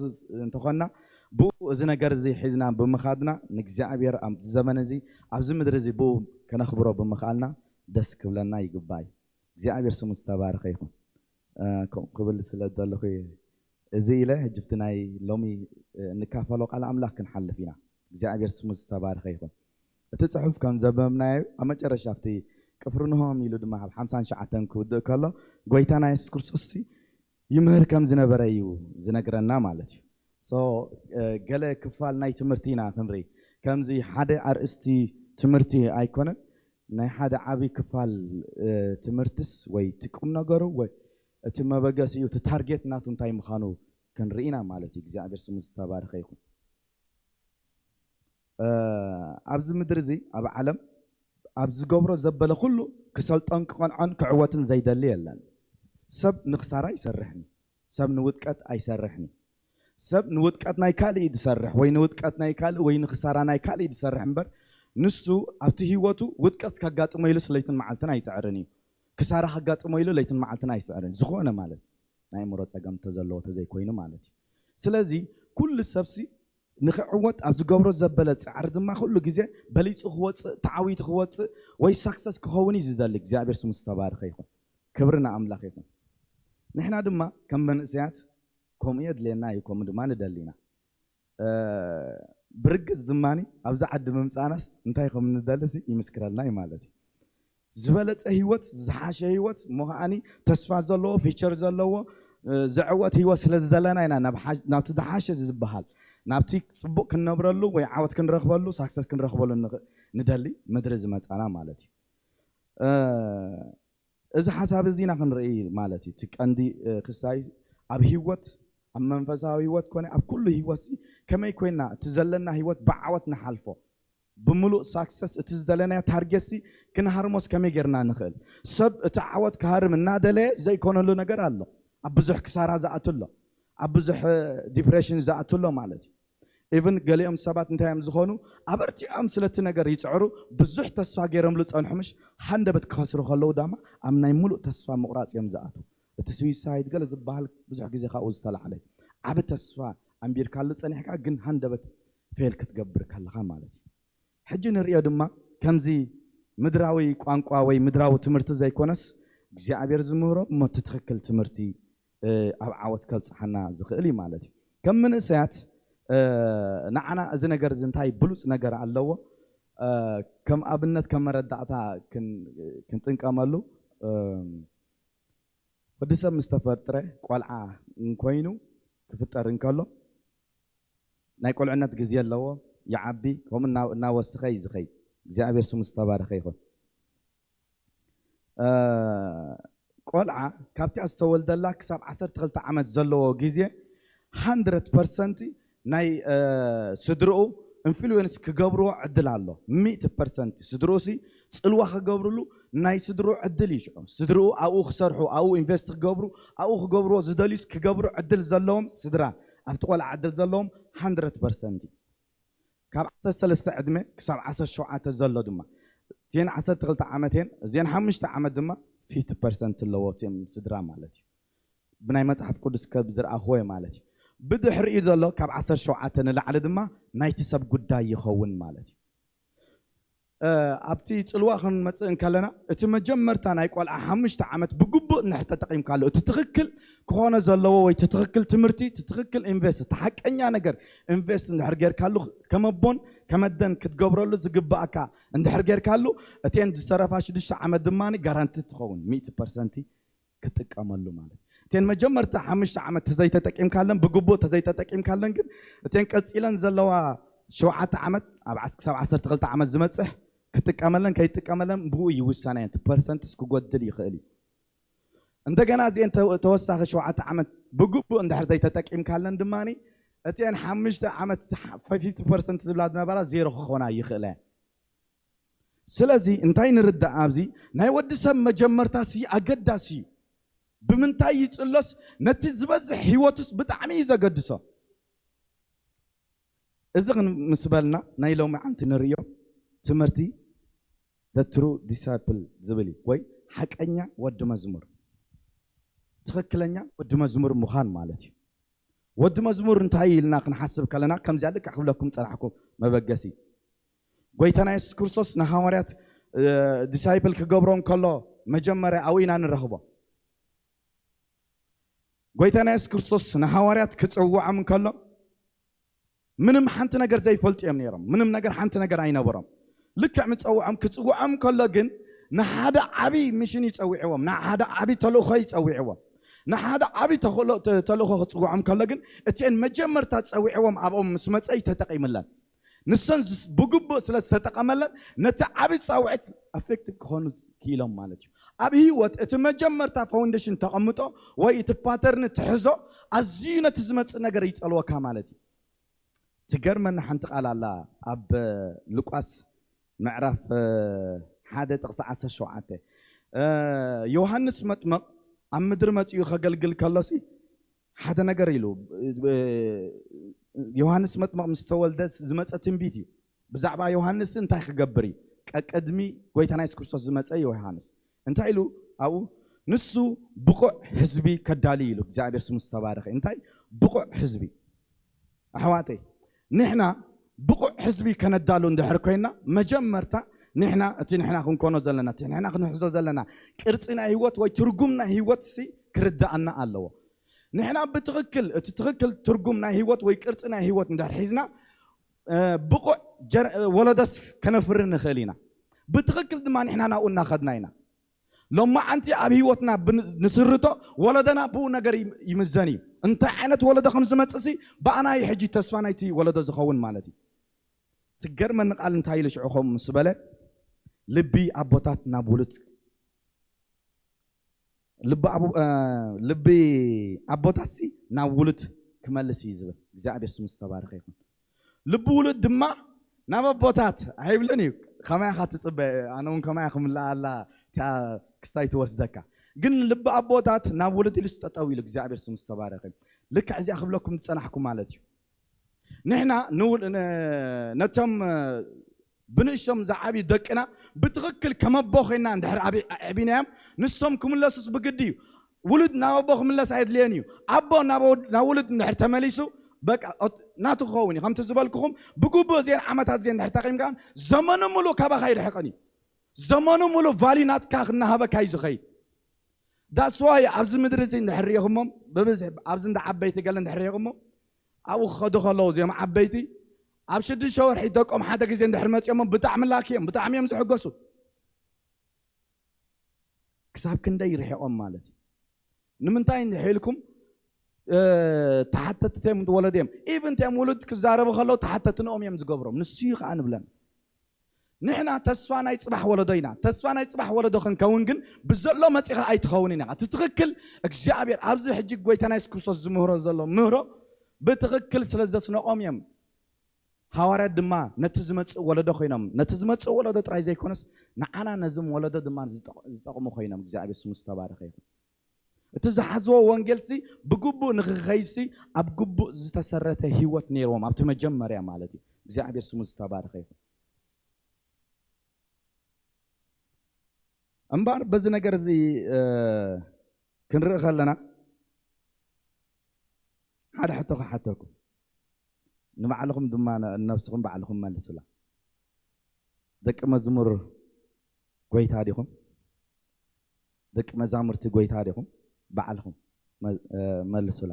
እንተኾንና ብኡ እዚ ነገር እዚ ሒዝና ብምኻድና ንእግዚኣብሔር ኣብዚ ዘመን እዚ ኣብዚ ምድሪ እዚ ብኡ ከነኽብሮ ብምኽኣልና ደስ ክብለና ይግባእ እዩ። እግዚኣብሔር ስሙ ዝተባረኸ ይኹን። ከምኡ ክብል ስለ ዘለኹ እዚ ኢለ ሕጂ ብቲ ናይ ሎሚ እንካፈሎ ቃል ኣምላኽ ክንሓልፍ ኢና። እግዚኣብሔር ስሙ ዝተባረኸ ይኹን። እቲ ጽሑፍ ከም ዘንበብናዮ ኣብ መጨረሻ ኣብቲ ቅፍርንሆም ኢሉ ድማ ካብ ሓምሳን ትሽዓተን ክውድእ ከሎ ጎይታና የሱስ ክርስቶስ ይምህር ከም ዝነበረ እዩ ዝነግረና ማለት እዩ። So ገለ ክፋል ናይ ትምህርቲ ኢና ክንርኢ። ከምዚ ሓደ ኣርእስቲ ትምህርቲ ኣይኮነን፣ ናይ ሓደ ዓብይ ክፋል ትምህርትስ ወይ እቲ ቁም ነገሩ ወይ እቲ መበገሲኡ እቲ ታርጌት ናቱ እንታይ ምዃኑ ክንርኢ ኢና ማለት እዩ። እግዚኣብሔር ስሙ ዝተባረኸ ይኹን። ኣብዚ ምድሪ እዚ ኣብ ዓለም ኣብ ዝገብሮ ዘበለ ኩሉ ክሰልጦን ክቐንዖን ክዕወትን ዘይደሊ የለን። ሰብ ንክሳራ ይሰርሕኒ፣ ሰብ ንውድቀት ኣይሰርሕኒ። ሰብ ንውድቀት ናይ ካልእ እዩ ዝሰርሕ ወይ ንውድቀት ናይ ካልእ ወይ ንክሳራ ናይ ካልእ እዩ ዝሰርሕ እምበር ንሱ ኣብቲ ህይወቱ ውድቀት ከጋጥሞ ኢሉስ ለይትን መዓልትን ኣይፅዕርን እዩ። ክሳራ ከጋጥሞ ኢሉ ለይትን መዓልትን ኣይፅዕርን ዝኾነ ማለት ናይ እምሮ ፀገም ተዘለዎ ተዘይኮይኑ ማለት እዩ። ስለዚ ኩሉ ሰብሲ ንኽዕወት ኣብ ዝገብሮ ዘበለ ፃዕሪ ድማ ኩሉ ግዜ በሊፁ ክወፅእ ተዓዊቱ ክወፅእ ወይ ሳክሰስ ክኸውን እዩ ዝደሊ። እግዚኣብሔር ስሙ ዝተባረኸ ይኹን። ክብሪ ንኣምላኽ ይኹን። ንሕና ድማ ከም መንእሰያት ከምኡ የድልየና እዩ፣ ከምኡ ድማ ንደሊ ኢና። ብርግፅ ድማ ኣብዚ ዓዲ ምምፃእናስ እንታይ ከም ንደልሲ ይምስክረልና እዩ ማለት እዩ። ዝበለፀ ህይወት ዝሓሸ ህይወት እሞ ከዓኒ ተስፋ ዘለዎ ፊቸር ዘለዎ ዘዕወት ህይወት ስለ ዝደለና ኢና ናብቲ ዝሓሸ ዝበሃል ናብቲ ፅቡቅ ክንነብረሉ ወይ ዓወት ክንረክበሉ ሳክሰስ ክንረክበሉ ንደሊ ምድሪ ዝመፃና ማለት እዩ። እዚ ሓሳብ እዚ ኢና ክንርኢ ማለት እዩ። እቲ ቀንዲ ክሳይ ኣብ ህይወት ኣብ መንፈሳዊ ህይወት ኮነ ኣብ ኩሉ ህይወት ከመይ ኮይና እቲ ዘለና ህይወት ብዓወት ንሓልፎ ብምሉእ ሳክሰስ እቲ ዝደለናዮ ታርጌት ሲ ክንሃርሞስ ከመይ ጌርና ንኽእል? ሰብ እቲ ዓወት ክሃርም እናደለየ ዘይኮነሉ ነገር ኣሎ። ኣብ ብዙሕ ክሳራ ዝኣቱ ኣሎ፣ ኣብ ብዙሕ ዲፕሬሽን ዝኣቱ ኣሎ ማለት እዩ። ኢቭን ገሊኦም ሰባት እንታይ እዮም ዝኾኑ? ኣበርቲዖም ስለቲ ነገር ይፅዕሩ፣ ብዙሕ ተስፋ ገይሮምሉ ፀንሑ ምሽ ሃንደበት ክኸስሩ ከለዉ ዳማ ኣብ ናይ ሙሉእ ተስፋ ምቑራፅ እዮም ዝኣቱ። እቲ ስዊሳይድ ገለ ዝበሃል ብዙሕ ግዜ ካብኡ ዝተላዕለ እዩ። ዓቢ ተስፋ ኣንቢርካሉ ፀኒሕካ ግን ሃንደበት ፌል ክትገብር ከለኻ ማለት እዩ። ሕጂ ንርእዮ ድማ ከምዚ ምድራዊ ቋንቋ ወይ ምድራዊ ትምህርቲ ዘይኮነስ እግዚኣብሔር ዝምህሮ እሞ እቲ ትኽክል ትምህርቲ ኣብ ዓወት ከብፅሓና ዝኽእል እዩ ማለት እዩ። ከም መንእሰያት ንዓና እዚ ነገር እዚ እንታይ ብሉፅ ነገር ኣለዎ? ከም ኣብነት ከም መረዳእታ ክንጥንቀመሉ ወዲ ሰብ ምስ ተፈጥረ ቆልዓ እንኮይኑ ክፍጠር እንከሎ ናይ ቆልዕነት ግዜ ኣለዎ፣ ይዓቢ፣ ከምኡ እናወስኸ እዩ ዝኸይድ። እግዚኣብሔር ስሙ ዝተባረኸ ይኹን። ቆልዓ ካብቲኣ ዝተወልደላ ክሳብ ዓሰርተ ክልተ ዓመት ዘለዎ ግዜ ሃንድረድ ፐርሰንት ናይ ስድርኡ ኢንፍሉዌንስ ክገብርዎ ዕድል ኣሎ። ሚእቲ ፐርሰንት ስድርኡ ሲ ጽልዋ ክገብርሉ ናይ ስድርኡ ዕድል እዩ። ሽዑ ስድርኡ ኣብኡ ክሰርሑ፣ ኣብኡ ኢንቨስት ክገብሩ፣ ኣብኡ ክገብርዎ ዝደልዩስ ክገብሩ ዕድል ዘለዎም ስድራ ኣብቲ ቆልዓ ዕድል ዘለዎም ሃንድረድ ፐርሰንት እዩ። ካብ ዓሰርተ ሰለስተ ዕድመ ክሳብ ዓሰርተ ሸውዓተ ዘሎ ድማ እተን ዓሰርተ ክልተ ዓመትን እዚአን ሓሙሽተ ዓመት ድማ ፊፍቲ ፐርሰንት ኣለዎ እቶም ስድራ ማለት እዩ። ብናይ መጽሓፍ ቅዱስ ከብ ዝረኣኽዎ ማለት እዩ። ብድሕሪኡ ዘሎ ካብ ዓሰርተ ሸውዓተ ንላዕሊ ድማ ናይቲ ሰብ ጉዳይ ይኸውን ማለት እዩ። ኣብቲ ጽልዋ ክንመጽእ እንከለና እቲ መጀመርታ ናይ ቆልዓ ሓሙሽተ ዓመት ብግቡእ እንድሕር ተጠቒምካሉ እቲ ትኽክል ክኾነ ዘለዎ ወይ እቲ ትኽክል ትምህርቲ እቲ ትኽክል ኢንቨስት እቲ ሓቀኛ ነገር ኢንቨስት እንድሕር ጌርካሉ ከመቦን ከመደን ክትገብረሉ ዝግባኣካ እንድሕር ጌርካሉ እተን ዝተረፋ ሽዱሽተ ዓመት ድማ ጋራንቲ ትኸውን ሚእቲ ፐርሰንቲ ክትጥቀመሉ ማለት እዩ። እተን መጀመርታ ሓሙሽተ ዓመት ተዘይተጠቂምካለን ብግቡእ ተዘይተጠቂምካለን ግን እተን ቀጺለን ዘለዋ ሸውዓተ ዓመት ኣብ ዓስ- ክሳብ ዓሰርተ ክልተ ዓመት ዝመጽሕ ክጥቀመለን ከይጥቀመለን ብኡ ይውሰና እየን። እቲ ፐርሰንትስ ክጎድል ይኽእል እዩ። እንደገና እዚአን ተ- ተወሳኺ ሸውዓተ ዓመት ብግቡእ እንድሕር ዘይተጠቂምካለን ድማ እተን ሓሙሽተ ዓመት ፊፍቲ ፐርሰንት ዝብላ ዝነበራ ዜሮ ክኾና ይኽእላ እየን። ስለዚ እንታይ ንርዳእ ኣብዚ ናይ ወዲ ሰብ መጀመርታ ሲ ኣገዳሲ እዩ። ብምንታይ ይጽሎስ ነቲ ዝበዝሕ ህይወቱስ ብጣዕሚ እዩ ዘገድሶ። እዚ ክን- ምስ በልና ናይ ሎሚ ዓንቲ ንርእዮ ትምህርቲ the true disciple ዝብል እዩ ወይ ሓቀኛ ወዲ መዝሙር ትኽክለኛ ወዲ መዝሙር ምዃን ማለት እዩ። ወዲ መዝሙር እንታይ ኢልና ክንሓስብ ከለና ከምዚኣ ልክዕ ክብለኩም ጸናሕኩ መበገሲ ጎይታና የሱስ ክርስቶስ ንሃዋርያት ዲሳይፕል ክገብሮም ከሎ መጀመርያ ኣብኡ ኢና ንረኽቦ። ጎይታና የሱስ ክርስቶስ ንሃዋርያት ክጽውዖም ከሎ ምንም ሓንቲ ነገር ዘይፈልጡ እዮም ነይሮም። ምንም ነገር ሓንቲ ነገር ኣይነበሮም። ልክዕ ምጸውዖም ክጽውዖም ከሎ ግን ንሓደ ዓቢ ሚሽን ይጸውዕዎም፣ ንሓደ ዓቢ ተልእኾ ይጸውዕዎም፣ ንሓደ ዓቢ ተኽእሎ- ተ- ተልእኾ ክጽውዖም ከሎ ግን እቲአን መጀመርታ ጸዊዕዎም ኣብኦም ምስ መጸ ተጠቂምለን። ንሰን ዝስ- ብግቡእ ስለ ዝተጠቐመለን ነቲ ዓቢ ጻውዒት ኣፌክቲቭ ክኾኑ ክኢሎም ማለት እዩ። ኣብ ህይወት እቲ መጀመርታ ፋውንዴሽን ተቐምጦ ወይ እቲ ፓተርን ትሕዞ ኣዝዩ ነቲ ዝመጽእ ነገር ይጸልወካ ማለት እዩ። ትገርመኒ ሓንቲ ቃል ኣላ ኣብ ሉቃስ ምዕራፍ ሓደ ጥቕሲ ዓሰርተ ሸውዓተ ዮሃንስ መጥመቕ ኣብ ምድሪ መጺኡ ከገልግል ከሎሲ ሓደ ነገር ኢሉ ዮሃንስ መጥመቕ ምስ ተወልደ ዝመጸ ትንቢት እዩ። ብዛዕባ ዮሃንስ እንታይ ክገብር እዩ? ቀቅድሚ ጎይታና የሱስ ክርስቶስ ዝመጸ ዮሃንስ እንታይ ኢሉ ኣብኡ ንሱ ብቑዕ ህዝቢ ከዳሊ ኢሉ እግዚኣብሔር ስሙ ዝተባረኸ እንታይ ብቑዕ ህዝቢ ኣሕዋተይ ንሕና ብቑዕ ህዝቢ ከነዳሉ እንድሕር ኮይና መጀመርታ ንሕና እቲ ንሕና ክንኮኖ ዘለና እቲ ንሕና ክንሕዞ ዘለና ቅርፂ ናይ ህይወት ወይ ትርጉም ናይ ህይወት ሲ ክርዳኣና ኣለዎ። ንሕና ብትኽክል እቲ ትኽክል ትርጉም ናይ ህይወት ወይ ቅርፂ ናይ ህይወት እንድሕር ሒዝና ብቑዕ ወለዶስ ከነፍሪ ንኽእል ኢና። ብትኽክል ድማ ንሕና ናብኡ እናኸድና ኢና። ሎማዓንቲ ኣብ ህይወትና ንስርቶ ወለደና ብኡ ነገር ይምዘን እዩ። እንታይ ዓይነት ወለዶ ከም ዝመፅእሲ ብኣና እዩ ሕጂ ተስፋ ናይቲ ወለዶ ዝኸውን ማለት እዩ። ትገርመኒ ቃል እንታይ ኢሉ ሽዑ ከምኡ ምስ በለ ልቢ ኣቦታት ናብ ውሉድ ልቢ ኣቦታትሲ ናብ ውሉድ ክመልስ እዩ ዝብል እግዚኣብሔር ስሙ ዝተባረኸ ይኹን። ልቢ ውሉድ ድማ ናብ ኣቦታት ኣይብልን እዩ። ከማይ ኢኻ ትፅበ ኣነ እውን ከማይ ክምልኣላ እታ ክስታይ ትወስደካ። ግን ልቢ ኣቦታት ናብ ውሉድ ኢሉ ስጠጠው ኢሉ እግዚኣብሔር ስሙ ዝተባረኸ። ልክዕ እዚኣ ክብለኩም ዝፀናሕኩ ማለት እዩ። ንሕና ነቶም ብንእሽቶም ዝዓብዩ ደቅና ብትኽክል ከም ኣቦ ኮይና እንድሕር ኣዕቢናዮም ንሶም ክምለሱስ ብግዲ እዩ። ውሉድ ናብ ኣቦ ክምለስ ኣየድልየን እዩ። ኣቦ ናብ ውሉድ እንድሕር ተመሊሱ በቃ ናቱ ክኸውን እዩ። ከምቲ ዝበልኩኹም ብግቡእ እዚአን ዓመታት እዚአን እንድሕር ተቂምካ ዘመኑ ሙሉእ ካባኻ ይርሕቕን እዩ። ዘመኑ ሙሉእ ቫሊ ናትካ ክናሃበካ እዩ ዝኸይድ። ዳስዋይ ኣብዚ ምድሪ እዚ እንድሕር ሪኢኹሞም ብብዝሒ ኣብዚ እንዳ ዓበይቲ ገለ እንድሕር ሪኢኹሞም ኣብኡ ክኸዱ ከለዉ እዚኦም ዓበይቲ ኣብ ሽዱሽተ ወርሒ ደቆም ሓደ ግዜ እንድሕር መፂኦሞም ብጣዕሚ ላኪ እዮም፣ ብጣዕሚ እዮም ዝሕገሱ። ክሳብ ክንደይ ይርሕቖም ማለት እዩ። ንምንታይ እንድሕር ኢልኩም ተሓተትቲ እዮም ወለዶ እዮም። ኢቭን እዮም ውሉድ ክዛረቡ ከለዉ ተሓተትንኦም እዮም ዝገብሮም። ንሱ እዩ ከዓ ንብለን። ንሕና ተስፋ ናይ ፅባሕ ወለዶ ኢና። ተስፋ ናይ ፅባሕ ወለዶ ክንከውን ግን ብዘሎ መፂኻ ኣይትኸውን ኢና። እቲ ትኽክል እግዚኣብሔር ኣብዚ ሕጂ ጎይታና የሱስ ክርስቶስ ዝምህሮ ዘሎ ምህሮ ብትኽክል ስለ ዘስነቖም እዮም ሃዋርያት ድማ ነቲ ዝመጽእ ወለዶ ኮይኖም፣ ነቲ ዝመጽእ ወለዶ ጥራይ ዘይኮነስ ንዓና ነዝም ወለዶ ድማ ዝጠቕ- ዝጠቕሙ ኮይኖም። እግዚኣብሔር ስሙ ዝተባረኸ ይኹን። እቲ ዝሓዝዎ ወንጌልሲ ብግቡእ ንኽኸይሲ ኣብ ግቡእ ዝተሰረተ ህይወት ነይርዎም ኣብቲ መጀመርያ ማለት እዩ። እግዚኣብሔር ስሙ ዝተባረኸ ይኹን። እምበኣር በዚ ነገር እዚ እ፣ ክንርኢ ከለና ሓደ ሕቶ ክሓተኩም፣ ንባዕልኹም ድማ ን- ነብስኹም ባዕልኹም መልሱላ። ደቂ መዝሙር ጎይታ ዲኹም? ደቂ መዛሙርቲ ጎይታ ዲኹም? ባዕልኹም መ- እ፣ መልሱላ።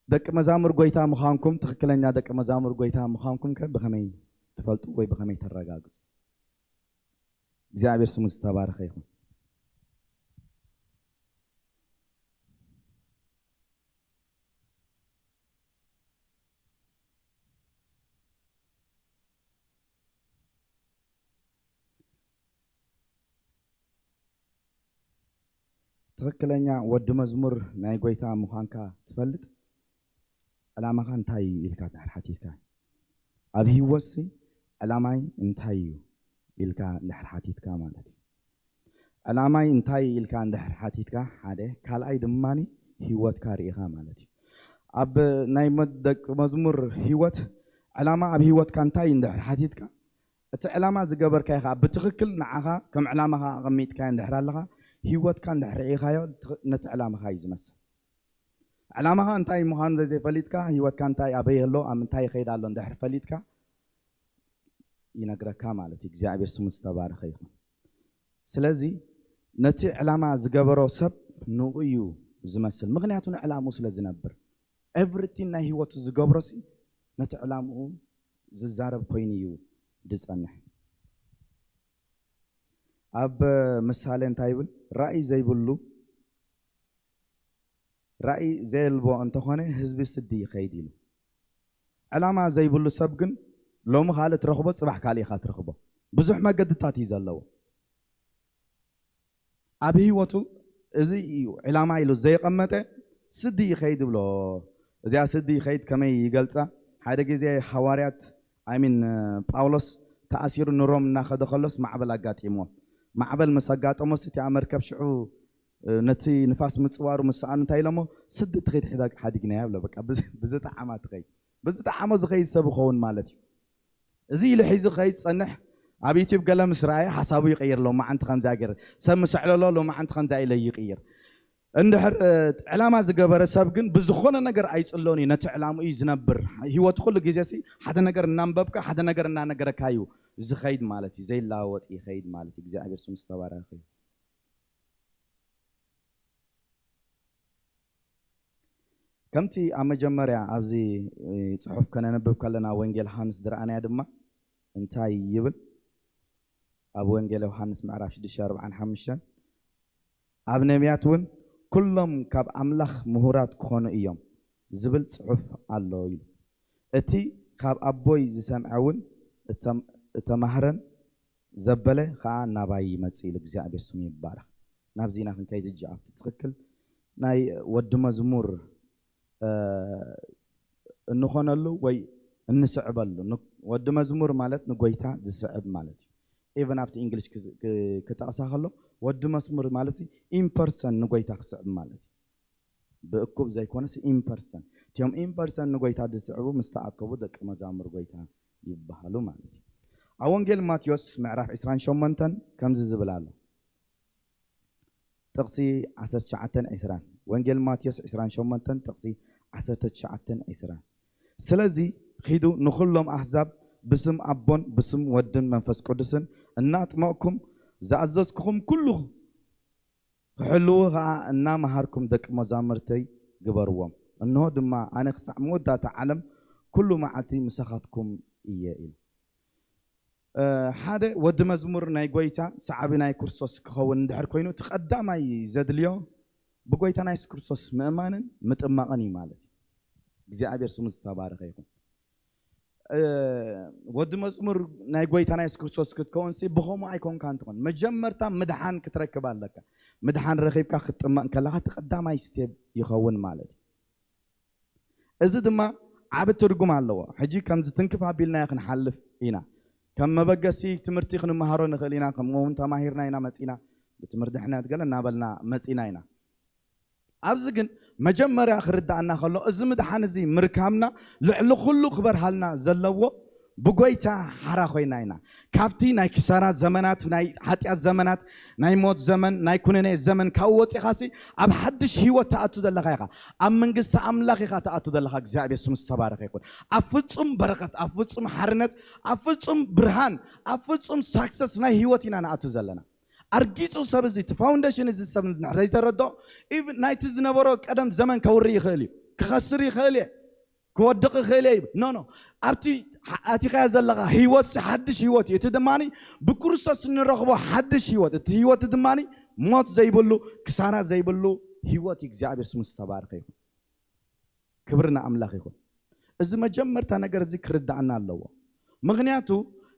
ደቂ መዛሙር ጎይታ ምዃንኩም፣ ትኽክለኛ ደቂ መዛሙር ጎይታ ምዃንኩም ከ ብኸመይ ትፈልጡ ወይ ብኸመይ ተረጋግጹ? እግዚኣብሔር ስሙ ዝተባረኸ ይኹን። ትኽክለኛ ወዲ መዝሙር ናይ ጎይታ ምዃንካ ትፈልጥ? ዕላማኻ እንታይ እዩ ኢልካ ድሕር ሓቲትካ፣ ኣብ ህይወትሲ ዕላማይ እንታይ እዩ ኢልካ ድሕር ሓቲትካ ማለት እዩ። ዕላማይ እንታይ ኢልካ እንድሕር ሓቲትካ ሓደ፣ ካልኣይ ድማ ህይወትካ ርኢኻ ማለት እዩ። ኣብ ናይ መ- ደቂ መዝሙር ህይወት ዕላማ ኣብ ህይወትካ እንታይ እዩ እንድሕር ሓቲትካ፣ እቲ ዕላማ ዝገበርካዮ ከዓ ብትኽክል ንዓኻ ከም ዕላማኻ ኣቐሚጥካዮ እንድሕር ኣለኻ፣ ህይወትካ እንድሕር ርኢኻዮ፣ ትኽ- ነቲ ዕላማኻ እዩ ዝመስል። ዕላማኻ እንታይ ምዃኑ ዘዘይፈሊጥካ፣ ህይወትካ እንታይ ኣበይ ኣሎ፣ ኣብ ምንታይ ይኸይድ ኣሎ እንድሕር ፈሊጥካ፣ ይነግረካ ማለት እዩ። እግዚኣብሔር ስሙ ዝተባረኸ ይኹን። ስለዚ ነቲ ዕላማ ዝገበሮ ሰብ ንኡ እዩ ዝመስል፣ ምኽንያቱ ንዕላምኡ ስለ ዝነብር። ኤቭሪቲን ናይ ህይወቱ ዝገብሮሲ ነቲ ዕላምኡ ዝዛረብ ኮይኑ እዩ ዝጸንሕ። ኣብ ምሳሌ እንታይ ይብል? ራእይ ዘይብሉ ራእይ ዘየልቦ እንተኾነ ህዝቢ ስዲ ይኸይድ ኢሉ። ዕላማ ዘይብሉ ሰብ ግን ሎሚ ካልእ ትረኽቦ፣ ጽባሕ ካልእ ኢኻ ትረኽቦ። ብዙሕ መገድታት እዩ ዘለዎ። ኣብ ህይወቱ እዚ እዩ ዕላማ ኢሉ ዘይቐመጠ ስዲ ይኸይድ ይብሎ። እዚኣ ስዲ ይኸይድ ከመይ ይገልጻ? ሓደ ግዜ ሃዋርያት ኣይሚን ጳውሎስ ተኣሲሩ ንሮም እናኸደ ከሎስ ማዕበል ኣጋጢምዎ። ማዕበል ምስ ኣጋጠሞስ እቲኣ መርከብ ሽዑ ነቲ ንፋስ ምጽዋሩ ምስ ሰኣኑ እንታይ ኢሎሞ? ስዲ ትኸይድ ሕዳ- ሓዲግናያ ብሎ። በቃ ብዝ- ብዝጠዓማ ትኸይድ፣ ብዝጠዓሞ ዝኸይድ ሰብ ይኸውን ማለት እዩ። እዚ ኢሉ ሒዙ ኸይድ ጸንሕ። ኣብ ዩቲዩብ ገለ ምስ ረኣየ ሓሳቡ ይቕይር። ሎማዓንቲ ከምዚኣ ገይረ ሰብ ምስ ኣዕለሎ ሎማዓንቲ ከምዚኣ ኢለ ይቕይር። እንድሕር እ፣ ዕላማ ዝገበረ ሰብ ግን ብዝኾነ ነገር ኣይጽሎን እዩ። ነቲ ዕላምኡ እዩ ዝነብር። ህይወቱ ኩሉ ግዜ ሲ ሓደ ነገር እናንበብካ ሓደ ነገር እናነገረካ እዩ ዝኸይድ ማለት እዩ። ዘይለዋወጥ ይኸይድ ማለት እዩ። እግዚኣብሔር ስሙ ዝተባረኸ እዩ። ከምቲ ኣብ መጀመርያ ኣብዚ እ፣ ጽሑፍ ከነንብብ ከለና ወንጌል ዮሃንስ ዝረኣናያ ድማ እንታይ ይብል? ኣብ ወንጌል ዮሃንስ ምዕራፍ ሽዱሽተ ኣርባዓን ሓሙሽተን ኣብ ነቢያት እውን ኩሎም ካብ ኣምላኽ ምሁራት ክኾኑ እዮም ዝብል ጽሑፍ ኣሎ ኢሉ። እቲ ካብ ኣቦይ ዝሰምዐ እውን እተም- እተማህረን ዘበለ ኸኣ ናባይ ይመጽእ ኢሉ። እግዚኣብሔር ስሙ ይባረኽ። ናብዚ ኢና ክንከይድ እጂ ኣብቲ ትኽክል ናይ ወዲ መዝሙር እ፣ እንኾነሉ ወይ እንስዕበሉ። ን- ወዲ መዝሙር ማለት ንጎይታ ዝስዕብ ማለት እዩ። ኢቨን ኣብቲ እንግሊሽ ክዝ- ክ- ክጠቕሳ ከሎ ወዲ መዝሙር ማለት ኢምፐርሰን ንጎይታ ክስዕብ ማለት እዩ። ብእኩብ ዘይኮነስ ኢምፐርሰን። እቲኦም ኢምፐርሰን ንጎይታ ዝስዕቡ ምስ ተኣከቡ ደቂ መዛሙር ጎይታ ይበሃሉ ማለት እዩ። ኣብ ወንጌል ማቴዎስ ምዕራፍ ዕስራን ሸሞንተን ከምዚ ዝብል ኣሎ። ጥቕሲ ዓሰርተ ትሽዓተን ዕስራን። ወንጌል ማቴዎስ ዕስራን ሸሞንተን ጥቕሲ ዓሰርተ ትሽዓተን ዕስራን። ስለዚ ኺዱ ንኹሎም ኣህዛብ ብስም ኣቦን ብስም ወድን መንፈስ ቅዱስን እናጥመቕኩም ዝኣዘዝኩኹም ኩሉ ክሕልዉ ኸኣ እናመሃርኩም ደቂ መዛሙርተይ ግበርዎም። እንሆ ድማ ኣነ ክሳዕ መወዳእታ ዓለም ኩሉ መዓልቲ ምሳኻትኩም እየ ኢሉ። እ፣ ሓደ ወዲ መዝሙር ናይ ጎይታ ሰዓቢ ናይ ክርስቶስ ክኸውን እንድሕር ኮይኑ እቲ ቀዳማይ ዘድልዮ ብጎይታ ናይ የሱስ ክርስቶስ ምእማንን ምጥማቕን እዩ ማለት እዩ። እግዚኣብሔር ስሙ ዝተባረኸ ይኹን። እ፣ ወዲ መዝሙር ናይ ጎይታ ናይ የሱስ ክርስቶስ ክትከውንሲ ብኸምኡ ኣይኮንካን ትኾን። መጀመርታ ምድሓን ክትረክብ ኣለካ። ምድሓን ረኺብካ ክትጥመቕ ከለኻ እቲ ቀዳማይ ስቴፕ ይኸውን ማለት እዩ። እዚ ድማ ዓቢ ትርጉም ኣለዎ። ሕጂ ከምዚ ትንክፍ ኣቢልናዮ ክንሓልፍ ኢና። ከም መበገሲ ትምህርቲ ክንመሃሮ ንኽእል ኢና፣ ከምኡ እውን ተማሂርና ኢና መጺና፣ ብትምህርቲ ድሕነት ገለ እናበልና መጺና ኢና። ኣብዚ ግን መጀመርያ ክርዳእና ከሎ፣ እዚ ምድሓን እዚ ምርካብና ልዕሊ ኩሉ ክበርሃልና ዘለዎ ብጎይታ ሓራ ኮይና ኢና። ካብቲ ናይ ክሳራ ዘመናት፣ ናይ ሓጢኣት ዘመናት፣ ናይ ሞት ዘመን፣ ናይ ኩነኔ ዘመን ካብኡ ወጺኻሲ ኣብ ሓድሽ ህይወት ትኣቱ ዘለኻ ኢኻ። ኣብ መንግስቲ ኣምላኽ ኢኻ ትኣቱ ዘለኻ። እግዚኣብሔር ስሙ ዝተባረኸ ይኹን። ኣብ ፍጹም በረኸት፣ ኣብ ፍጹም ሓርነት፣ ኣብ ፍጹም ብርሃን፣ ኣብ ፍጹም ሳክሰስ ናይ ህይወት ኢና ንኣቱ ዘለና። ኣርጊጹ ሰብ እዚ፣ እቲ ፋውንዴሽን እዚ ሰብ እንድሕር ዘይተረድኦ፣ ኢቭን ናይቲ ዝነበሮ ቀደም ዘመን ከውሪ ይኽእል እዩ፣ ክኸስር ይኽእል እየ፣ ክወድቕ ይኽእል እየ ይብል። ኖ፣ ኖ። ኣብቲ ሓ-፣ ኣቲኻዮ ዘለኻ ህይወትሲ ሓድሽ ህይወት እዩ። እቲ ድማኒ ብክርስቶስ እንረኽቦ ሓድሽ ህይወት። እቲ ህይወት ድማኒ ሞት ዘይብሉ፣ ክሳራ ዘይብሉ ህይወት እዩ። እግዚኣብሔር ስሙ ዝተባረኸ ይኹን። ክብሪ ንኣምላኽ ይኹን። እዚ መጀመርታ ነገር እዚ ክርዳእና ኣለዎ። ምኽንያቱ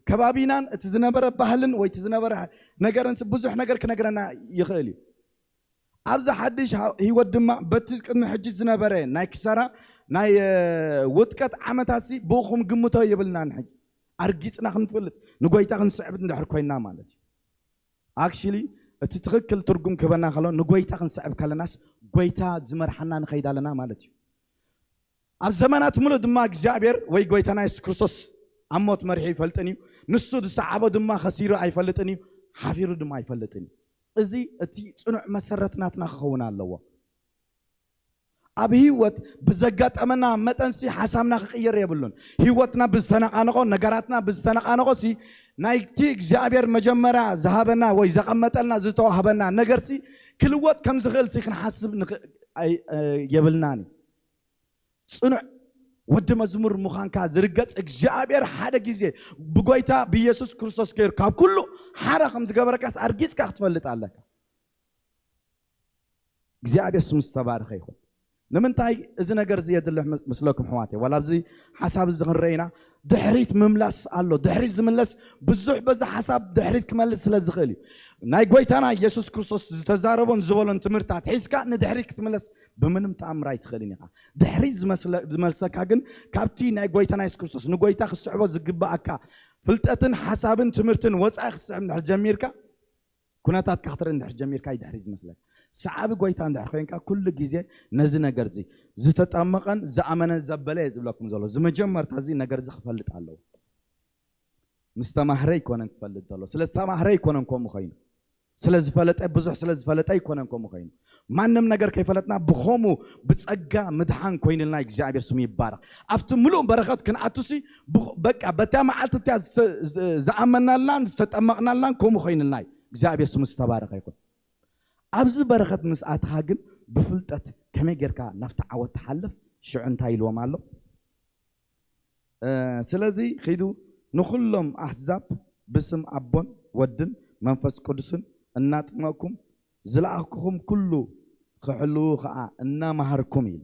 ከባቢናን እቲ ዝነበረ ባህልን ወይ እቲ ዝነበረ ነገርን ብዙሕ ነገር ክነግረና ይኽእል እዩ። ኣብዚ ሓድሽ ሃ-፣ ህይወት ድማ በቲ ቅድሚ ሕጂ ዝነበረ ናይ ክሳራ ናይ፣ እ፣ ውጥቀት ዓመታትሲ ብኡ ክንግምቶ የብልናን። ሕጂ ኣርጊጽና ክንፈልጥ፣ ንጎይታ ክንስዕብ እንድሕር ኮይንና ማለት እዩ። ኣክቹሊ እቲ ትኽክል ትርጉም ክህበና ከሎ ንጎይታ ክንስዕብ ከለናስ ጎይታ ዝመርሓና ንኸይድ ኣለና ማለት እዩ። ኣብ ዘመናት ምሉእ ድማ እግዚኣብሔር ወይ ጎይታና የሱስ ክርስቶስ ኣብ ሞት መሪሑ ኣይፈልጥን እዩ። ንሱ ዝሰዓቦ ድማ ከሲሩ ኣይፈልጥን እዩ፣ ሓፊሩ ድማ ኣይፈልጥን እዩ። እዚ እቲ ጽኑዕ መሰረት ናትና ክኸውን ኣለዎ። ኣብ ህይወት ብዘጋጠመና መጠንሲ ሓሳብና ክቕየር የብሉን። ህይወትና ብዝተነቓነቖ፣ ነገራትና ብዝተነቓነቖሲ ናይቲ እግዚኣብሔር መጀመርያ ዝሃበና ወይ ዘቐመጠልና ዝተዋህበና ነገርሲ ክልወጥ ከም ዝኽእልሲ ክንሓስብ ንኽ-፣ ኣይ-፣ እ፣ የብልናን እዩ። ጽኑዕ ወዲ መዝሙር ምዃንካ ዝርገጽ እግዚኣብሔር ሓደ ግዜ ብጎይታ ብኢየሱስ ክርስቶስ ገይሩ ካብ ኩሉ ሓራ ከም ዝገበረካስ ኣርጊጽካ ክትፈልጥ ኣለካ። እግዚኣብሔር ስሙ ዝተባረኸ ይኹን። ንምንታይ እዚ ነገር እዚ የድልሕ ምስ-፣ ምስለኩም ኣሕዋተይ? ዋላ ኣብዚ ሓሳብ እዚ ክንረኢና ድሕሪት ምምላስ ኣሎ። ድሕሪት ዝምለስ ብዙሕ በዚ ሓሳብ ድሕሪት ክመልስ ስለ ዝኽእል እዩ። ናይ ጎይታና ኢየሱስ ክርስቶስ ዝተዛረቦን ዝበሎን ትምህርታት ሒዝካ ንድሕሪት ክትምለስ ብምንም ተኣምር ኣይትኽእልን ኢኻ። ድሕሪት ዝመስለ-፣ ዝመልሰካ ግን ካብቲ ናይ ጎይታና ኢየሱስ ክርስቶስ ንጎይታ ክትስዕቦ ዝግብኣካ ፍልጠትን ሓሳብን ትምህርትን ወጻኢ ክትስዕብ እንድሕር ጀሚርካ፣ ኩነታትካ ክትርኢ እንድሕር ጀሚርካ እዩ ድሕሪት ዝመስለካ። ሰዓቢ ጎይታ እንድሕር ኮይንካ ኩሉ ግዜ ነዚ ነገር እዚ ዝተጠመቐን ዝኣመነ ዘበለ እየ ዝብለኩም ዘሎ። እዚ መጀመርታ እዚ ነገር እዚ ክፈልጥ ኣለዎ። ምስ ተማህረ ኣይኮነን ክፈልጥ ዘሎ። ስለ ዝተማህረ ኣይኮነን ከምኡ ኮይኑ። ስለ ዝፈለጠ፣ ብዙሕ ስለ ዝፈለጠ ኣይኮነን ከምኡ ኮይኑ። ማንም ነገር ከይፈለጥና ብኸምኡ ብጸጋ ምድሓን ኮይንልና እግዚኣብሔር ስሙ ይባረኽ። ኣብቲ ምሉእ በረኸት ክንኣቱሲ ብኸ-፣ በቃ በታ መዓልቲ እቲኣ ዝተ-፣ ዝ-፣ ዝኣመናልናን ዝተጠመቕናልናን ከምኡ ኮይንልና እዩ። እግዚኣብሔር ስሙ ዝተባረኸ ይኹን። ኣብዚ በረኸት ምስ ኣተኻ ግን ብፍልጠት ከመይ ጌርካ ናብቲ ዓወት ትሓልፍ? ሽዑ እንታይ ኢልዎም ኣሎ? እ፣ ስለዚ ኺዱ ንኹሎም ኣህዛብ ብስም ኣቦን ወድን መንፈስ ቅዱስን እናጥመቕኩም ዝለኣኽኩኹም ኩሉ ክሕልዉ ኸኣ እናመሃርኩም ኢሉ።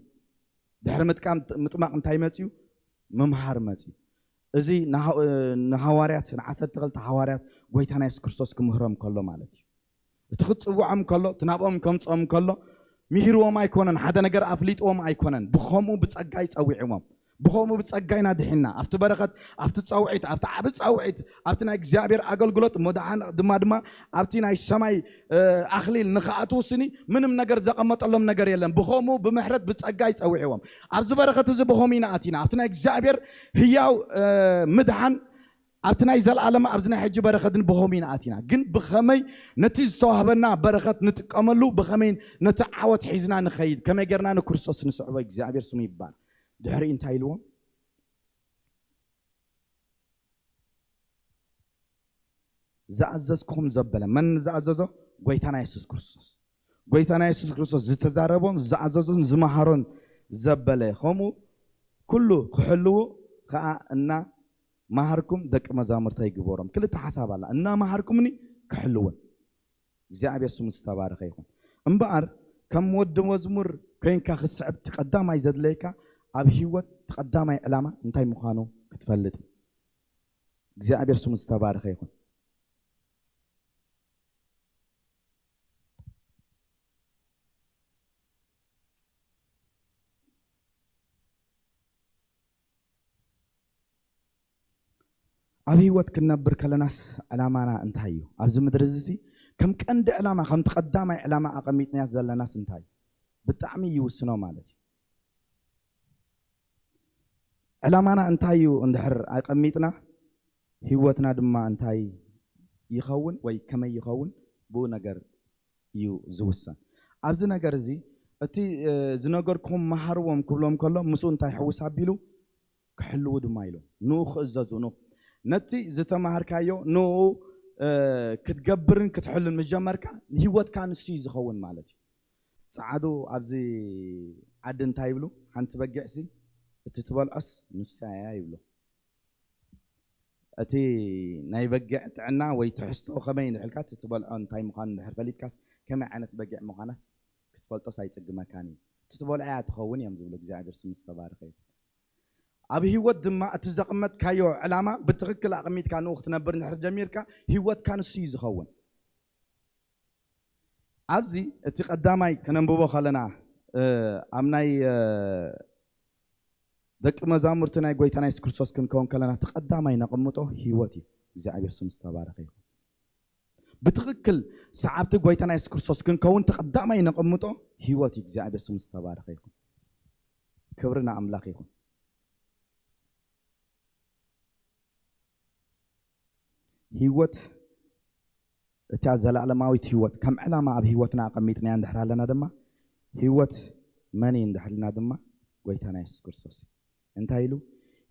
ድሕሪ ምጥቃም፣ ምጥማቕ እንታይ መጽዩ? ምምሃር መጽዩ። እዚ ንሃ-፣ ንሃዋርያት፣ ንዓሰርተ ክልተ ሃዋርያት ጎይታና የሱስ ክርስቶስ ክምህሮም ከሎ ማለት እዩ። እቲ ክትጽውዖም ከሎ፣ እቲ ናብኦም ከምጽኦም ከሎ፣ ምሂርዎም ኣይኮነን፣ ሓደ ነገር ኣፍሊጥዎም ኣይኮነን። ብኸምኡ ብጸጋ እዩ ጸዊዕዎም። ብኸምኡ ብጸጋ ኢና ድሒንና። ኣብቲ በረኸት፣ ኣብቲ ጸውዒት፣ ኣብቲ ዓቢ ጸውዒት፣ ኣብቲ ናይ እግዚኣብሔር ኣገልግሎት፣ እሞ ደሓን ድማ፣ ድማ ኣብቲ ናይ ሰማይ፣ እ፣ ኣኽሊል ንኽኣትዉ ስኒ ምንም ነገር ዘቐመጠሎም ነገር የለን። ብኸምኡ ብምሕረት ብጸጋ እዩ ጸዊዕዎም። ኣብዚ በረኸት እዚ ብኸምኡ ኢና ኣቲና። ኣብቲ ናይ እግዚኣብሔር ህያው፣ እ፣ ምድሓን ኣብቲ ናይ ዘለኣለም ኣብዚ ናይ ሕጂ በረኸትን ብኸምኡ ኢና ኣቲና። ግን ብኸመይ ነቲ ዝተዋህበና በረኸት ንጥቀመሉ፣ ብኸመይ ነቲ ዓወት ሒዝና ንኸይድ፣ ከመይ ጌርና ንክርስቶስ ንስዕቦ፣ እግዚኣብሔር ስሙ ይባረክ። ድሕሪኡ እንታይ ኢልዎም? ዝኣዘዝኩኹም ዘበለ። መን ዝኣዘዞ? ጎይታና የሱስ ክርስቶስ። ጎይታና የሱስ ክርስቶስ ዝተዛረቦን ዝኣዘዞን ዝመሃሮን ዘበለ። ከምኡ ኩሉ ክሕልዉ ኸኣ እናመሃርኩም ደቂ መዛሙርተይ ግበሮም። ክልተ ሓሳብ ኣላ። እናመሃርኩምኒ ክሕልውን። እግዚኣብሔር ስሙ ዝተባረኸ ይኹን። እምበኣር ከም ወዲ መዝሙር ኮይንካ ክትስዕብ እቲ ቀዳማይ ዘድለየካ ኣብ ህይወት እቲ ቀዳማይ ዕላማ እንታይ ምዃኑ ክትፈልጥ። እግዚኣብሔር ስሙ ዝተባረኸ ይኹን። ኣብ ህይወት ክንነብር ከለናስ ዕላማና እንታይ እዩ? ኣብዚ ምድሪ እዚ ከም ቀንዲ ዕላማ፣ ከምቲ ቀዳማይ ዕላማ ኣቐሚጥናያ ዘለናስ እንታይ እዩ? ብጣዕሚ ይውስኖ ማለት እዩ። ዕላማና እንታይ እዩ እንድሕር ኣቐሚጥና፣ ህይወትና ድማ እንታይ ይኸውን ወይ ከመይ ይኸውን፣ ብኡ ነገር እዩ ዝውሰን። ኣብዚ ነገር እዚ እቲ ዝነገርኩም መሃርዎም ክብሎም ከሎ፣ ምስኡ እንታይ ሕውስ ኣቢሉ ክሕልዉ ድማ ኢሉ ንኡ ክእዘዙ፣ ንኡ ነቲ ዝተማሃርካዮ ንኡ ክትገብርን ክትሕሉን ምስ ጀመርካ፣ ህይወትካ ንሱ እዩ ዝኸውን ማለት እዩ። ጸዓዱ ኣብዚ ዓዲ እንታይ ይብሉ? ሓንቲ በጊዕሲ እቲ ትበልዖስ ንሳ እያ ይብሉ። እቲ ናይ በጊዕ ጥዕና ወይ ትሕዝቶ ከመይ እንድሕልካ፣ እቲ ትበልዖ እንታይ ምዃኑ እንድሕር ፈሊጥካስ፣ ከመይ ዓይነት በጊዕ ምዃናስ ክትፈልጦስ ኣይጽግመካን እዩ። እቲ ትበልዖ እያ ትኸውን እዮም ዝብሉ። እግዚኣብሔር ስሙ ዝተባረኸ እዩ። ኣብ ህይወት ድማ እቲ ዘቐመጥካዮ ዕላማ ብትኽክል ኣቐሚጥካ ንኡ ክትነብር እንድሕር ጀሚርካ፣ ህይወትካ ንሱ እዩ ዝኸውን። ኣብዚ እቲ ቀዳማይ ከነንብቦ ከለና፣ ኣብ ናይ ደቂ መዛሙርቲ ናይ ጎይታና የሱስ ክርስቶስ ክንከውን ከለና፣ እቲ ቀዳማይ ነቐምጦ ህይወት እዩ። እግዚኣብሔር ስም ዝተባረኸ ይኹን። ብትኽክል ሰዓብቲ ጎይታና የሱስ ክርስቶስ ክንከውን፣ እቲ ቀዳማይ ነቐምጦ ህይወት እዩ። እግዚኣብሔር ስም ዝተባረኸ ይኹን። ክብሪ ንኣምላኽ ይኹን። ህይወት፣ እታ ዘለኣለማዊት ህይወት ከም ዕላማ ኣብ ህይወትና ኣቐሚጥናያ እንድሕር ኣለና ድማ፣ ህይወት መን እዩ እንድሕር ኢልና ድማ፣ ጎይታና የሱስ ክርስቶስ እዩ። እንታይ ኢሉ?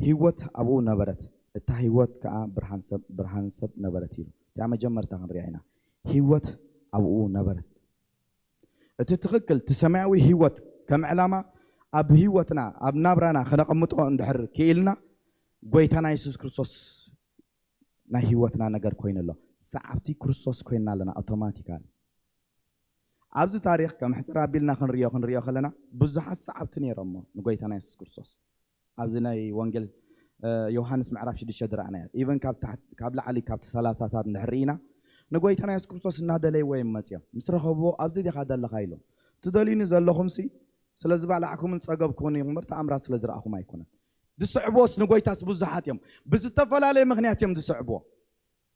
ህይወት ኣብኡ ነበረት፣ እታ ህይወት ከኣ ብርሃን ሰብ፣ ብርሃን ሰብ ነበረት ኢሉ። እታ መጀመርታ ክንሪኣ ኢና። ህይወት ኣብኡ ነበረት። እቲ ትኽክል፣ እቲ ሰማያዊ ህይወት ከም ዕላማ ኣብ ህይወትና፣ ኣብ ናብራና ከነቐምጦ እንድሕር ክኢልና፣ ጎይታና የሱስ ክርስቶስ ናይ ህይወትና ነገር ኮይኑ ኣሎ። ሰዓብቲ ክርስቶስ ኮይና ኣለና ኣውቶማቲካሊ። ኣብዚ ታሪኽ ከም ሕጽር ኣቢልና ክንሪኦ፣ ክንሪኦ ከለና፣ ብዙሓት ሰዓብቲ ነይሮሞ ንጎይታና የሱስ ክርስቶስ። ኣብዚ ናይ ወንጌል፣ እ፣ ዮሃንስ ምዕራፍ ሽዱሽተ ዝረኣናዮ። ኢቨን ካብ ታሕቲ፣ ካብ ላዕሊ፣ ካብቲ ሰላሳታት እንድሕር ርኢና፣ ንጎይታና የሱስ ክርስቶስ እናደለይዎ እዮም መጺኦም። ምስ ረኸብዎ፣ "ኣብዚ ዲኻ ዘለኻ?" ኢሎም። "ትደልዩኒ ዘለኹምሲ፣ ስለ ዝበላዕኩምን ጸገብኩምን እዩ እምበር፣ ተኣምራት ስለ ዝረኣኹም ኣይኮነን።" ዝስዕብዎስ ንጎይታስ ብዙሓት እዮም። ብዝተፈላለየ ምኽንያት እዮም ዝስዕብዎ።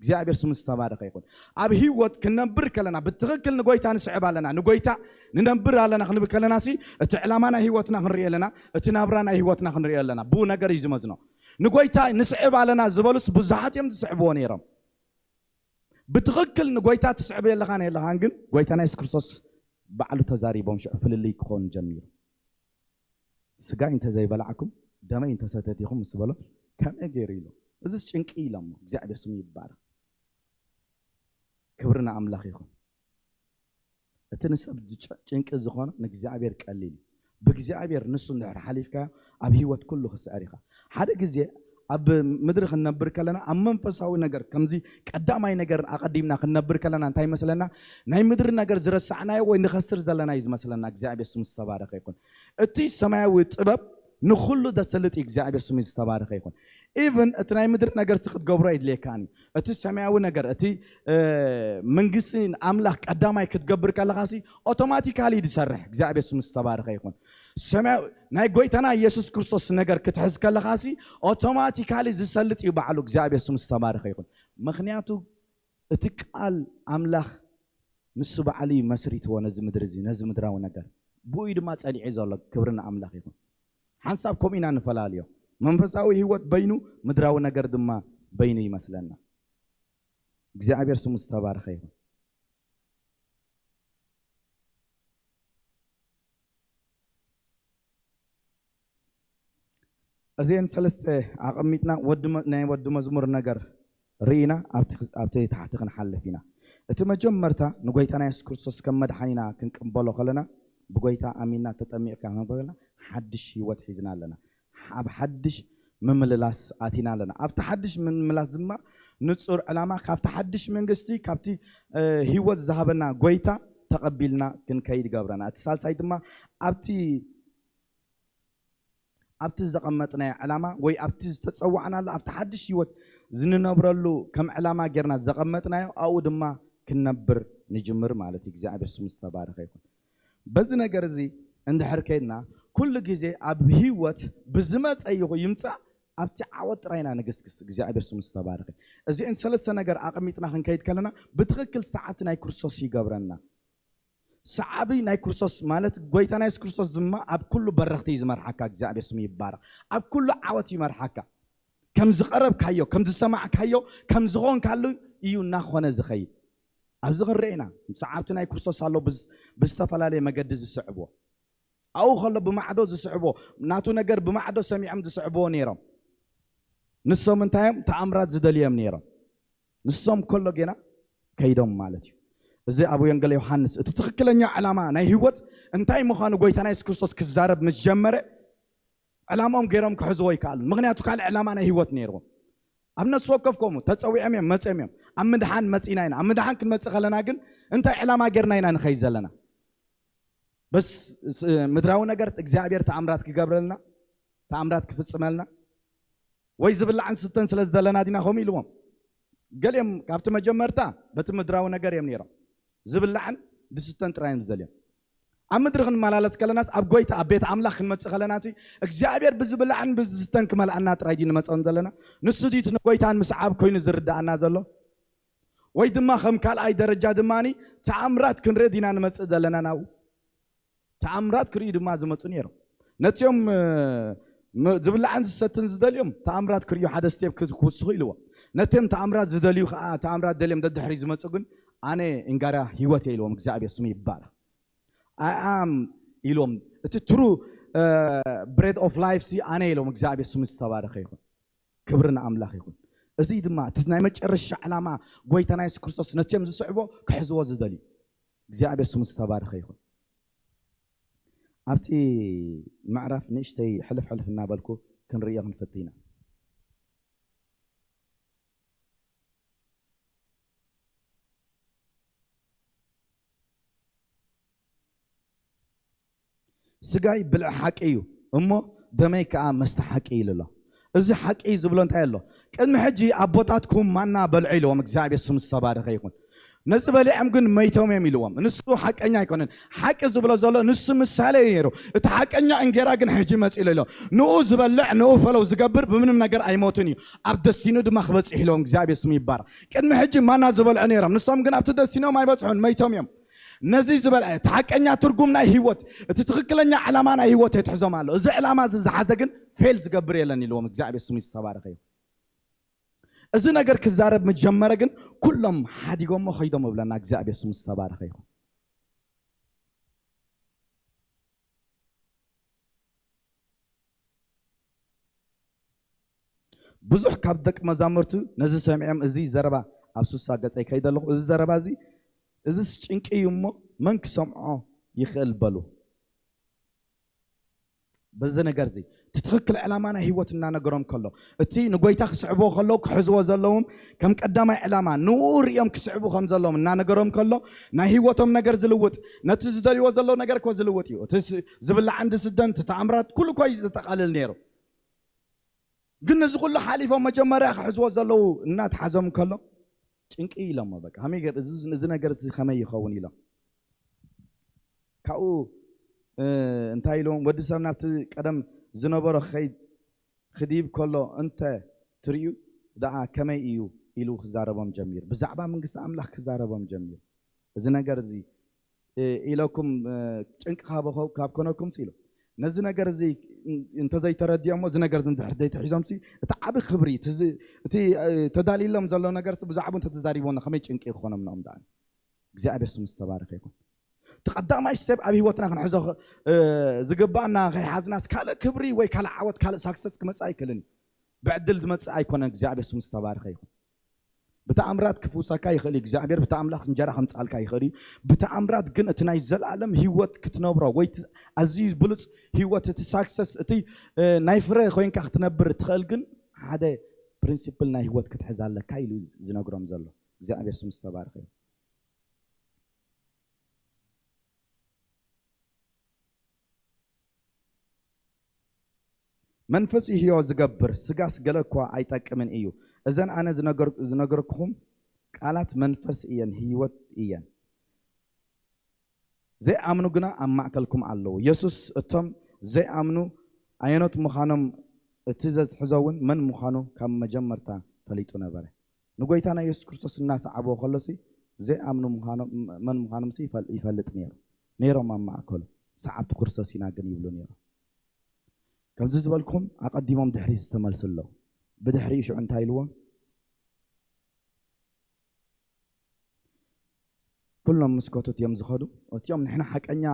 እግዚኣብሔር ስሙ ዝተባረኸ ይኹን። ኣብ ህይወት ክንነብር ከለና፣ ብትኽክል ንጎይታ ንስዕብ ኣለና፣ ንጎይታ ንነብር ኣለና ክንብል ከለና ሲ፣ እቲ ዕላማ ናይ ህይወትና ክንርኢ ኣለና፣ እቲ ናብራ ናይ ህይወትና ክንርኢ ኣለና። ብኡ ነገር እዩ ዝመዝኖ። ንጎይታ ንስዕብ ኣለና ዝበሉስ ብዙሓት እዮም ዝስዕብዎ ነይሮም። ብትኽክል ንጎይታ ትስዕብ የለኻን የለኻን፣ ግን ጎይታና የሱስ ክርስቶስ ባዕሉ ተዛሪቦም ሽዑ ፍልልይ ክኾን ጀሚሩ። "ስጋይ እንተ ዘይበላዕኩም፣ ደመይ እንተ ሰተቲኹም" ምስ በሎ፣ "ከመይ ገይሩ?" ኢሉ። "እዚስ ጭንቂ" ኢሎሞ። እግዚኣብሔር ስሙ ይባረኽ። ክብሪ ንኣምላኽ ይኹን። እቲ ንሰብ ጭ-፣ ጭንቂ ዝኾነ ንእግዚኣብሔር ቀሊል እዩ። ብእግዚኣብሔር ንሱ እንድሕር ሓሊፍካዮ፣ ኣብ ህይወት ኩሉ ክስዕር ኢኻ። ሓደ ግዜ ኣብ ምድሪ ክንነብር ከለና፣ ኣብ መንፈሳዊ ነገር ከምዚ ቀዳማይ ነገር ኣቐዲምና ክንነብር ከለና እንታይ ይመስለና? ናይ ምድሪ ነገር ዝረሳዕናዮ ወይ ንኸስር ዘለና እዩ ዝመስለና። እግዚኣብሔር ስሙ ዝተባረኸ ይኹን። እቲ ሰማያዊ ጥበብ ንኹሉ ዘስልጥ እዩ። እግዚኣብሔር ስሙ ዝተባረኸ ይኹን። ኢቭን እቲ ናይ ምድሪ ነገር ሲ ክትገብሮ የድልየካን እዩ። እቲ ሰማያዊ ነገር፣ እቲ፣ እ፣ መንግስቲ ኣምላኽ ቀዳማይ ክትገብር ከለኻ ሲ፣ ኣውቶማቲካሊ እዩ ዝሰርሕ። እግዚኣብሔር ስሙ ዝተባረኸ ይኹን። ሰማያዊ ናይ ጎይታና ኢየሱስ ክርስቶስ ነገር ክትሕዝ ከለኻ ሲ፣ ኣውቶማቲካሊ ዝሰልጥ እዩ ባዕሉ። እግዚኣብሔር ስሙ ዝተባረኸ ይኹን። ምኽንያቱ እቲ ቃል ኣምላኽ ንሱ ባዕሉ እዩ መስሪትዎ ነዚ ምድሪ እዚ፣ ነዚ ምድራዊ ነገር። ብኡ እዩ ድማ ጸኒዑ ዘሎ። ክብሪ ንኣምላኽ ይኹን። ሓንሳብ ከምኡ ኢና ንፈላልዮ። መንፈሳዊ ህይወት በይኑ፣ ምድራዊ ነገር ድማ በይኑ ይመስለና። እግዚኣብሔር ስሙ ዝተባረኸ ይኹን። እዚአን ሰለስተ ኣቐሚጥና ወዲ መ-፣ ናይ ወዲ መዝሙር ነገር ርኢና ኣብቲ፣ ኣብቲ ታሕቲ ክንሓልፍ ኢና። እቲ መጀመርታ ንጎይታና የሱስ ክርስቶስ ከም መድሓኒና ክንቅበሎ ከለና፣ ብጎይታ ኣሚንና ተጠሚቕካ ክንብል ከለና፣ ሓድሽ ህይወት ሒዝና ኣለና። ኣብ ሓድሽ ምምልላስ ኣቲና ኣለና። ኣብቲ ሓድሽ ምምልላስ ድማ ንጹር ዕላማ ካብቲ ሓድሽ መንግስቲ፣ ካብቲ፣ እ፣ ህይወት ዝሃበና ጎይታ ተቐቢልና ክንከይድ ይገብረና። እቲ ሳልሳይ ድማ ኣብቲ፣ ኣብቲ ዘቐመጥናዮ ዕላማ ወይ ኣብቲ ዝተጸዋዕናሉ፣ ኣብቲ ሓድሽ ህይወት ዝንነብረሉ ከም ዕላማ ጌርና ዘቐመጥናዮ፣ ኣብኡ ድማ ክንነብር ንጅምር ማለት እዩ። እግዚኣብሔር ስሙ ዝተባረኸ ይኹን። በዚ ነገር እዚ እንድሕር ከይድና፣ ኩሉ ግዜ ኣብ ህይወት ብዝመጸ ይኹ-፣ ይምጻእ፣ ኣብቲ ዓወት ጥራይ ኢና ንግስግስ። እግዚኣብሔር ስሙ ዝተባረኸ። እዚአን ሰለስተ ነገር ኣቐሚጥና ክንከይድ ከለና ብትኽክል ሰዓብቲ ናይ ክርስቶስ ይገብረና። ሰዓቢ ናይ ክርስቶስ ማለት ጎይታና የሱስ ክርስቶስ ድማ ኣብ ኩሉ በረኽቲ እዩ ዝመርሓካ። እግዚኣብሔር ስሙ ይባረኽ። ኣብ ኩሉ ዓወት ይመርሓካ። ከም ዝቐረብካዮ፣ ከም ዝሰማዕካዮ፣ ከም ዝኾንካሉ እዩ እናኾነ ዝኸይድ። ኣብዚ ክንርኢ ኢና። ሰዓብቲ ናይ ክርስቶስ ኣሎ ብዝ-፣ ብዝተፈላለየ መገዲ ዝስዕብዎ። ኣብኡ ከሎ ብማዕዶ ዝስዕብዎ፣ ናቱ ነገር ብማዕዶ ሰሚዖም ዝስዕብዎ ነይሮም። ንሶም እንታይ እዮም? ተኣምራት ዝደልዮም ነይሮም። ንሶም ከሎ ጌና ከይዶም ማለት እዩ። እዚ ኣብ ወንጌል ዮሃንስ እቲ ትኽክለኛ ዕላማ ናይ ህይወት እንታይ ምዃኑ ጎይታና የሱስ ክርስቶስ ክዛረብ ምስ ጀመረ ዕላማኦም ገይሮም ክሕዝዎ ይከኣሉ። ምኽንያቱ ካልእ ዕላማ ናይ ህይወት ነይርዎም። ኣብ ነፍሲ ወከፍ ከምኡ ተጸዊዖም እዮም፣ መጺኦም እዮም። ኣብ ምድሓን መጺና ኢና። ኣብ ምድሓን ክንመጽእ ከለና ግን እንታይ ዕላማ ጌርና ኢና ንኸይድ ዘለና? በስ ስ-፣ ምድራዊ ነገር እግዚኣብሔር ተኣምራት ክገብረልና፣ ተኣምራት ክፍጽመልና፣ ወይ ዝብላዕን ዝስተን ስለ ዝደለና ዲና ከምኡ ኢልዎም? ገሊኦም ካብቲ መጀመርታ በቲ ምድራዊ ነገር እዮም ነይሮም። ዝብላዕን ዝስተን ጥራይ እዮም ዝደልዮም። ኣብ ምድሪ ክንመላለስ ከለናስ ኣብ ጎይታ ኣብ ቤት ኣምላኽ ክንመጽእ ከለናሲ እግዚኣብሔር ብዝብላዕን ብዝስተን ክመልኣና ጥራይ ድዩ ንመጸን ዘለና? ንሱ ድዩ እቲ ንጎይታን ምስዓብ ኮይኑ ዝርድኣና ዘሎ? ወይ ድማ ከም ካልኣይ ደረጃ ድማኒ ተኣምራት ክንርኢ ዲና ንመጽእ ዘለና ናብኡ? ተኣምራት ክርእዩ ድማ ዝመጹ ነይሮም። ነቲኦም፣ እ፣ ም-፣ ዝብላዕን ዝሰትን ዝደልዮም ተኣምራት ክርእዩ ሓደ ስቴፕ ክዝ-፣ ክውስኹ ኢልዎም። ነቲኦም ተኣምራት ዝደልዩ ከኣ ተኣምራት ደልዮም ደድሕሪ ዝመጹ ግን ኣነ እንጋራ ህይወት እየ ኢልዎም። እግዚኣብሔር ስሙ ይባረኽ። I am ኢልዎም። እቲ ትሩ፣ እ፣ bread of life ሲ ኣነ ኢልዎም። እግዚኣብሔር ስሙ ዝተባረኸ ይኹን። ክብሪ ንኣምላኽ ይኹን። እዚ ድማ እቲ ናይ መጨረሻ ዕላማ ጎይታና የሱስ ክርስቶስ ነቲኦም ዝስዕቦ ክሕዝዎ ዝደልዩ። እግዚኣብሔር ስሙ ዝተባረኸ ይኹን። ኣብቲ ምዕራፍ ንእሽተይ ሕልፍ ሕልፍ እናበልኩ ክንርእዮ ክንፈቲ ኢና። ስጋይ ብልዒ ሓቂ እዩ እሞ ደመይ ከዓ መስተ ሓቂ እዩ ኢሉ ኣሎ። እዚ ሓቂ እዩ ዝብሎ እንታይ ኣሎ? ቅድሚ ሕጂ ኣቦታትኩም ማና በልዑ ኢልዎም። እግዚኣብሔር ስሙ ዝተባረኸ ይኹን። ነዚ በሊዖም ግን መይቶም እዮም ኢልዎም። ንሱ ሓቀኛ ኣይኮነን። ሓቂ ዝብሎ ዘሎ ንሱ ምሳሌ እዩ ነይሩ። እቲ ሓቀኛ እንጌራ ግን ሕጂ መፂኡ ኢሎ። ንኡ ዝበልዕ ንኡ ፈለው ዝገብር ብምንም ነገር ኣይሞትን እዩ። ኣብ ደስቲኑ ድማ ክበፅሕ ኢልዎም። እግዚኣብሔር ስሙ ይባረኽ። ቅድሚ ሕጂ ማና ዝበልዑ ነይሮም። ንሶም ግን ኣብቲ ደስቲኖም ኣይበፅሑን፣ መይቶም እዮም። ነዚ ዝበልዐ እቲ ሓቀኛ ትርጉም ናይ ህይወት፣ እቲ ትኽክለኛ ዕላማ ናይ ህይወት የትሕዞም ኣሎ። እዚ ዕላማ እዚ ዝሓዘ ግን ፌል ዝገብር የለን ኢልዎም። እግዚኣብሔር ስሙ ዝተባረኸ እዩ። እዚ ነገር ክዛረብ ምስ ጀመረ ግን ኩሎም ሓዲጎሞ ኸይዶም እብለና። እግዚኣብሔር ስሙ ዝተባረኸ ይኹን። ብዙሕ ካብ ደቂ መዛሙርቱ ነዚ ሰሚዖም፣ እዚ ዘረባ ኣብ ሱሳ ገጸይ ከይደ ኣለኹ፣ እዚ ዘረባ እዚ፣ እዚስ ጭንቂ እዩ እሞ መን ክሰምዖ ይኽእል በሉ። በዚ ነገር እዚ እቲ ትኽክል ዕላማ ናይ ህይወት እናነገሮም ከሎ፣ እቲ ንጎይታ ክስዕብዎ ከለዉ ክሕዝዎ ዘለዎም ከም ቀዳማይ ዕላማ ንኡ ርእዮም ክስዕቡ ከም ዘለዎም እናነገሮም ከሎ፣ ናይ ህይወቶም ነገር ዝልውጥ፣ ነቲ ዝደልይዎ ዘለዉ ነገር እኮ ዝልውጥ እዩ። እቲ ስ-፣ ዝብላዕን ዝስደን፣ እቲ ተኣምራት ኩሉ እኮ እዩ ዘጠቓልል ነይሩ። ግን ነዚ ኩሉ ሓሊፎም መጀመርያ ክሕዝዎ ዘለዉ እናተሓዞም ከሎ ጭንቂ ኢሎሞ። በቃ ከመይ ገር-፣ እዚ፣ እዚ ነገር እዚ ከመይ ይኸውን ኢሎም። ካብኡ፣ እ፣ እንታይ ኢሎም፣ ወዲ ሰብ ናብቲ ቀደም ዝነበሮ ክኸይድ ክድይብ ከሎ እንተ ትርእዩ ደኣ ከመይ እዩ ኢሉ ክዛረቦም ጀሚሩ። ብዛዕባ መንግስቲ ኣምላኽ ክዛረቦም ጀሚሩ። እዚ ነገር እዚ፣ እ፣ ኢለኩም፣ እ፣ ጭንቂ ካብ ኮ-፣ ካብ ኮነኩም ኢሉ። ነዚ ነገር እዚ እንተዘይተረዲኦሞ፣ እዚ ነገር እዚ እንድሕር ዘይተሒዞምሲ፣ እቲ ዓቢ ክብሪ፣ እቲ ዝ-፣ እቲ፣ እ፣ ተዳልይሎም ዘሎ ነገርሲ ብዛዕባኡ እንተተዛሪቦና ከመይ ጭንቂ ክኾኖም ንኦም ደኣ። እግዚኣብሔር ስሙ ዝተባረኸ ይኹን። እቲ ቀዳማይ ስቴፕ ኣብ ህይወትና ክንሕዞ ኽ-፣ እ፣ ዝግባኣና ከይሓዝናስ ካልእ ክብሪ ወይ ካልእ ዓወት፣ ካልእ ሳክሰስ ክመጽእ ኣይክእልን እዩ። ብዕድል ዝመጽእ ኣይኮነን። እግዚኣብሔር ስሙ ዝተባረኸ ይኹን። ብተኣምራት ክፍውሰካ ይኽእል እዩ። እግዚኣብሔር ብተኣምራት እንጀራ ከምጽኣልካ ይኽእል እዩ። ብተኣምራት ግን እቲ ናይ ዘለኣለም ህይወት ክትነብሮ ወይ እቲ ኣዝዩ ብሉጽ ህይወት፣ እቲ ሳክሰስ፣ እቲ፣ እ፣ ናይ ፍረ ኮይንካ ክትነብር እትኽእል ግን ሓደ ፕሪንሲፕል ናይ ህይወት ክትሕዝ ኣለካ ኢሉ ዝነግሮም ዘሎ። እግዚኣብሔር ስሙ ዝተባረኸ እዩ። መንፈስ እዩ ህያው ዝገብር፣ ስጋስ ገለ እኳ ኣይጠቅምን እዩ። እዘን ኣነ ዝነገር-፣ ዝነገርኩኹም ቃላት መንፈስ እየን፣ ህይወት እየን። ዘይኣምኑ ግና ኣብ ማእከልኩም ኣለዉ። የሱስ እቶም ዘይኣምኑ ኣየኖት ምዃኖም እቲ ዘትሕዞ እውን መን ምዃኑ ካብ መጀመርታ ፈሊጡ ነበረ። ንጎይታና የሱስ ክርስቶስ እናሰዓብዎ ከሎሲ ዘይኣምኑ ምዃኖም፣ መን ምዃኖምሲ ይፈል-፣ ይፈልጥ ነይሩ። ነይሮም ኣብ ማእከሉ። ሰዓብቲ ክርስቶስ ኢና ግን ይብሉ ነይሮም። ከምዚ ዝበልኩም ኣቐዲሞም ድሕሪ ዝተመልሱ ኣለዉ። ብድሕሪኡ ሽዑ እንታይ ኢልዎም? ኩሎም ምስ ኮቱት እዮም ዝኸዱ። እቲኦም ንሕና ሓቀኛ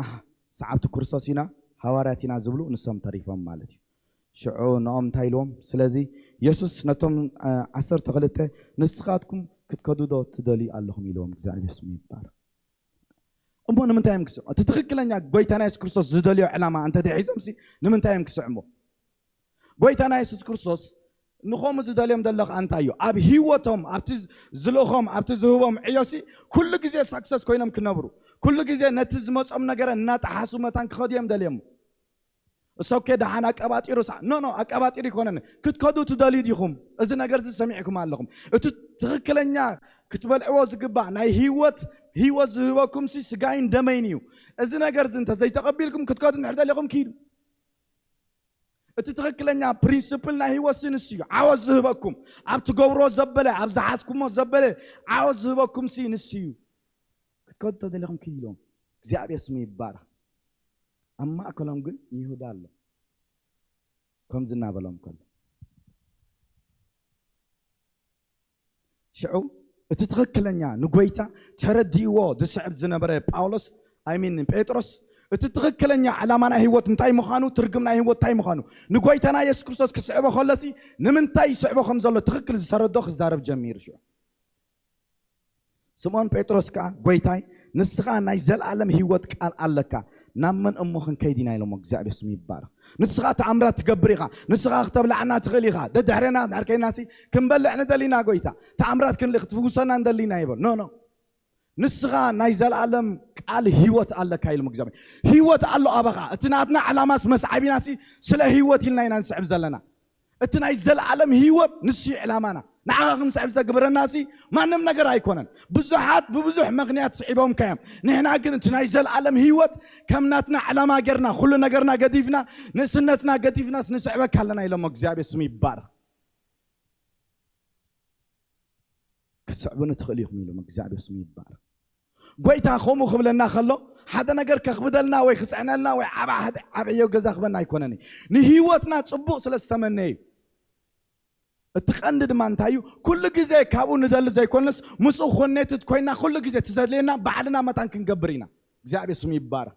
ሰዓብቲ ክርስቶስ ኢና፣ ሃዋርያት ኢና ዝብሉ ንሶም ተሪፎም ማለት እዩ። ሽዑ ንኦም እንታይ ኢልዎም? ስለዚ የሱስ ነቶም፣ እ፣ ዓሰርተ ክልተ፣ "ንስኻትኩም ክትከዱ ዶ ትደልዩ ኣለኹም?" ኢልዎም። እግዚኣብሔር ስሙ ይባረክ። እሞ ንምንታይ እዮም ክስዕሙ? እቲ ትኽክለኛ ጎይታና የሱስ ክርስቶስ ዝደልዮ ዕላማ እንተደሒዞምሲ ንምንታይ እዮም ክስዕሙ? ጎይታና የሱስ ክርስቶስ ንኸምኡ ዝደልዮም ዘሎ ኸኣ እንታይ እዩ? ኣብ ህይወቶም፣ ኣብቲ ዝልእኾም፣ ኣብቲ ዝህቦም ዕዮሲ ኩሉ ግዜ ሳክሰስ ኮይኖም ክነብሩ፣ ኩሉ ግዜ ነቲ ዝመጾም ነገር እናጠሓሱ መታን ክኸዱ እዮም ደልዮም። እሶኬ ደሓን ኣቀባጢሩ ሳዕ። ኖ፣ ኖ፣ ኣቀባጢሩ ይኮነን። ክትከዱ ትደልዩ ዲኹም? እዚ ነገርዚ ሰሚዕኩም ኣለኹም። እቲ ትኽክለኛ ክትበልዕዎ ዝግባእ ናይ ህይወት፣ ህይወት ዝህበኩምሲ ስጋይን ደመይን እዩ። እዚ ነገርዚ እንተዘይተቐቢልኩም ክትከዱ እንድሕር ደሊኹም ኪዱ። እቲ ትኽክለኛ ፕሪንስፕል ናይ ህይወት ንሱ እዩ። ዓወት ዝህበኩም፣ ኣብ ትገብሮ ዘበለ፣ ኣብ ዝሓዝኩሞ ዘበለ ዓወት ዝህበኩም ሲ ንሱ እዩ። ክትከዱ ተደሊኹም ክይሎም እግዚኣብሔር ስሙ ይባረኽ። ኣብ ማእከሎም ግን ይሁዳ ኣሎ። ከምዚ እናበሎም ከሎ ሽዑ እቲ ትኽክለኛ ንጎይታ ተረዲእዎ ዝስዕብ ዝነበረ ጳውሎስ፣ ኣይሚን ጴጥሮስ፣ እቲ ትኽክለኛ ዕላማ ናይ ህይወት እንታይ ምዃኑ፣ ትርጉም ናይ ህይወት እንታይ ምዃኑ፣ ንጎይታና የሱስ ክርስቶስ ክስዕቦ ከሎሲ ንምንታይ ይስዕቦ ከም ዘሎ ትኽክል ዝተረዶ ክዛረብ ጀሚሩ። ሽዑ ስምዖን ጴጥሮስ ከኣ፣ "ጎይታይ፣ ንስኻ ናይ ዘለኣለም ህይወት ቃል ኣለካ፣ ናብ መን እሞ ክንከይድ ኢና?" ኢሎሞ። እግዚኣብሔር ስሙ ይባረኽ። ንስኻ ተኣምራት ትገብር ኢኻ፣ ንስኻ ክተብልዓና ትኽእል ኢኻ። ደድሕሬና ድሕር ከይናሲ ክንበልዕ ንደሊና ጎይታ፣ ተኣምራት ክንልእ ክትፍውሰና ንደሊና ይበል። ኖ፣ ኖ። ንስኻ ናይ ዘለኣለም ቃል ህይወት ኣለካ ኢሎም እግዚኣብሔር። ህይወት ኣሎ ኣባኻ። እቲ ናትና ዕላማስ መስዓቢናሲ ስለ ህይወት ኢልና ኢና ንስዕብ ዘለና። እቲ ናይ ዘለኣለም ህይወት ንሱ እዩ ዕላማና። ንዓኻ ክንስዕብ ዘግብረናሲ ማንም ነገር ኣይኮነን። ብዙሓት ብብዙሕ ምኽንያት ስዒቦምካ እዮም። ንሕና ግን እቲ ናይ ዘለኣለም ህይወት ከም ናትና ዕላማ ጌርና፣ ኩሉ ነገርና ገዲፍና፣ ንእስነትና ገዲፍናስ ንስዕበካ ኣለና ኢሎሞ። እግዚኣብሔር ስሙ ይባረኽ። ክትስዕቡኒ ትኽእሉ ኢኹም ኢሎም። እግዚኣብሔር ስሙ ይባረኽ። ጎይታ ከምኡ ክብለና ከሎ፣ ሓደ ነገር ከኽብደልና ወይ ክጽዕነልና ወይ ዓባ ሓደ ዓብዮ ገዛ ክበና ኣይኮነን እዩ። ንህይወትና ጽቡቕ ስለ ዝተመነየ እዩ። እቲ ቀንዲ ድማ እንታይ እዩ? ኩሉ ግዜ ካብኡ ንደሊ ዘይኮነስ ምስኡ ኮኔክትድ ኮይና ኩሉ ግዜ ትዘድልየና ባዕልና መታን ክንገብር ኢና። እግዚኣብሔር ስሙ ይባረኽ።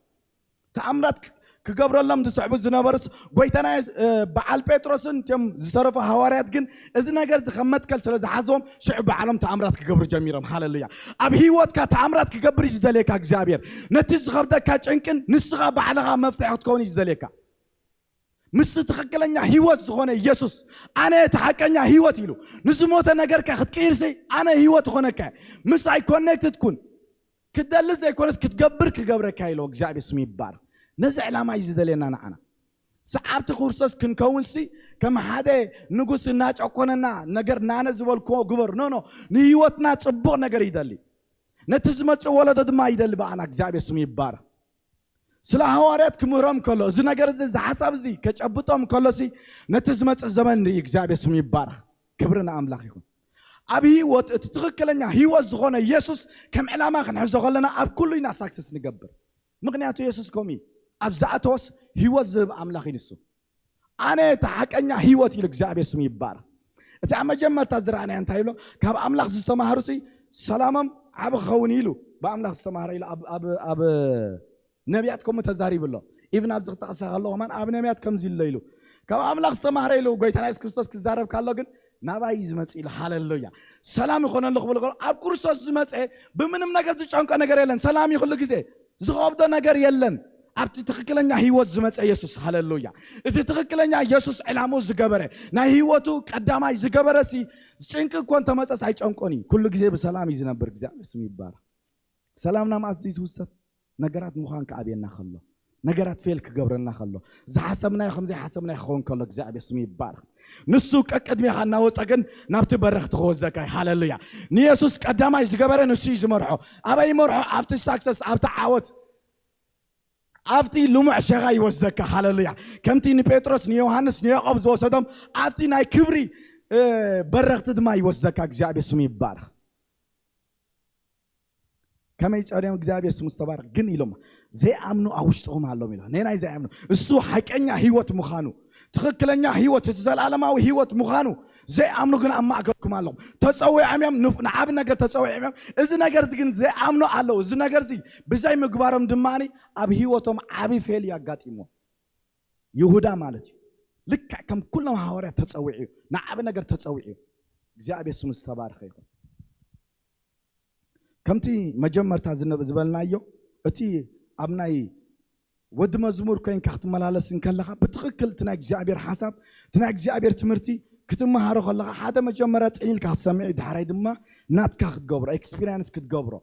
ተኣምራት ክ-፣ ክገብረሎም ዝስዕቡ ዝነበሩስ ጎይታና የስ-፣ እ፣ በዓል ጴጥሮስን እቶም ዝተረፉ ሃዋርያት ግን እዚ ነገር እዚ ከም መትከል ስለ ዝሓዝዎም ሽዑ ባዕሎም ተኣምራት ክገብሩ ጀሚሮም። ሃሌሉያ። ኣብ ህይወትካ ተኣምራት ክገብር እዩ ዝደልየካ እግዚኣብሔር። ነቲ ዝኸብደካ ጭንቅን ንስኻ ባዕልኻ መፍትሒ ክትከውን እዩ ዝደልየካ። ምስቲ ትኽክለኛ ህይወት ዝኾነ ኢየሱስ፣ "ኣነ እቲ ሓቀኛ ህይወት" ኢሉ ንዝሞተ ነገርካ ክትቅይርሲ፣ "ኣነ ህይወት እኾነካ እየ፣ ምሳይ ኮኔክትድ ኩን፣ ክትደሊ ዘይኮነስ ክትገብር ክገብረካ" ኢሎ። እግዚኣብሔር ስሙ ይባረኽ። ነዚ ዕላማ እዩ ዝደልየና ንዓና። ሰዓብቲ ክርስቶስ ክንከውንሲ፣ ከም ሓደ ንጉስ እናጨኮነና ነገር ናነ ዝበልክዎ ግበር። ኖ፣ ኖ፣ ንህይወትና ጽቡቕ ነገር ይደሊ። ነቲ ዝመጽእ ወለዶ ድማ ይደሊ ብኣና። እግዚኣብሔር ስሙ ይባረኽ። ስለ ሃዋርያት ክምህሮም ከሎ፣ እዚ ነገር እዚ፣ እዚ ሓሳብ እዚ ከጨብጦም ከሎሲ፣ ነቲ ዝመጽእ ዘመን ንርኢ። እግዚኣብሔር ስሙ ይባረኽ። ክብሪ ንኣምላኽ ይኹን። ኣብ ህይወት እቲ ትኽክለኛ ህይወት ዝኾነ ኢየሱስ ከም ዕላማ ክንሕዞ ከለና፣ ኣብ ኩሉ ኢና ሳክሰስ ንገብር። ምኽንያቱ ኢየሱስ ከምኡ እዩ። ኣብ ዝኣተወስ ህይወት ዝህብ ኣምላኽ እዩ ንሱ። "ኣነ እቲ ሓቀኛ ህይወት" ኢሉ። እግዚኣብሔር ስሙ ይባረኽ። እቲ ኣብ መጀመርታ ዝረኣናዮ እንታይ ይብሎ? ካብ ኣምላኽ ዝተማሃሩሲ ሰላሞም ዓቢ ክኸውን ኢሉ። ብኣምላኽ ዝተማህረ ኢሉ ኣብ፣ ኣብ፣ ኣብ ነቢያት ከምኡ ተዛሪቡ ኣሎ። ኢቭን ኣብዚ ክጠቕሳ ከለኹ ከማን ኣብ ነቢያት ከምዚ ኣሎ ኢሉ። ካብ ኣምላኽ ዝተማህረ ኢሉ ጎይታና የሱስ ክርስቶስ ክዛረብ ከሎ ግን ናባይ እዩ ዝመጽእ ኢሉ። ሃሌሉያ። ሰላም ይኾነሉ ክብል ከሎ ኣብ ክርስቶስ ዝመጸ ብምንም ነገር ዝጨንቆ ነገር የለን። ሰላም እዩ ኩሉ ግዜ። ዝኸብዶ ነገር የለን። ኣብቲ ትኽክለኛ ህይወት ዝመጸ የሱስ። ሃሌሉያ። እቲ ትኽክለኛ የሱስ ዕላምኡ ዝገበረ፣ ናይ ህይወቱ ቀዳማይ ዝገበረሲ ጭንቂ እኮ እንተመጸስ ኣይጨንቆን እዩ። ኩሉ ግዜ ብሰላም እዩ ዝነብር። እግዚኣብሔር ስሙ ይባረኽ። ሰላምና መኣስ ድዩ ዝውሰድ? ነገራት ምዃን ክኣብየና ከሎ፣ ነገራት ፌል ክገብረና ከሎ፣ ዝሓሰብናዮ ከም ዘይሓሰብናዮ ክኸውን ከሎ፣ እግዚኣብሔር ስሙ ይባረኽ። ንሱ ቀቅድሜኻ እናወጸ ግን ናብቲ በረኽቲ ክወስደካ እዩ። ሃሌሉያ። ንየሱስ ቀዳማይ ዝገበረ ንሱ እዩ ዝመርሖ። ኣበይ ይመርሖ? ኣብቲ ሳክሰስ፣ ኣብቲ ዓወት። ኣብቲ ልሙዕ ሸኻ ይወስደካ። ሃለሉያ። ከምቲ ንጴጥሮስ፣ ንዮሃንስ፣ ንያዕቆብ ዝወሰዶም ኣብቲ ናይ ክብሪ በረኽቲ ድማ ይወስደካ። እግዚኣብሔር ስሙ ይባረኽ። ከመይ ጸርዮም እግዚኣብሔር ስሙ ዝተባረኽ ግን ኢሎም ዘይኣምኑ ኣብ ውሽጥኹም ኣሎም ኢሎ ነናይ ዘይኣምኑ እሱ ሓቀኛ ህይወት ምዃኑ ትኽክለኛ ህይወት እቲ ዘላለማዊ ህይወት ምዃኑ ዘይኣምኑ ግን ኣብ ማእከልኩም ኣለኹም። ተጸዊዖም እዮም፣ ንዓብ ነገር ተጸዊዖም እዮም። እዚ ነገር እዚ ግን ዘይኣምኑ ኣለዉ። እዚ ነገር እዚ ብዘይ ምግባሮም ድማ ኣብ ህይወቶም ዓቢ ፌል ያጋጢሞ። ይሁዳ ማለት እዩ። ልክዕ ከም ኩሎም ሃዋርያት ተጸዊዑ እዩ። ንዓብ ነገር ተጸዊዑ እዩ። እግዚኣብሔር ስሙ ዝተባረኸ ይኹን። ከምቲ መጀመርታ ዝበልናዮ እቲ ኣብ ናይ ወዲ መዝሙር ኮይንካ ክትመላለስ እንከለኻ ብትኽክል እቲ ናይ እግዚኣብሔር ሓሳብ እቲ ናይ እግዚኣብሔር ትምህርቲ ክትመሃሮ ከለኻ ሓደ መጀመርያ ጽን ኢልካ ክትሰምዕ እዩ። ድሓራይ ድማ ናትካ ክትገብሮ ኤክስፒሪንስ ክትገብሮ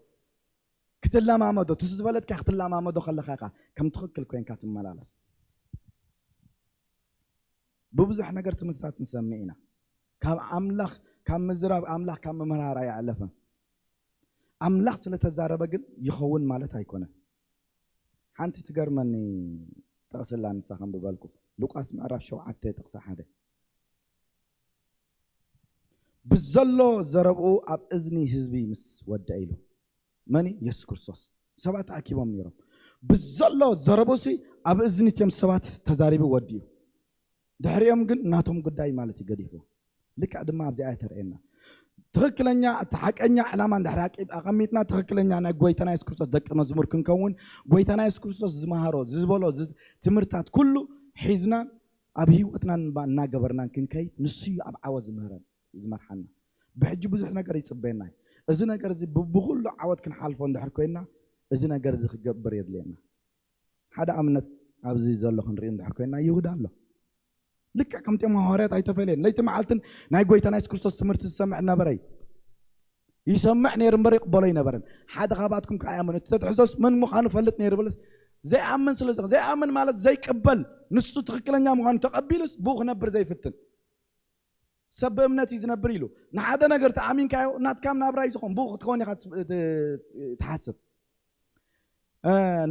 ክትለማመዶ እቲ ዝበለጥካ ክትለማመዶ ከለኻ ኢኻ ከም ትኽክል ኮይንካ ትመላለስ። ብብዙሕ ነገር ትምህርትታት ንሰምዕ ኢና። ካብ ኣምላኽ ካብ ምዝራብ ኣምላኽ ካብ ምምርሃር ኣየዕለፈን። ኣምላኽ ስለተዛረበ ግን ይኸውን ማለት ኣይኮነን። ሓንቲ ትገርመኒ ጥቕሲ ኣላ ንሳ ከንብበልኩ። ሉቃስ ምዕራፍ ሸውዓተ ጥቕሲ ሓደ። ብዘሎ ዘረብኡ ኣብ እዝኒ ህዝቢ ምስ ወደአ ኢሉ። መን? የሱስ ክርስቶስ። ሰባት ተኣኪቦም ነይሮም። ብዘሎ ዘረብኡሲ ኣብ እዝኒ እትዮም ሰባት ተዛሪቡ ወዲኡ። ድሕሪኦም ግን ናቶም ጉዳይ ማለት እዩ ገዲፍዎ። ልክዕ ድማ ኣብዚኣ እያ ተርእየና። ትኽክለኛ እቲ ሓቀኛ ዕላማ እንድሕር ኣቂ- ኣቐሚጥና ትኽክለኛ ናይ ጎይታና የሱስ ክርስቶስ ደቂ መዝሙር ክንከውን ጎይታና የሱስ ክርስቶስ ዝመሃሮ ዝበሎ ዝ- ትምህርትታት ኩሉ ሒዝና ኣብ ህይወትና እንባ- እናገበርናን ክንከይድ ንሱ እዩ ኣብ ዓወት ዝምህረን ዝመርሓና። ብሕጂ ብዙሕ ነገር ይጽበየና እዩ። እዚ ነገር እዚ ብ- ብኹሉ ዓወት ክንሓልፎ እንድሕር ኮይና እዚ ነገር እዚ ክገብር የድልየና። ሓደ ኣብነት ኣብዚ ዘሎ ክንርኢ እንድሕር ኮይና ይሁዳ ኣሎ። ልክዕ ከምቲኦም ሃዋርያት ኣይተፈልየን። ለይቲ መዓልትን ናይ ጎይታ ናይ የሱስ ክርስቶስ ትምህርቲ ዝሰምዕ ነበረ እዩ። ይሰምዕ ነይሩ እምበር ይቕበሎ ኣይነበረን። ሓደ ካብኣትኩም ከኣ ይኣምን። እቲ ተትሕዞስ መን ምዃኑ ፈልጥ ነይሩ ብልስ ዘይኣምን ስለ ዝኾነ ዘይኣምን ማለት ዘይቅበል ንሱ ትኽክለኛ ምዃኑ ተቐቢሉስ ብኡ ክነብር ዘይፍትን ሰብ ብእምነት እዩ ዝነብር ኢሉ ንሓደ ነገር ተኣሚንካዮ ናትካም ናብራይ ዝኾን ብኡ ክትከውን ኢኻ ትስ- ት- ትሓስብ።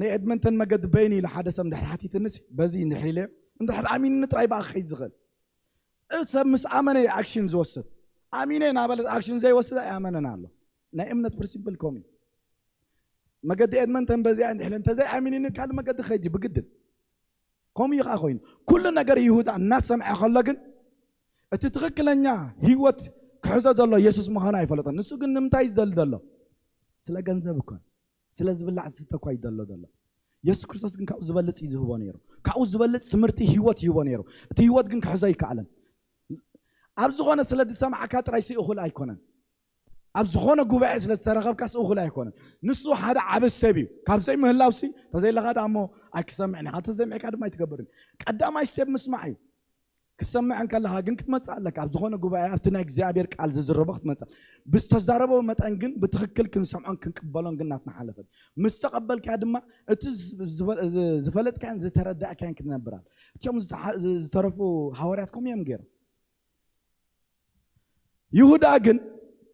ንኤድመንተን መገዲ በይኑ ኢሉ ሓደ ሰብ እንድሕር ሓቲትንስ በዚ እንድሕር ኢለዮ እንድሕር ኣሚንኒ ጥራይ ብኣ ክኸይድ ዝኽእል ሰብ ምስ ኣመነ እዩ ኣክሽን ዝወስድ። ኣሚነ እናበለ ኣክሽን ዘይወስድ ኣይኣመነን ኣሎ። ናይ እምነት ፕሪንሲፕል ከምኡ እዩ። መገዲ ኤድመንተን በዚኣ እንድሕር ኢለ እንተዘይኣሚንኒ ካልእ መገዲ ክኸይድ እዩ ብግድን። ከምኡ እዩ ከዓ ኮይኑ ኩሉ ነገር ይሁዳ እናሰምዐ ከሎ ግን እቲ ትኽክለኛ ህይወት ክሕዞ ዘሎ የሱስ ምዃኑ ኣይፈለጦን። ንሱ ግን ንምንታይ እዩ ዝደሊ ዘሎ? ስለ ገንዘብ እኮ ስለ ዝብላዕ ዝስተ እኳ ይደሎ ዘሎ። የሱስ ክርስቶስ ግን ካብኡ ዝበልፅ እዩ ዝህቦ ነይሩ። ካብኡ ዝበልፅ ትምህርቲ ህይወት ይህቦ ነይሩ። እቲ ህይወት ግን ክሕዞ ኣይከኣለን። ኣብ ዝኾነ ስለ ዝሰማዕካ ጥራይ ሲ እኹል ኣይኮነን። ኣብ ዝኾነ ጉባኤ ስለ ዝተረኸብካ ሲ እኹል ኣይኮነን። ንሱ ሓደ ዓቢ ስቴብ እዩ። ካብ ዘይምህላው ሲ ተዘይለኻ ዳ እሞ ኣይክሰምዕን ኢኻ። ተዘይምዕካ ድማ ኣይትገብርን። ቀዳማይ ስቴብ ምስማዕ እዩ። ክሰምዕ እንከለኻ ግን ክትመጽእ ኣለካ። ኣብ ዝኾነ ጉባኤ ኣብቲ ናይ እግዚኣብሔር ቃል ዝዝረቦ ክትመጽእ ብዝተዛረቦ መጠን ግን ብትኽክል ክንሰምዖን ክንቅበሎን ግን ናትና ሓለፈት ምስ ተቐበልካ ድማ እቲ ዝፈለጥካን ዝተረዳእካን ክትነብራል። እቸም ዝተረፉ ሃዋርያት ከምኡ እዮም ገይሮም። ይሁዳ ግን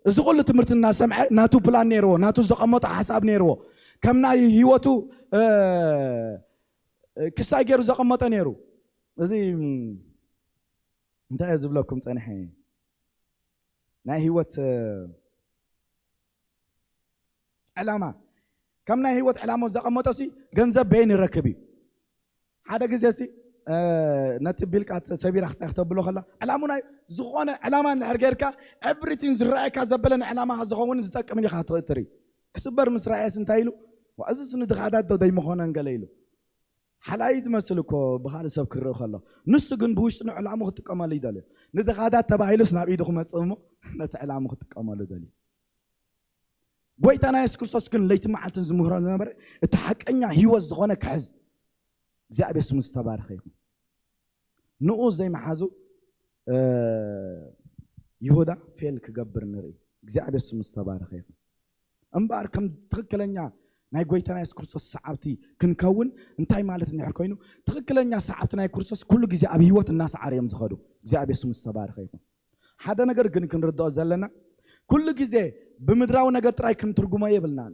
እዚ ኩሉ ትምህርቲ እናሰምዐ ናቱ ፕላን ነይርዎ፣ ናቱ ዘቐመጦ ሓሳብ ነይርዎ። ከም ናይ ህይወቱ ክሳይ ገይሩ ዘቐመጠ ነይሩ። እዚ እንታይ እየ ዝብለኩም ፀኒሐ ናይ ህይወት ዕላማ ከም ናይ ህይወት ዕላማ ዘቐመጦ ሲ ገንዘብ በይን ይረክብ እዩ። ሓደ ግዜ ሲ ነቲ ቢልቃ ሰቢራ ክሳይ ክተብሎ ከላ ዕላሙ ናይ ዝኾነ ዕላማ እንድሕር ጌርካ ኤቭሪቲን ዝረኣየካ ዘበለ ንዕላማኻ ዝኸውን ዝጠቅም ኢኻ ትርኢ። ክስበር ምስ ረኣየስ እንታይ ኢሉ? እዚ ንድኻታት ዶ ደይምኾነን ገለ ኢሉ ሓላይ ትመስል እኮ ብኻልእ ሰብ ክርኢ ከሎ ንሱ ግን ብውሽጢ ንዕላሙ ክጥቀመሉ ይደልዮ። ንድኻታት ተባሂሉስ ናብ ኢዱ ክመፅእ እሞ ነቲ ዕላሙ ክጥቀመሉ ደልዩ። ጎይታና የሱስ ክርስቶስ ግን ለይቲ መዓልትን ዝምህሮ ዝነበረ እቲ ሓቀኛ ህይወት ዝኾነ ክሕዝ እግዚኣብሔር ስሙ ዝተባረኸ ይኹን። ንኡ ዘይመሓዙ ይሁዳ ፌል ክገብር ንርኢ። እግዚኣብሔር ስሙ ዝተባረኸ ይኹን። እምበኣር ከም ትኽክለኛ ናይ ጎይታና የሱስ ክርስቶስ ሰዓብቲ ክንከውን እንታይ ማለት እንድሕር ኮይኑ ትኽክለኛ ሰዓብቲ ናይ ክርስቶስ ኩሉ ግዜ ኣብ ህይወት እናሰዓረ እዮም ዝኸዱ። እግዚኣብሔር ስሙ ዝተባረኸ ይኹን። ሓደ ነገር ግን ክንርድኦ ዘለና ኩሉ ግዜ ብምድራዊ ነገር ጥራይ ክንትርጉሞ የብልናን።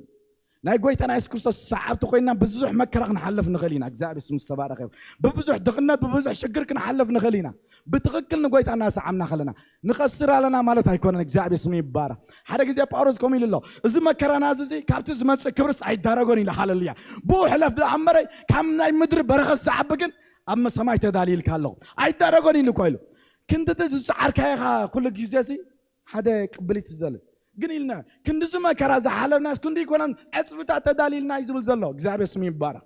ናይ ጎይታና የሱስ ክርስቶስ ሰዓብቲ ኮይና ብዙሕ መከራ ክንሓልፍ ንኽእል ኢና። እግዚኣብሔር ስሙ ዝተባረኸ ይኹን። ብብዙሕ ድኽነት፣ ብብዙሕ ሽግር ክንሓልፍ ንኽእል ኢና። ብትኽክል ንጎይታ እናሰዓምና ከለና ንኸስር ኣለና ማለት ኣይኮነን። እግዚኣብሔር ስሙ ይባረኽ። ሓደ ግዜ ጳውሎስ ከምኡ ኢሉ ኣሎ፣ "እዚ መከራና እዚ፣ እዚ ካብቲ ዝመጽእ ክብርስ ኣይዳረጎን" ኢሉ። ሃሌሉያ። "ብኡ ሕለፍ ደኣ እምበረይ፣ ካብ ናይ ምድሪ በረኸት ዝዓቢ ግን ኣብ ሰማይ ተዳልዩልካ ኣለኹ። ኣይዳረጎን" ኢሉ እኮ ኢሉ። ክንድቲ ዝጸዓርካዮ ኢኻ ኩሉ ግዜ እዚ ሓደ ቅብሊት ትደሊ። ግን ኢልና ክንድዚ መከራ ዝሓለፍናስ ክንዲ ይኮናን ዕጽፍታት ተዳልዩልና እዩ ዝብል ዘሎ። እግዚኣብሔር ስሙ ይባረኽ።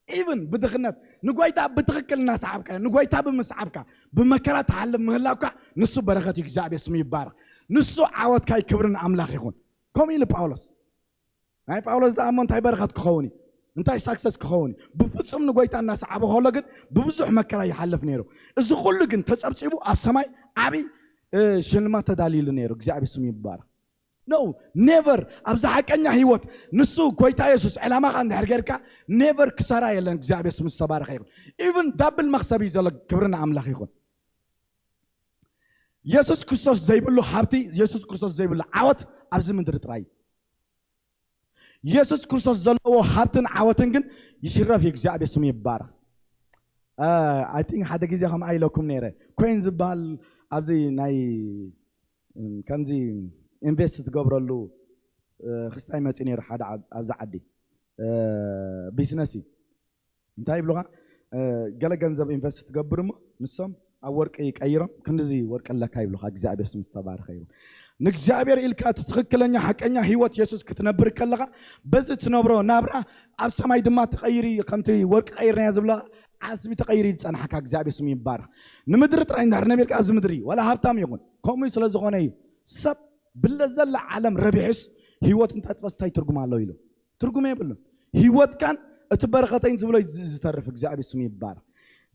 ኢቭን ብድኽነት ንጎይታ ብትኽክል እናሰዓብካ፣ ንጎይታ ብምስዓብካ፣ ብመከራ ትሓልፍ ምህላውካ ንሱ በረኸት እዩ። እግዚኣብሔር ስሙ ይባረኽ። ንሱ ዓወትካ እዩ። ክብሪ ንኣምላኽ ይኹን። ከምኡ ኢሉ ጳውሎስ። ናይ ጳውሎስ ደኣ እሞ እንታይ በረኸት ክኸውን እዩ? እንታይ ሳክሰስ ክኸውን እዩ? ብፍጹም ንጎይታ እናሰዓበ ከሎ ግን ብብዙሕ መከራ ይሓልፍ ነይሩ። እዚ ኩሉ ግን ተጸብጺቡ ኣብ ሰማይ ዓቢ፣ እ፣ ሽልማት ተዳልዩሉ ነይሩ። እግዚኣብሔር ስሙ ይባረኽ። ኖ፣ ኔቨር። ኣብዚ ሓቀኛ ህይወት ንሱ ጎይታ የሱስ ዕላማኻ እንድሕር ጌርካ ኔቨር ክሳራ የለን። እግዚኣብሔር ስሙ ዝተባረኸ ይኹን። ኢቭን ዳብል መኽሰብ እዩ ዘሎ። ክብሪ ንኣምላኽ ይኹን። የሱስ ክርስቶስ ዘይብሉ ሃብቲ፣ የሱስ ክርስቶስ ዘይብሉ ዓወት ኣብዚ ምድሪ ጥራይ እዩ። የሱስ ክርስቶስ ዘለዎ ሃብትን ዓወትን ግን ይሽረፍ እዩ። እግዚኣብሔር ስሙ ይባረኽ። ኣይ ቲንክ ሓደ ግዜ ከምኣ ኢለኩም ነይረ። ኮይን ዝበሃል ኣብዚ ናይ፣ እም፣ ከምዚ ኢንቨስት ትገብረሉ፣ እ፣ ክስታይ መፂኡ ነይሩ ሓደ ዓብ-፣ ኣብዚ ዓዲ፣ እ፣ ቢዝነስ እዩ። እንታይ ይብሉኻ? እ፣ ገለ ገንዘብ ኢንቨስት ትገብር እሞ ንሶም ኣብ ወርቂ ቀይሮም ክንድዚ ወርቂ ኣለካ ይብሉኻ። እግዚኣብሔር ስሙ ዝተባረኸ ይኹን። ንእግዚኣብሔር ኢልካ እቲ ትኽክለኛ ሓቀኛ ህይወት የሱስ ክትነብር ከለኻ በዚ ትነብሮ ናብራ ኣብ ሰማይ ድማ ትቐይሪ፣ ከምቲ ወርቂ ቀይርናዮ ዝብሎ ዓስቢ ተቐይሪ ዝጸንሓካ እግዚኣብሔር ስሙ ይባረኽ። ንምድሪ ጥራይ እንድሕር ነቢርካ ኣብዚ ምድሪ ዋላ ሃብታም ይኹን ከምኡ ስለ ዝኾነ እዩ። ሰብ ብለዘላ ዓለም ረቢሑስ ህይወት እንተጥፈስ እንታይ ትርጉም ኣለዎ ኢሉ? ትርጉም የብሉን። ህይወትካን እቲ በረኸተይን ዝብሎ ዝ-፣ ዝተርፍ እግዚኣብሔር ስሙ ይባረኽ።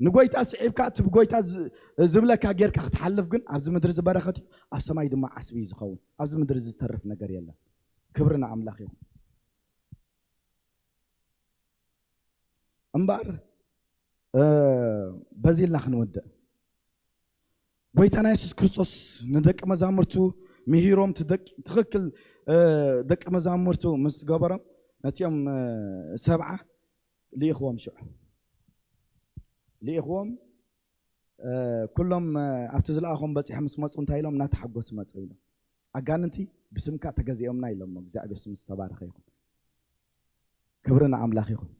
ንጎይታ ስዒብካ እቲ ጎይታ ዝ-፣ ዝብለካ ጌርካ ክትሓልፍ ግን ኣብዚ ምድሪ ዝበረኸት እዩ፣ ኣብ ሰማይ ድማ ዓስቢ እዩ ዝኸውን። ኣብዚ ምድሪ ዝተርፍ ነገር የለን። ክብሪ ንኣምላኽ ይኹን። እምበኣር፣ እ፣ በዚ ኢልና ክንውድእ። ጎይታና የሱስ ክርስቶስ ንደቂ መዛሙርቱ ምሂሮም ትደቂ-፣ ትኽክል፣ እ፣ ደቂ መዛሙርቱ ምስ ገበሮም ነቲኦም፣ እ፣ ሰብዓ ልኢኽዎም። ሽዑ ልኢኽዎም፣ እ፣ ኩሎም፣ እ፣ ኣብቲ ዝለኣኾም በጺሖም ምስ መጹ እንታይ ኢሎም? እናተሓጎሱ መጹ ኢሎም። "ኣጋንንቲ ብስምካ ተገዚኦምና" ኢሎሞ። እግዚኣብሔር ስሙ ዝተባረኸ ይኹን። ክብሪ ንኣምላኽ ይኹን።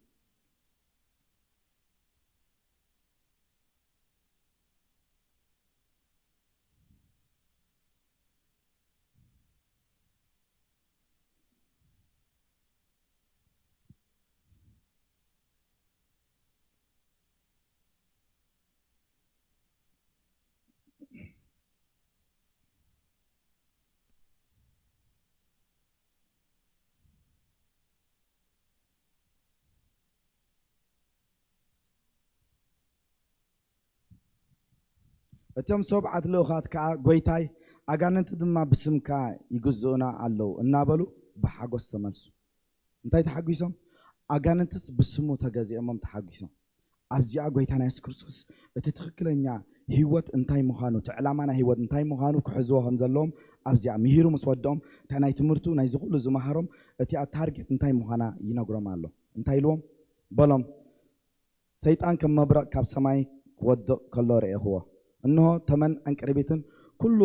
እቶም ሰብዓት ልኡኻት ከኣ፣ "ጐይታይ፣ ኣጋንንቲ ድማ ብስምካ ይግዝኡና ኣለዉ" እናበሉ ብሓጎስ ተመልሱ። እንታይ ተሓጒሶም? ኣጋንንትስ ብስሙ ተገዚኦሞም ተሓጒሶም። ኣብዚኣ ጐይታና የሱስ ክርስቶስ እቲ ትኽክለኛ ህይወት እንታይ ምዃኑ፣ እቲ ዕላማ ናይ ህይወት እንታይ ምዃኑ ክሕዝዎ ከም ዘለዎም ኣብዚኣ ምሂሩ ምስ ወድኦም፣ እንታይ ናይ ትምህርቱ ናይዚ ኩሉ ዝመሃሮም እቲኣ ታርጌት እንታይ ምዃና ይነግሮም ኣሎ። እንታይ ኢልዎም? በሎም፣ "ሰይጣን ከም መብረቕ ካብ ሰማይ ክወድቕ ከሎ ርኤኽዎ። እንሆ ተመን ዕንቅርቢትን ኩሉ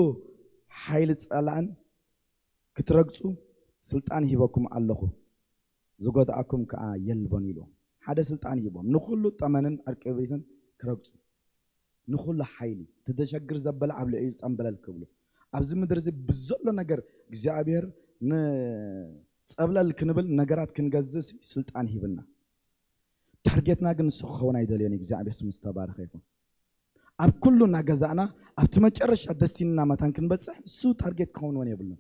ሓይሊ ጸላእን ክትረግጹ ስልጣን ሂበኩም ኣለኹ፣ ዝጎድኣኩም ከኣ የልቦን" ኢሉ ሓደ ስልጣን ሂቦም፣ ንኹሉ ጠመንን ዕርቅብሪትን ክረግጹ፣ ንኹሉ ሓይሊ፣ እቲ ዘሸግር ዘበለ ኣብ ልዕሊኡ ጸምበለል ክብሉ። ኣብዚ ምድሪ እዚ ብዘሎ ነገር እግዚኣብሔር ንጸብለል ክንብል ነገራት ክንገዝእ ስልጣን ሂብና። ታርጌትና ግን ንሱ ክኸውን ኣይደልዮን። እግዚኣብሔር ስሙ ዝተባረኸ ይኹን። ኣብ ኩሉ እናገዛእና ኣብቲ መጨረሻ ደስቲንና መታን ክንበጽሕ ንሱ ታርጌት ክኸውን እውን የብሉን።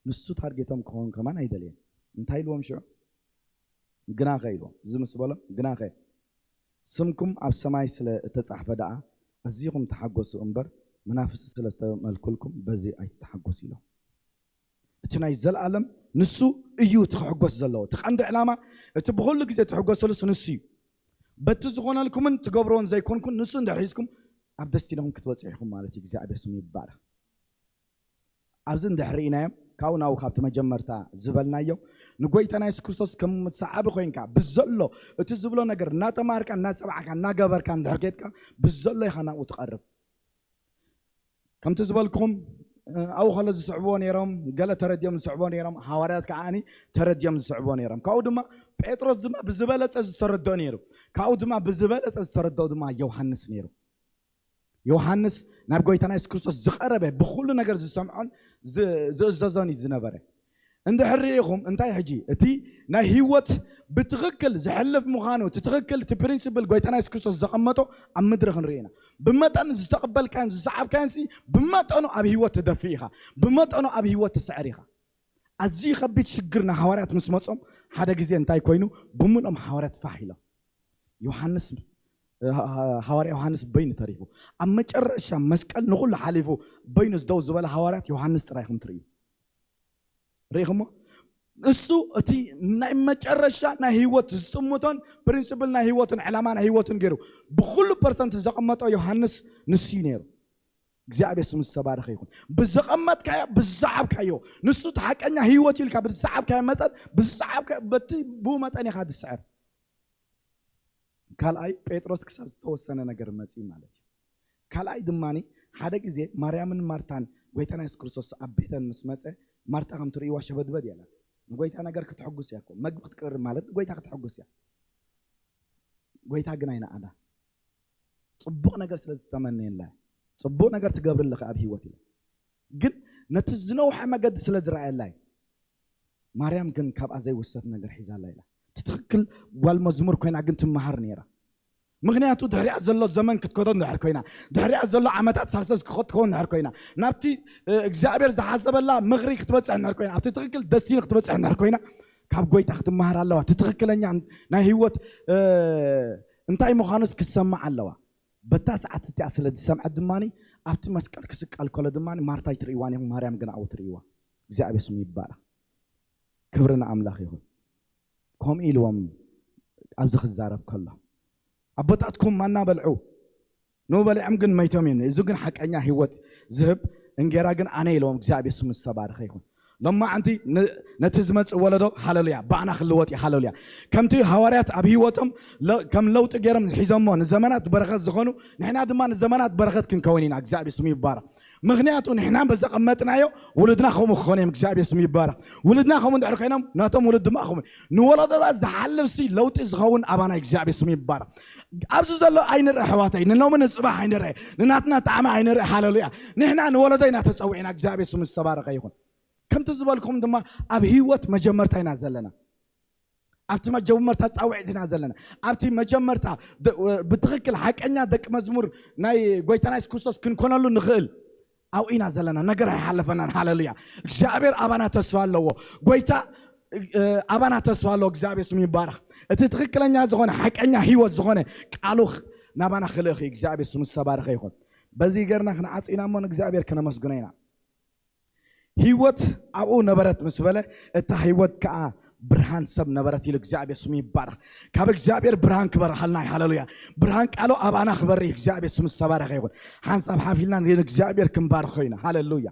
ንሱ ታርጌቶም ክኸውን ከማን ኣይደልየን። እንታይ ኢልዎም ሽዑ? "ግናኸ" ኢልዎም። እዚ ምስ በሎም፣ "ግናኸ ስምኩም ኣብ ሰማይ ስለ እተጻሕፈ ደኣ ኣዚኹም ተሓጎሱ እምበር፣ መናፍስቲ ስለ ዝተመልኩልኩም በዚ ኣይትተሓጎሱ" ኢሎም። እቲ ናይ ዘለኣለም ንሱ እዩ እቲ ክሕጎስ ዘለዎ። እቲ ቀንዲ ዕላማ፣ እቲ ብኹሉ ግዜ ትሕጎሰሉስ ንሱ እዩ። በቲ ዝኾነልኩምን ትገብርዎን ዘይኮንኩን ንሱ እንድሕር ሒዝኩም ኣብ ደስቲናኹም ክትበጽሑ ኢኹም ማለት እዩ። እግዚኣብሔር ስሙ ይባረኽ። ኣብዚ እንድሕር ርኢናዮም፣ ካብኡ ናብኡ ካብቲ መጀመርታ ዝበልናዮ ንጎይታና የሱስ ክርስቶስ ከም ሰዓቢ ኮይንካ ብዘሎ እቲ ዝብሎ ነገር እናተማሃርካ እናሰማዕካ እናገበርካ እንድሕር ኬድካ ብዘሎ ኢኻ ናብኡ ትቐርብ። ከምቲ ዝበልኩኹም ኣብኡ ከሎ ዝስዕብዎ ነይሮም፣ ገለ ተረድዮም ዝስዕብዎ ነይሮም፣ ሃዋርያት ከዓኒ ተረድዮም ዝስዕብዎ ነይሮም። ካብኡ ድማ ጴጥሮስ ድማ ብዝበለጸ ዝተረድኦ ነይሩ። ካብኡ ድማ ብዝበለጸ ዝተረድኦ ድማ ዮሃንስ ነይሩ። ዮሃንስ ናብ ጎይታና የሱስ ክርስቶስ ዝቐረበ ብኹሉ ነገር ዝሰምዖን ዝእዘዞን እዩ ዝነበረ። እንድሕር ርኢኹም እንታይ ሕጂ እቲ ናይ ህይወት ብትኽክል ዝሕልፍ ምዃኑ እቲ ትኽክል እቲ ፕሪንስፕል ጎይታና የሱስ ክርስቶስ ዘቐመጦ ኣብ ምድሪ ክንርኢ ኢና። ብመጠን ዝተቐበልካዮን ዝሰዓብካዮን ሲ ብመጠኑ ኣብ ህይወት ትደፍእ ኢኻ፣ ብመጠኑ ኣብ ህይወት ትስዕር ኢኻ። ኣዝዩ ከቢድ ሽግር ንሃዋርያት ምስ መጾም ሓደ ግዜ እንታይ ኮይኑ ብምሎም ሃዋርያት ፋሕ ኢሎም። ዮሃንስ ሃዋርያ ዮሃንስ በይኑ ተሪፉ ኣብ መጨረሻ መስቀል ንኹሉ ሓሊፉ በይኑ ደው ዝበለ ሃዋርያት ዮሃንስ ጥራይ ኢኹም ትርእዩ። ርኢኹሞ? እሱ እቲ ናይ መጨረሻ ናይ ህይወት ዝጥምቶን ፕሪንስፕል ናይ ህይወትን ዕላማ ናይ ህይወትን ገይሩ ብኩሉ ፐርሰንት ዘቐመጦ ዮሃንስ ንሱ እዩ ነይሩ። እግዚኣብሔር ስሙ ዝተባረኸ ይኹን። ብዘቐመጥካዮ ብዝሰዓብካዮ ንሱ እቲ ሓቀኛ ህይወት ኢልካ ብዝሰዓብካዮ መጠን ብዝሰዓብካዮ በቲ ብኡ መጠን ኢኻ ትስዕር። ካልኣይ ጴጥሮስ ክሳብ ዝተወሰነ ነገር መፅዩ ማለት እዩ። ካልኣይ ድማ ሓደ ግዜ ማርያምን ማርታን ጎይታና የሱስ ክርስቶስ ኣብ ቤተን ምስ መፀ ማርታ ከም ትርእይዋ ሸበድበድ እያ ኢላ። ንጎይታ ነገር ክትሕጉስ እያ እኮ። መግቢ ክትቅርብ ማለት ንጎይታ ክትሕጉስ እያ። ጎይታ ግን ኣይነኣዳ። ፅቡቕ ነገር ስለ ዝተመነየላ እያ። ፅቡቕ ነገር ትገብርለኺ ኣብ ህይወት ኢላ። ግን ነቲ ዝነውሐ መገዲ ስለ ዝረኣየላ እዩ። ማርያም ግን ካብኣ ዘይውሰድ ነገር ሒዛላ ኢላ። እቲ ትኽክል ጓል መዝሙር ኮይና ግን ትመሃር ነይራ። ምኽንያቱ ድሕሪኣ ዘሎ ዘመን ክትከዶ እንድሕር ኮይና፣ ድሕሪኣ ዘሎ ዓመታት ሳሰስ ክትከውን እንድሕር ኮይና፣ ናብቲ እግዚኣብሔር ዝሓሰበላ ምኽሪ ክትበፅሕ እንድሕር ኮይና፣ ኣብቲ ትኽክል ደስቲኒ ክትበፅሕ እንድሕር ኮይና ካብ ጎይታ ክትመሃር ኣለዋ። እቲ ትኽክለኛ ናይ ህይወት እንታይ ምዃኑስ ክትሰማዕ ኣለዋ። በታ ሰዓት እቲኣ ስለ ዝሰምዐት ድማ ኣብቲ መስቀል ክስቀል ከሎ ድማ ማርታ ኣይትርእይዋን ኢኹም፣ ማርያም ግን ኣብኡ ትርእይዋ። እግዚኣብሔር ስሙ ይባረኽ። ክብሪ ንኣምላኽ ይኹን። ከምኡ ኢልዎም ኣብዚ ክዛረብ ከሎ ኣቦታትኩም ማና በልዑ፣ ንኡ በሊዖም ግን መይቶም እዮም። እዚ ግን ሓቀኛ ህይወት ዝህብ እንጌራ ግን ኣነ ኢልዎም። እግዚኣብሔር ስሙ ዝተባረኸ ይኹን። ሎማዓንቲ ነቲ ዝመጽእ ወለዶ ሃለሉያ ብኣና ክልወጥ እዩ። ሃለሉያ። ከምቲ ሃዋርያት ኣብ ህይወቶም ከም ለውጢ ገይሮም ሒዞሞ ንዘመናት በረኸት ዝኾኑ ንሕና ድማ ንዘመናት በረኸት ክንከውን ኢና። እግዚኣብሔር ስሙ ይባረኽ። ምኽንያቱ ንሕና በዘቐመጥናዮ ውሉድና ከምኡ ክኾኑ እዮም። እግዚኣብሔር ስሙ ይባረኽ። ውሉድና ከምኡ እንድሕር ኮይኖም ናቶም ውሉድ ድማ ከምኡ ንወለዶታት ዝሓልፍ ሲ ለውጢ ዝኸውን ኣባና እግዚኣብሔር ስሙ ይባረኽ። ኣብዚ ዘሎ ኣይንርአ ኣሕዋተይ፣ ንሎሚ ንፅባሕ ኣይንርአ፣ ንናትና ጣዕሚ ኣይንርአ። ሃለሉያ። ንሕና ንወለዶ ኢና ተፀዊዕና። እግዚኣብሔር ስሙ ዝተባረኸ ይኹን። ከምቲ ዝበልኩም ድማ ኣብ ህይወት መጀመርታ ኢና ዘለና። ኣብቲ መጀመርታ ፃውዒት ኢና ዘለና። ኣብቲ መጀመርታ ብትኽክል ሓቀኛ ደቂ መዝሙር ናይ ጎይታና የሱስ ክርስቶስ ክንኮነሉ ንኽእል ኣብኡ ኢና ዘለና። ነገር ኣይሓለፈናን። ሃለሉያ። እግዚኣብሔር ኣባና ተስፋ ኣለዎ። ጎይታ ኣባና ተስፋ ኣለዎ። እግዚኣብሔር ስሙ ይባረኽ። እቲ ትኽክለኛ ዝኾነ ሓቀኛ ህይወት ዝኾነ ቃሉ ናባና ክልእኽ እግዚኣብሔር ስሙ ዝተባረኸ ይኹን። በዚ ገርና ክንዓፅ ኢና እሞ ንእግዚኣብሔር ከነመስግኖ ኢና። ህይወት ኣብኡ ነበረት ምስ በለ እታ ህይወት ከዓ ብርሃን ሰብ ነበረት ኢሉ እግዚኣብሔር ስሙ ይባረኽ። ካብ እግዚኣብሔር ብርሃን ክበርሃልና እዩ። ሃለሉያ። ብርሃን ቃሉ ኣባና ክበርህ እግዚኣብሔር ስሙ ዝተባረኸ ይኹን። ሓንሳብ ሓፊልና ንእግዚኣብሔር ክንባርኾ ኢና። ሃለሉያ።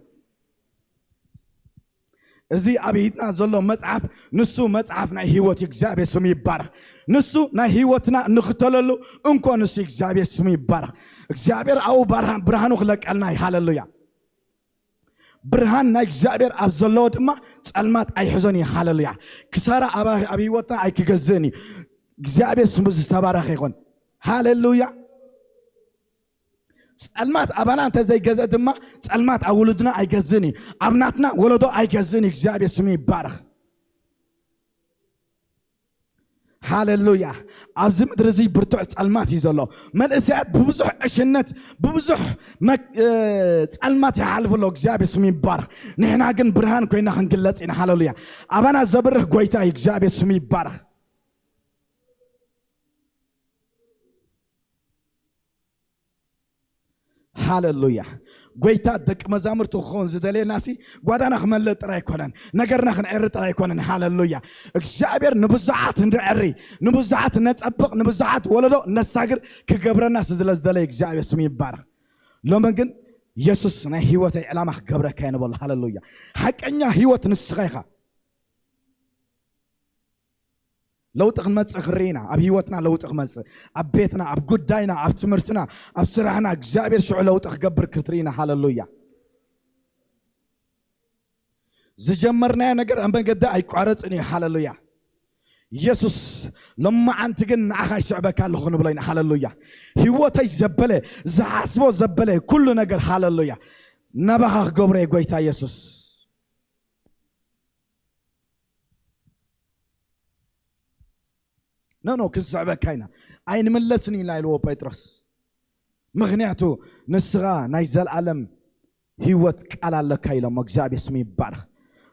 እዚ ኣብ ኢድና ዘሎ መጽሓፍ ንሱ መጽሓፍ ናይ ህይወት እዩ። እግዚኣብሔር ስሙ ይባረኽ። ንሱ ናይ ህይወትና እንኽተለሉ እንኮ ንሱ እግዚኣብሔር ስሙ ይባረኽ። እግዚኣብሔር ኣብኡ ብርሃኑ ክለቀልና እዩ። ሃለሉያ። ብርሃን ናይ እግዚኣብሔር ኣብ ዘለዎ ድማ ጸልማት ኣይሕዞን እዩ። ሃለሉያ። ክሳራ ኣብ ህይወትና ኣይክገዝእን እዩ። እግዚኣብሔር ስሙ ዝተባረኸ ይኹን። ሃለሉያ። ጸልማት ኣባና እንተዘይገዝእ ድማ ጸልማት ኣብ ውሉድና ኣይገዝእን እዩ። ኣብ ናትና ወለዶ ኣይገዝእን እዩ። እግዚኣብሔር ስሙ ይባረኽ። ሃለሉያ። ኣብዚ ምድሪ እዚ ብርቱዕ ጸልማት እዩ ዘሎ። መንእሰያት ብብዙሕ ዕሽነት ብብዙሕ ጸልማት ይሓልፉ ኣለዉ። እግዚኣብሔር ስሙ ይባረኽ። ንሕና ግን ብርሃን ኮይና ክንግለጽ ኢና። ሃለሉያ። ኣባና ዘብርህ ጎይታ እዩ። እግዚኣብሔር ስሙ ይባረኽ። ሃለሉያ። ጎይታ ደቂ መዛሙርቱ ክኸውን ዝደልየና ሲ ጓዳና ክመልእ ጥራይ ኣይኮነን፣ ነገርና ክንዕሪ ጥራይ ኣይኮነን። ሃለሉያ። እግዚኣብሔር ንብዙሓት እንድዕሪ ንብዙሓት ነጸብቕ ንብዙሓት ወለዶ ነሳግር ክገብረና ስለ ዝደለየ እግዚኣብሔር ስሙ ይባረኽ። ሎሚ ግን የሱስ ናይ ህይወተይ ዕላማ ክገብረካ እየ ንበሎ። ሃለሉያ። ሓቀኛ ህይወት ንስኻ ኢኻ። ለውጢ ክንመጽእ ክንርኢ ኢና። ኣብ ህይወትና ለውጢ ክመጽእ፣ ኣብ ቤትና፣ ኣብ ጉዳይና፣ ኣብ ትምህርትና፣ ኣብ ስራሕና እግዚኣብሔር ሽዑ ለውጢ ክገብር ክትርኢ ኢና። ሃለሉያ። ዝጀመርናዮ ነገር ኣብ መገዲ ኣይቋረጽን እዩ። ሃለሉያ። የሱስ፣ ሎማዓንቲ ግን ንዓኻ ይስዕበካ ኣለኹ ንብሎ ኢና። ሃለሉያ። ህይወተይ ዘበለ፣ ዝሓስቦ ዘበለ ኩሉ ነገር፣ ሃለሉያ፣ ናባኻ ክገብሮ እየ ጎይታ የሱስ። ኖ ኖ፣ ክንስዕበካ ኢና፣ ኣይንምለስን ኢና ኢልዎ ጴጥሮስ። ምኽንያቱ ንስኻ ናይ ዘለኣለም ህይወት ቃል ኣለካ ኢሎሞ። እግዚኣብሔር ስሙ ይባረኽ።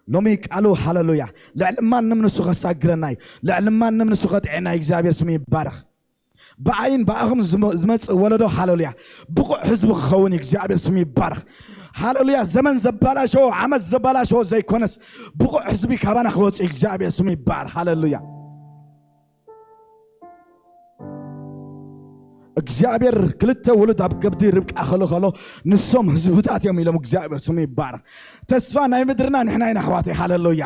ሎሚ ቃሉ፣ ሃለሉያ፣ ልዕሊ ማንም ንሱ ከሳግረና እዩ። ልዕሊ ማንም ንሱ ከጥዕና እዩ። እግዚኣብሔር ስሙ ይባረኽ። ብኣይን ብኣኹም ዝመ-፣ ዝመጽእ ወለዶ፣ ሃለሉያ፣ ብቑዕ ህዝቢ ክኸውን እዩ። እግዚኣብሔር ስሙ ይባረኽ። ሃለሉያ። ዘመን ዘባላሸዎ፣ ዓመት ዘባላሸዎ ዘይኮነስ፣ ብቑዕ ህዝቢ ካባና ክወጽእ እዩ። እግዚኣብሔር ስሙ ይባረኽ። ሃለሉያ። እግዚኣብሔር ክልተ ውሉድ ኣብ ከብዲ ርብቃ ከሎ ከሎ፣ ንሶም ህዝብታት እዮም ኢሎም። እግዚኣብሔር ስሙ ይባረኽ። ተስፋ ናይ ምድርና ንሕና ኢና ኣሕዋተይ። ሃለሉያ።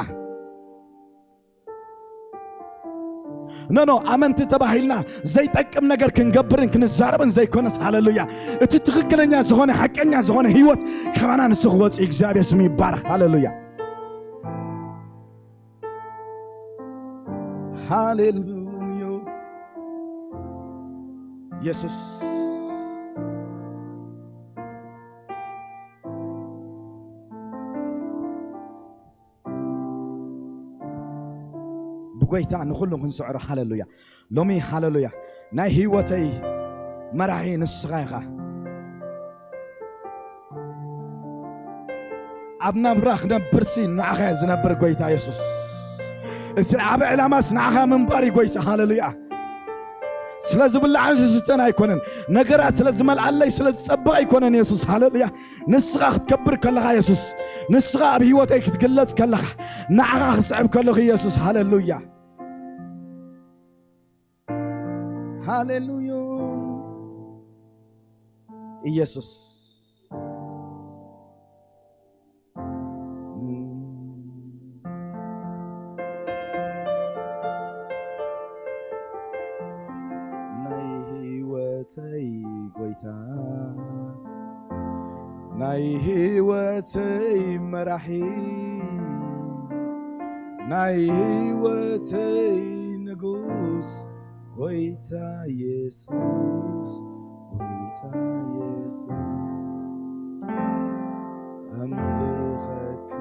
ኖ ኖ፣ ኣመንቲ ተባሂልና ዘይጠቅም ነገር ክንገብርን ክንዛረብን ዘይኮነስ፣ ሃለሉያ፣ እቲ ትኽክለኛ ዝኾነ ሓቀኛ ዝኾነ ህይወት ካባና ንሱ ክወፅእ እግዚኣብሔር ስሙ ይባረኽ። ሃለሉያ። ሃሌሉያ። የሱስ። ብጎይታ ንኹሉ ክንስዕሮ። ሃሌሉያ። ሎሚ ሃሌሉያ፣ ናይ ህይወተይ መራሒ ንስኻ ኢኻ። ኣብ ናብራ ክነብርሲ ንዓኻ እየ ዝነብር ጎይታ የሱስ። እቲ ዓቢ ዕላማስ ንዓኻ ምንባር እዩ ጎይታ። ሃሌሉያ። ስለ ዝብላዕን ዝስተን ኣይኮነን፣ ነገራት ስለ ዝመልኣለይ ስለ ዝጸብቕ ኣይኮነን የሱስ። ሃሌሉያ። ንስኻ ክትከብር ከለኻ የሱስ፣ ንስኻ ኣብ ህይወተይ ክትግለጽ ከለኻ፣ ንዓኻ ክስዕብ ከለኹ የሱስ። ሃሌሉያ። ሃሌሉያ። ኢየሱስ። ናይ ህይወተይ ጎይታ፣ ናይ ህይወተይ መራሒ፣ ናይ ህይወተይ ንጉስ፣ ጎይታ የሱስ፣ ጎይታ የሱስ፣ ኣምልኸካ፣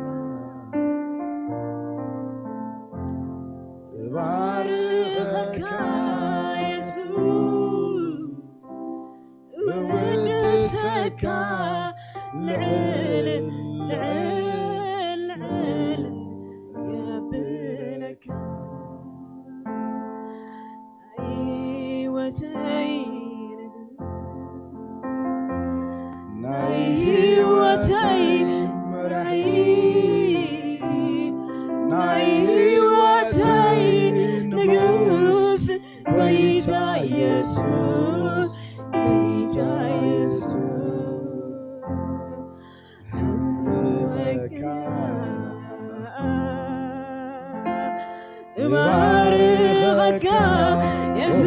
እባርኸካ የሱስ፣ እውድሰካ፣ ልዕል፣ ልዕል፣ ልዕል የብለካ። ህይወተይ፣ ናይ ህይወተይ መራሒ፣ ናይ ህይወተይ ንጉስ፣ ጎይታ የሱስ፣ ጎይታ የሱስ፣ ኣምልኸካ፣ እባርኸካ የሱስ፣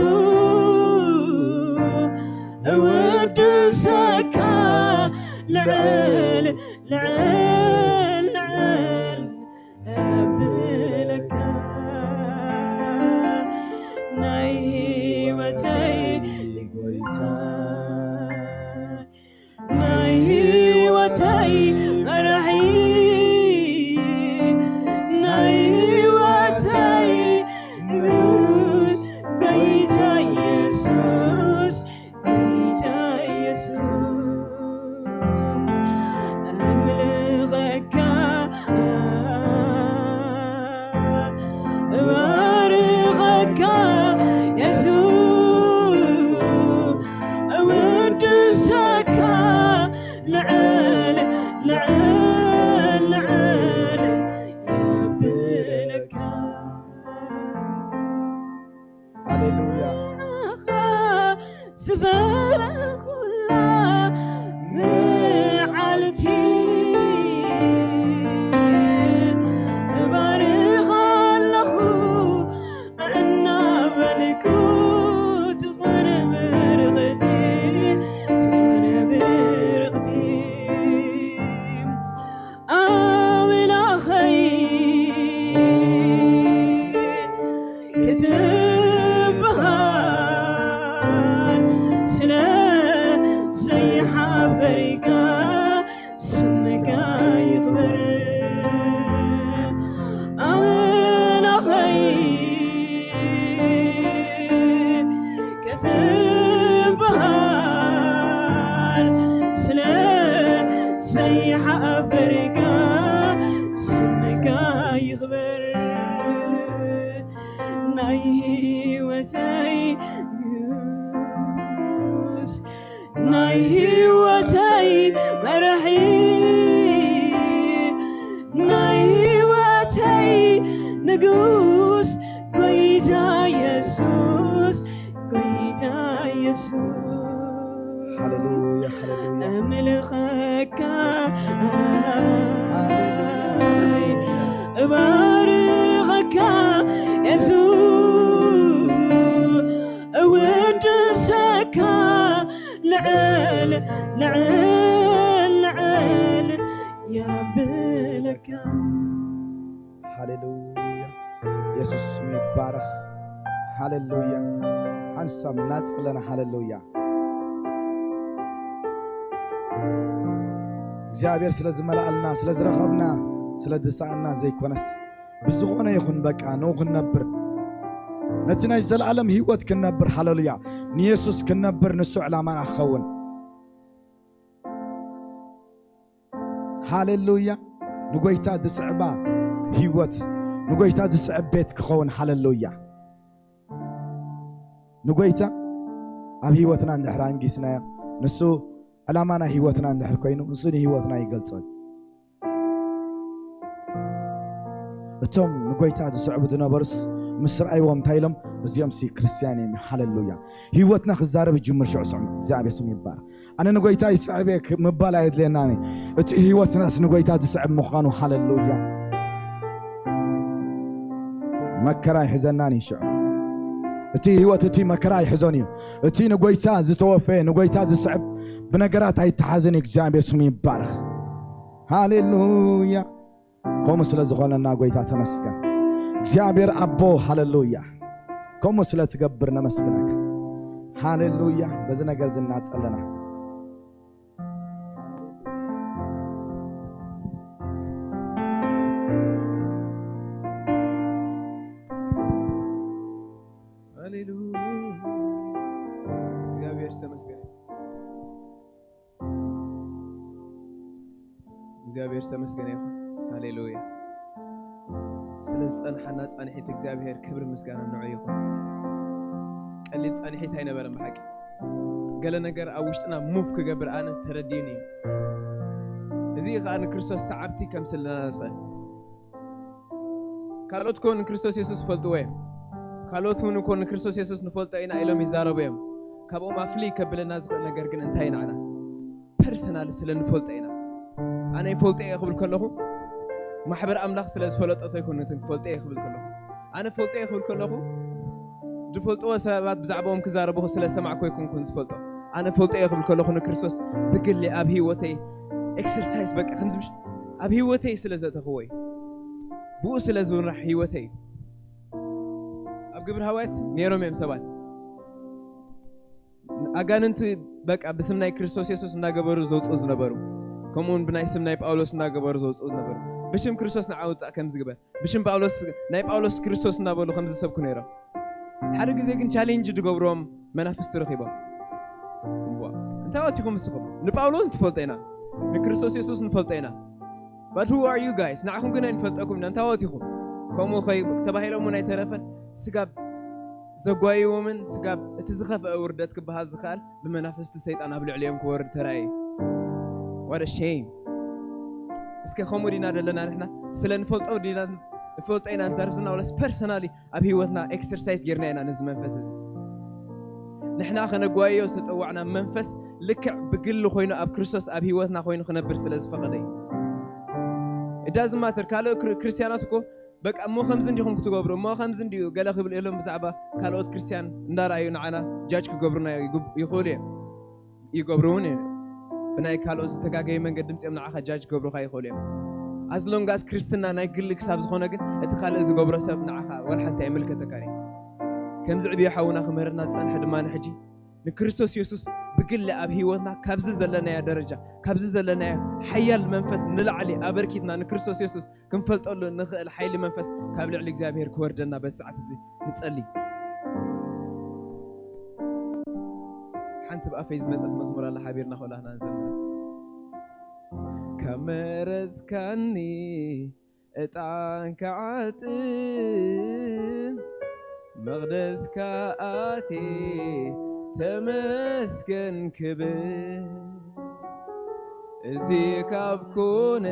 እውድሰካ፣ ልዕል፣ ልዕል፣ ልዕል፣ እብለካ ናይ ህይወተይ ጎይታ፣ ናይ ህይወተይ መራሒ፣ ናይ ህይወተይ ንጉስ፣ ጎይታ የሱስ፣ ጎይታ የሱስ፣ ኣምልኸካ፣ እባርኸካ የሱስ፣ እውድሰካ፣ ልዕል፣ ልዕል፣ ልዕል የብለካ። ሃሌሉያ። ዝበረኹላ ንጉስ ጎይታ የሱስ፣ ጎይታ የሱስ። ሃሌሉያ፣ ሃሌሉያ። እምልኸካ፣ እባርኸካ የሱስ፣ እውድሰካ፣ ልዕል፣ ልዕል፣ ልዕል የብለካ። ሃሌሉያ። የሱስ ስሙ ይባረኽ። ሃሌሉያ። ሓንሳብ ናጽለና። ሃሌሉያ። እግዚኣብሔር ስለ ዝመልኣልና፣ ስለ ዝረኸብና፣ ስለ ዝሰኣና ዘይኮነስ፣ ብዝኾነ ይኹን በቃ ንኡ ክንነብር፣ ነቲ ናይ ዘለኣለም ህይወት ክንነብር፣ ሃሌሉያ፣ ንየሱስ ክንነብር፣ ንሱ ዕላማና ክኸውን። ሃሌሉያ። ንጎይታ ዝስዕባ ህይወት፣ ንጎይታ ዝስዕብ ቤት ክኸውን። ሃሌሉያ። ንጎይታ ኣብ ህይወትና እንድሕር ኣንጊስናዮ፣ ንሱ ዕላማ ናይ ህይወትና እንድሕር ኮይኑ፣ ንሱ ንህይወትና ይገልጾ እዩ። እቶም ንጎይታ ዝስዕቡ ዝነበሩስ ምስ ረኣይዎም እንታይ ኢሎም? እዚኦም ሲ ክርስትያን እዮም። ሃሌሉያ። ህይወትና ክዛረብ ይጅምር። ሽዑ ስዕሙ። እግዚኣብሔር ስሙ ይባረክ። ኣነ ንጎይታ ይስዕብ እየ ክ-፣ ምባል ኣየድልየናን እዩ። እቲ ህይወትናስ ንጎይታ ዝስዕብ ምዃኑ። ሃሌሉያ። መከራ ኣይሕዘናን እዩ ሽዑ። እቲ ህይወት እቲ መከራ ኣይሕዞን እዩ። እቲ ንጎይታ ዝተወፈየ፣ ንጎይታ ዝስዕብ ብነገራት ኣይተሓዝን እዩ። እግዚኣብሔር ስሙ ይባረክ። ሃሌሉያ። ከምኡ ስለ ዝኾነና ጎይታ ተመስገን። እግዚኣብሔር ኣቦ፣ ሃሌሉያ። ከምኡ ስለ ትገብር ነመስግነካ። ሃሌሉያ። በዚ ነገር ዝናጸለና። ሃሌሉያ። እግዚኣብሔር ዝተመስገነ። እግዚኣብሔር ዝተመስገነ ይኹን። ሃሌሉያ። ስለ ዝጸንሓና ጻንሒት እግዚኣብሔር ክብሪ ምስጋና ንዑ ይኹን። ቀሊል ጻንሒት ኣይነበረን ብሓቂ። ገለ ነገር ኣብ ውሽጥና ሙቭ ክገብር ኣነ ተረዲእኒ እዩ። እዚ እዩ ከኣ ንክርስቶስ ሰዓብቲ ከምስለና ዝኽእል። ካልኦት ኮ ንክርስቶስ የሱስ ይፈልጥዎ እዮም። ካልኦት እውን እኮ ንክርስቶስ የሱስ ንፈልጦ ኢና ኢሎም ይዛረቡ እዮም። ካብኦም ኣፍልይ ከብለና ዝኽእል ነገር ግን እንታይ እዩ ንዓና? ፐርሰናል ስለ ንፈልጦ ኢና። ኣነ ይፈልጦ እየ ክብል ከለኹ ማሕበር ኣምላኽ ስለ ዝፈለጠቶ ኣይኮነትን ክፈልጦ እየ ክብል ከለኹ። ኣነ ፈልጦ እየ ክብል ከለኹ ዝፈልጥዎ ሰባት ብዛዕባኦም ክዛረቡ ስለ ሰማዕኩ ኣይኮንኩን ዝፈልጦ። ኣነ ፈልጦ እየ ክብል ከለኹ ንክርስቶስ ብግሊ ኣብ ህይወተይ ኤክሰርሳይዝ በቃ ከምዚ ምሽ ኣብ ህይወተይ ስለ ዘእተኽዎ እዩ። ብኡ ስለ ዝምራሕ ህይወተይ እዩ። ኣብ ግብረ ሃዋያት ነይሮም እዮም ሰባት ኣጋንንቲ በቃ ብስም ናይ ክርስቶስ የሱስ እናገበሩ ዘውፅኡ ዝነበሩ፣ ከምኡውን ብናይ ስም ናይ ጳውሎስ እናገበሩ ዘውፅኡ ዝነበሩ። ብሽም ክርስቶስ ንዓ ውፃእ ከምዚ ግበር፣ ብሽም ጳውሎስ፣ ናይ ጳውሎስ ክርስቶስ እናበሉ ከም ዝሰብኩ ነይሮም። ሓደ ግዜ ግን ቻሌንጅ ዝገብርዎም መናፍስቲ ረኺቦም። እዋ፣ እንታይ ኣቲኹም ንስኹም? ንጳውሎስ ንፈልጦ ኢና፣ ንክርስቶስ የሱስ ንፈልጦ ኢና። But who are you guys? ንዓኹም ግን ኣይንፈልጠኩም ኢና። እንታይ ኣቲኹም? ከምኡ ኸይ ተባሂሎም እውን ኣይተረፈን። ስጋብ ዘጓይዎምን ስጋብ እቲ ዝኸፍአ ውርደት ክበሃል ዝኽኣል ብመናፍስቲ ሰይጣን ኣብ ልዕሊኦም ክወርድ ተራእየ። What a shame። እስከ ከምኡ ዲና ዘለና ንሕና? ስለ ንፈልጦ ዲና? ንፈልጦ ኢና ንዛረብ ዘለና ወላስ ፐርሰናሊ ኣብ ህይወትና ኤክሰርሳይዝ ጌርና ኢና ነዚ መንፈስ እዚ? ንሕና ከነጓየዮ ዝተጸዋዕና መንፈስ ልክዕ ብግሊ ኮይኑ ኣብ ክርስቶስ ኣብ ህይወትና ኮይኑ ክነብር ስለ ዝፈቐደ እዩ። It doesn't matter ካልእ ክር-፣ ክርስትያናት እኮ በቃ እሞ ከምዚ እንዲኹም ክትገብሩ እሞ ከምዚ እንዲዩ ገለ ክብል ኢሎም ብዛዕባ ካልኦት ክርስትያን እንዳረኣዩ ንዓና ጃጅ ክገብሩና ይግብ-፣ ይኽእሉ እዮም። ይገብሩ እውን እዮም። ብናይ ካልኦት ዝተጋገየ መንገዲ ምፅኦም ንዓኻ ጃጅ ክገብሩኻ ይኽእሉ እዮም። ኣዝሎንጋስ ክርስትና ናይ ግሊ ክሳብ ዝኾነ ግን እቲ ካልእ ዝገብሮ ሰብ ንዓኻ ወላ ሓንቲ ኣይምልከተካን እዩ። ከምዚ ዕብዮ ሓውና ክምህረና ዝፀንሐ ድማ ንሕጂ ንክርስቶስ የሱስ ብግሊ ኣብ ህይወትና ካብዚ ዘለናዮ ደረጃ ካብዚ ዘለናዮ ሓያል መንፈስ ንላዕሊ ኣበርኪትና ንክርስቶስ የሱስ ክንፈልጠሉ ንኽእል ሓይሊ መንፈስ ካብ ልዕሊ እግዚኣብሔር ክወርደና በዚ ሰዓት እዚ ንጸሊ። ሓንቲ ብኣፈይ ዝመጸት መዝሙር ኣላ ሓቢርና ከላህና ንዘምራ። ካብ መረጽካኒ ዕጣን ክዓጥን መቕደስካ ኣትየ ተመስገን ክብል እዚ ካብ ኮነ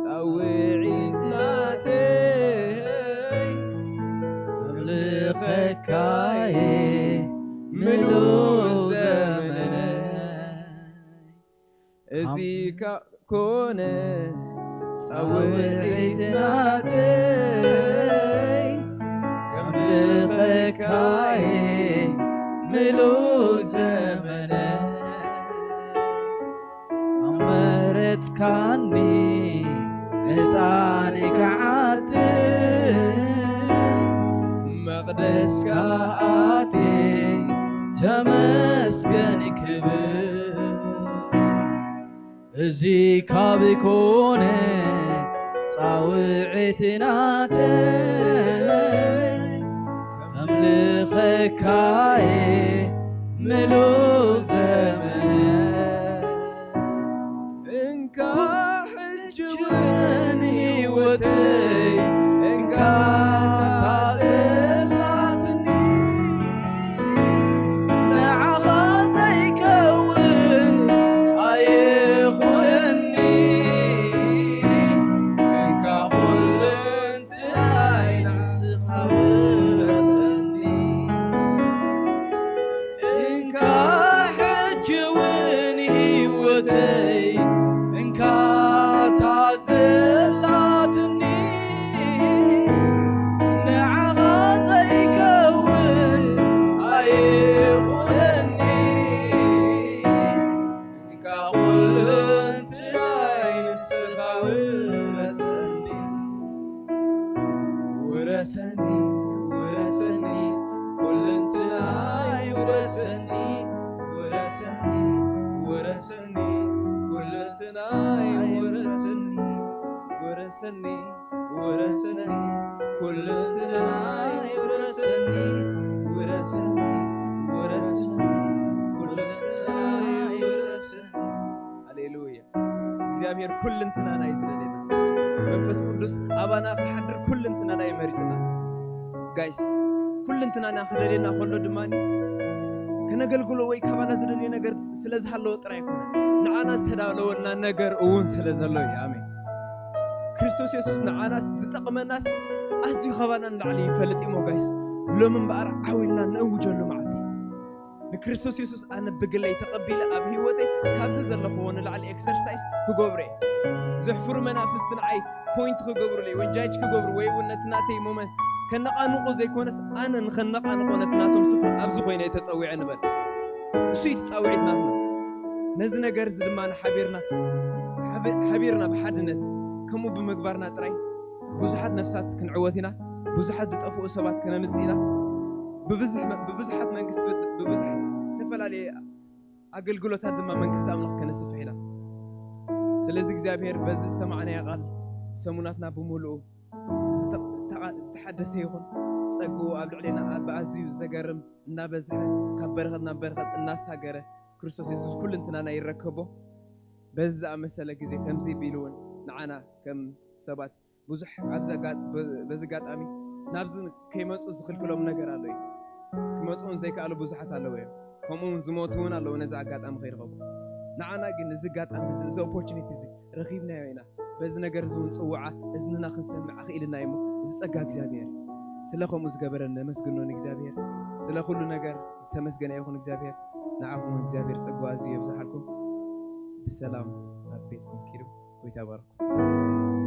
ጻውዒት ናተይ ኮነ ጻውዒት ናተይ፣ ከምልኸካየ ምሉእ ዘመነ። ኣመረጽካኒ ዕጣን ክዓጥን፣ መቕደስካ ኣትየ ተመስገን ክብል። እዚ ካብ ኮነ ጻውዒት ናተይ፣ ከምልኸካየ ምሉእ ዘመነ። እንካ ሕጂ እውን ህይወተይ እንካ ዘላትኒ፣ ንዓኻ ዘይከውን ኣይኹነኒ። እንካ ኩሉ ትናይ ንስኻ ውረሰኒ። እንካ ሕጂ እውን ህይወተይ እንካ ታዘላትኒ፣ ንዓኻ ዘይከውን ኣይኹነኒ። እንካ ኩለንትናይ ንስኻ ውረሰኒ። ውረሰኒ፣ ውረሰኒ፣ ኩለንትናይ ውረሰኒ። ውረሰኒ፣ ውረሰኒ፣ ኩለንትናይ ውረሰኒ። ውረሰኒ፣ ውረሰኒ፣ ኩለንትናይ ውረሰኒ። ውረሰኒ፣ ውረሰኒ፣ ኩለንትናይ ውረሰኒ። ሃሌሉያ። እግዚኣብሔር ኩልንትናና እዩ ዝደልየና። መንፈስ ቅዱስ ኣባና ክሓድር ኩልንትናና እዩ መሪጽና። ጋይስ፣ ኩልንትናና ክደልየና ከሎ ድማ ከነገልግሎ ወይ ካባና ዝደልዮ ነገር ስለ ዝሃለወ ጥራይ ኣይኮነን። ንዓና ዝተዳለወልና ነገር እውን ስለ ዘሎ እዩ። ኣሜን። ክርስቶስ የሱስ ንዓናስ ዝጠቕመናስ ኣዝዩ ካባና ንላዕሊ ይፈልጥ እዩ። ጋይስ፣ ሎሚ እምበኣር ዓው ኢልና ንእውጀሉ መዓልቲ። ንክርስቶስ የሱስ ኣነ ብግለይ ተቐቢለ ኣብ ህይወተይ ካብዚ ዘለኽዎ ንላዕሊ ኤክሰርሳይዝ ክገብሮ እየ። ዘሕፍሩ መናፍስቲ ንዓይ ፖይንት ክገብሩለይ ወይ ጃጅ ክገብሩ ወይ እውን ነቲ ናተይ ሞመንት ከነቓንቑ ዘይኮነስ ኣነ ንኸነቓንቆ ነቲ ናቶም ስፍራ ኣብዚ ኮይነ እየ ተጸዊዐ ንበል። እሱ እዩ እቲ ጻውዒት ናትና። ነዚ ነገር እዚ ድማ ሓቢርና ሓቢ- ሓቢርና ብሓድነት ከምኡ ብምግባርና ጥራይ ብዙሓት ነፍሳት ክንዕወት ኢና። ብዙሓት ዝጠፍኡ ሰባት ከነምጽእ ኢና። ብብዝሕ መ- ብብዙሓት መንግስቲ ብብዙሕ ዝተፈላለየ ኣገልግሎታት ድማ መንግስቲ ኣምላኽ ከነስፍሕ ኢና። ስለዚ እግዚኣብሔር በዚ ዝሰማዕናዮ ቃል ሰሙናትና ብምሉኡ ዝተ- ዝተቓ- ዝተሓደሰ ይኹን። ጸግኡ ኣብ ልዕሌና ብኣዝዩ ዘገርም እናበዝሐ ካብ በረኸት ናብ በረኸት እናሳገረ ክርስቶስ የሱስ ኩልንትናና ይረከቦ። በዚ ዝኣመሰለ ግዜ ከምዚ ቢሉ እውን ንዓና ከም ሰባት ብዙሕ ኣብዚ ኣጋ- በ- በዚ ኣጋጣሚ ናብዚ ከይመፁ ዝኽልክሎም ነገር ኣሎ እዩ። ክመፁ እውን ዘይከኣሉ ብዙሓት ኣለዉ እዮም። ከምኡ እውን ዝሞቱ እውን ኣለዉ ነዚ ኣጋጣሚ ከይረኸቡ። ንዓና ግን እዚ ኣጋጣሚ እዚ እዚ ኦፖርቹኒቲ እዚ ረኺብናዮ ኢና። በዚ ነገር እዚ እውን ፅውዓ እዝንና ክንሰምዕ ኣኽኢልና እሞ እዚ ፀጋ እግዚኣብሔር እዩ። ስለ ከምኡ ዝገበረ ነመስግኖ ንእግዚኣብሔር። ስለ ኩሉ ነገር ዝተመስገነ ይኹን እግዚኣብሔር። ንዓኹም እውን እግዚኣብሔር ፀጋ ኣዝዩ የብዝሓልኩም። ብሰላም ኣብ ቤትኩም ኪዱ። ጎይታ ይባርኩም።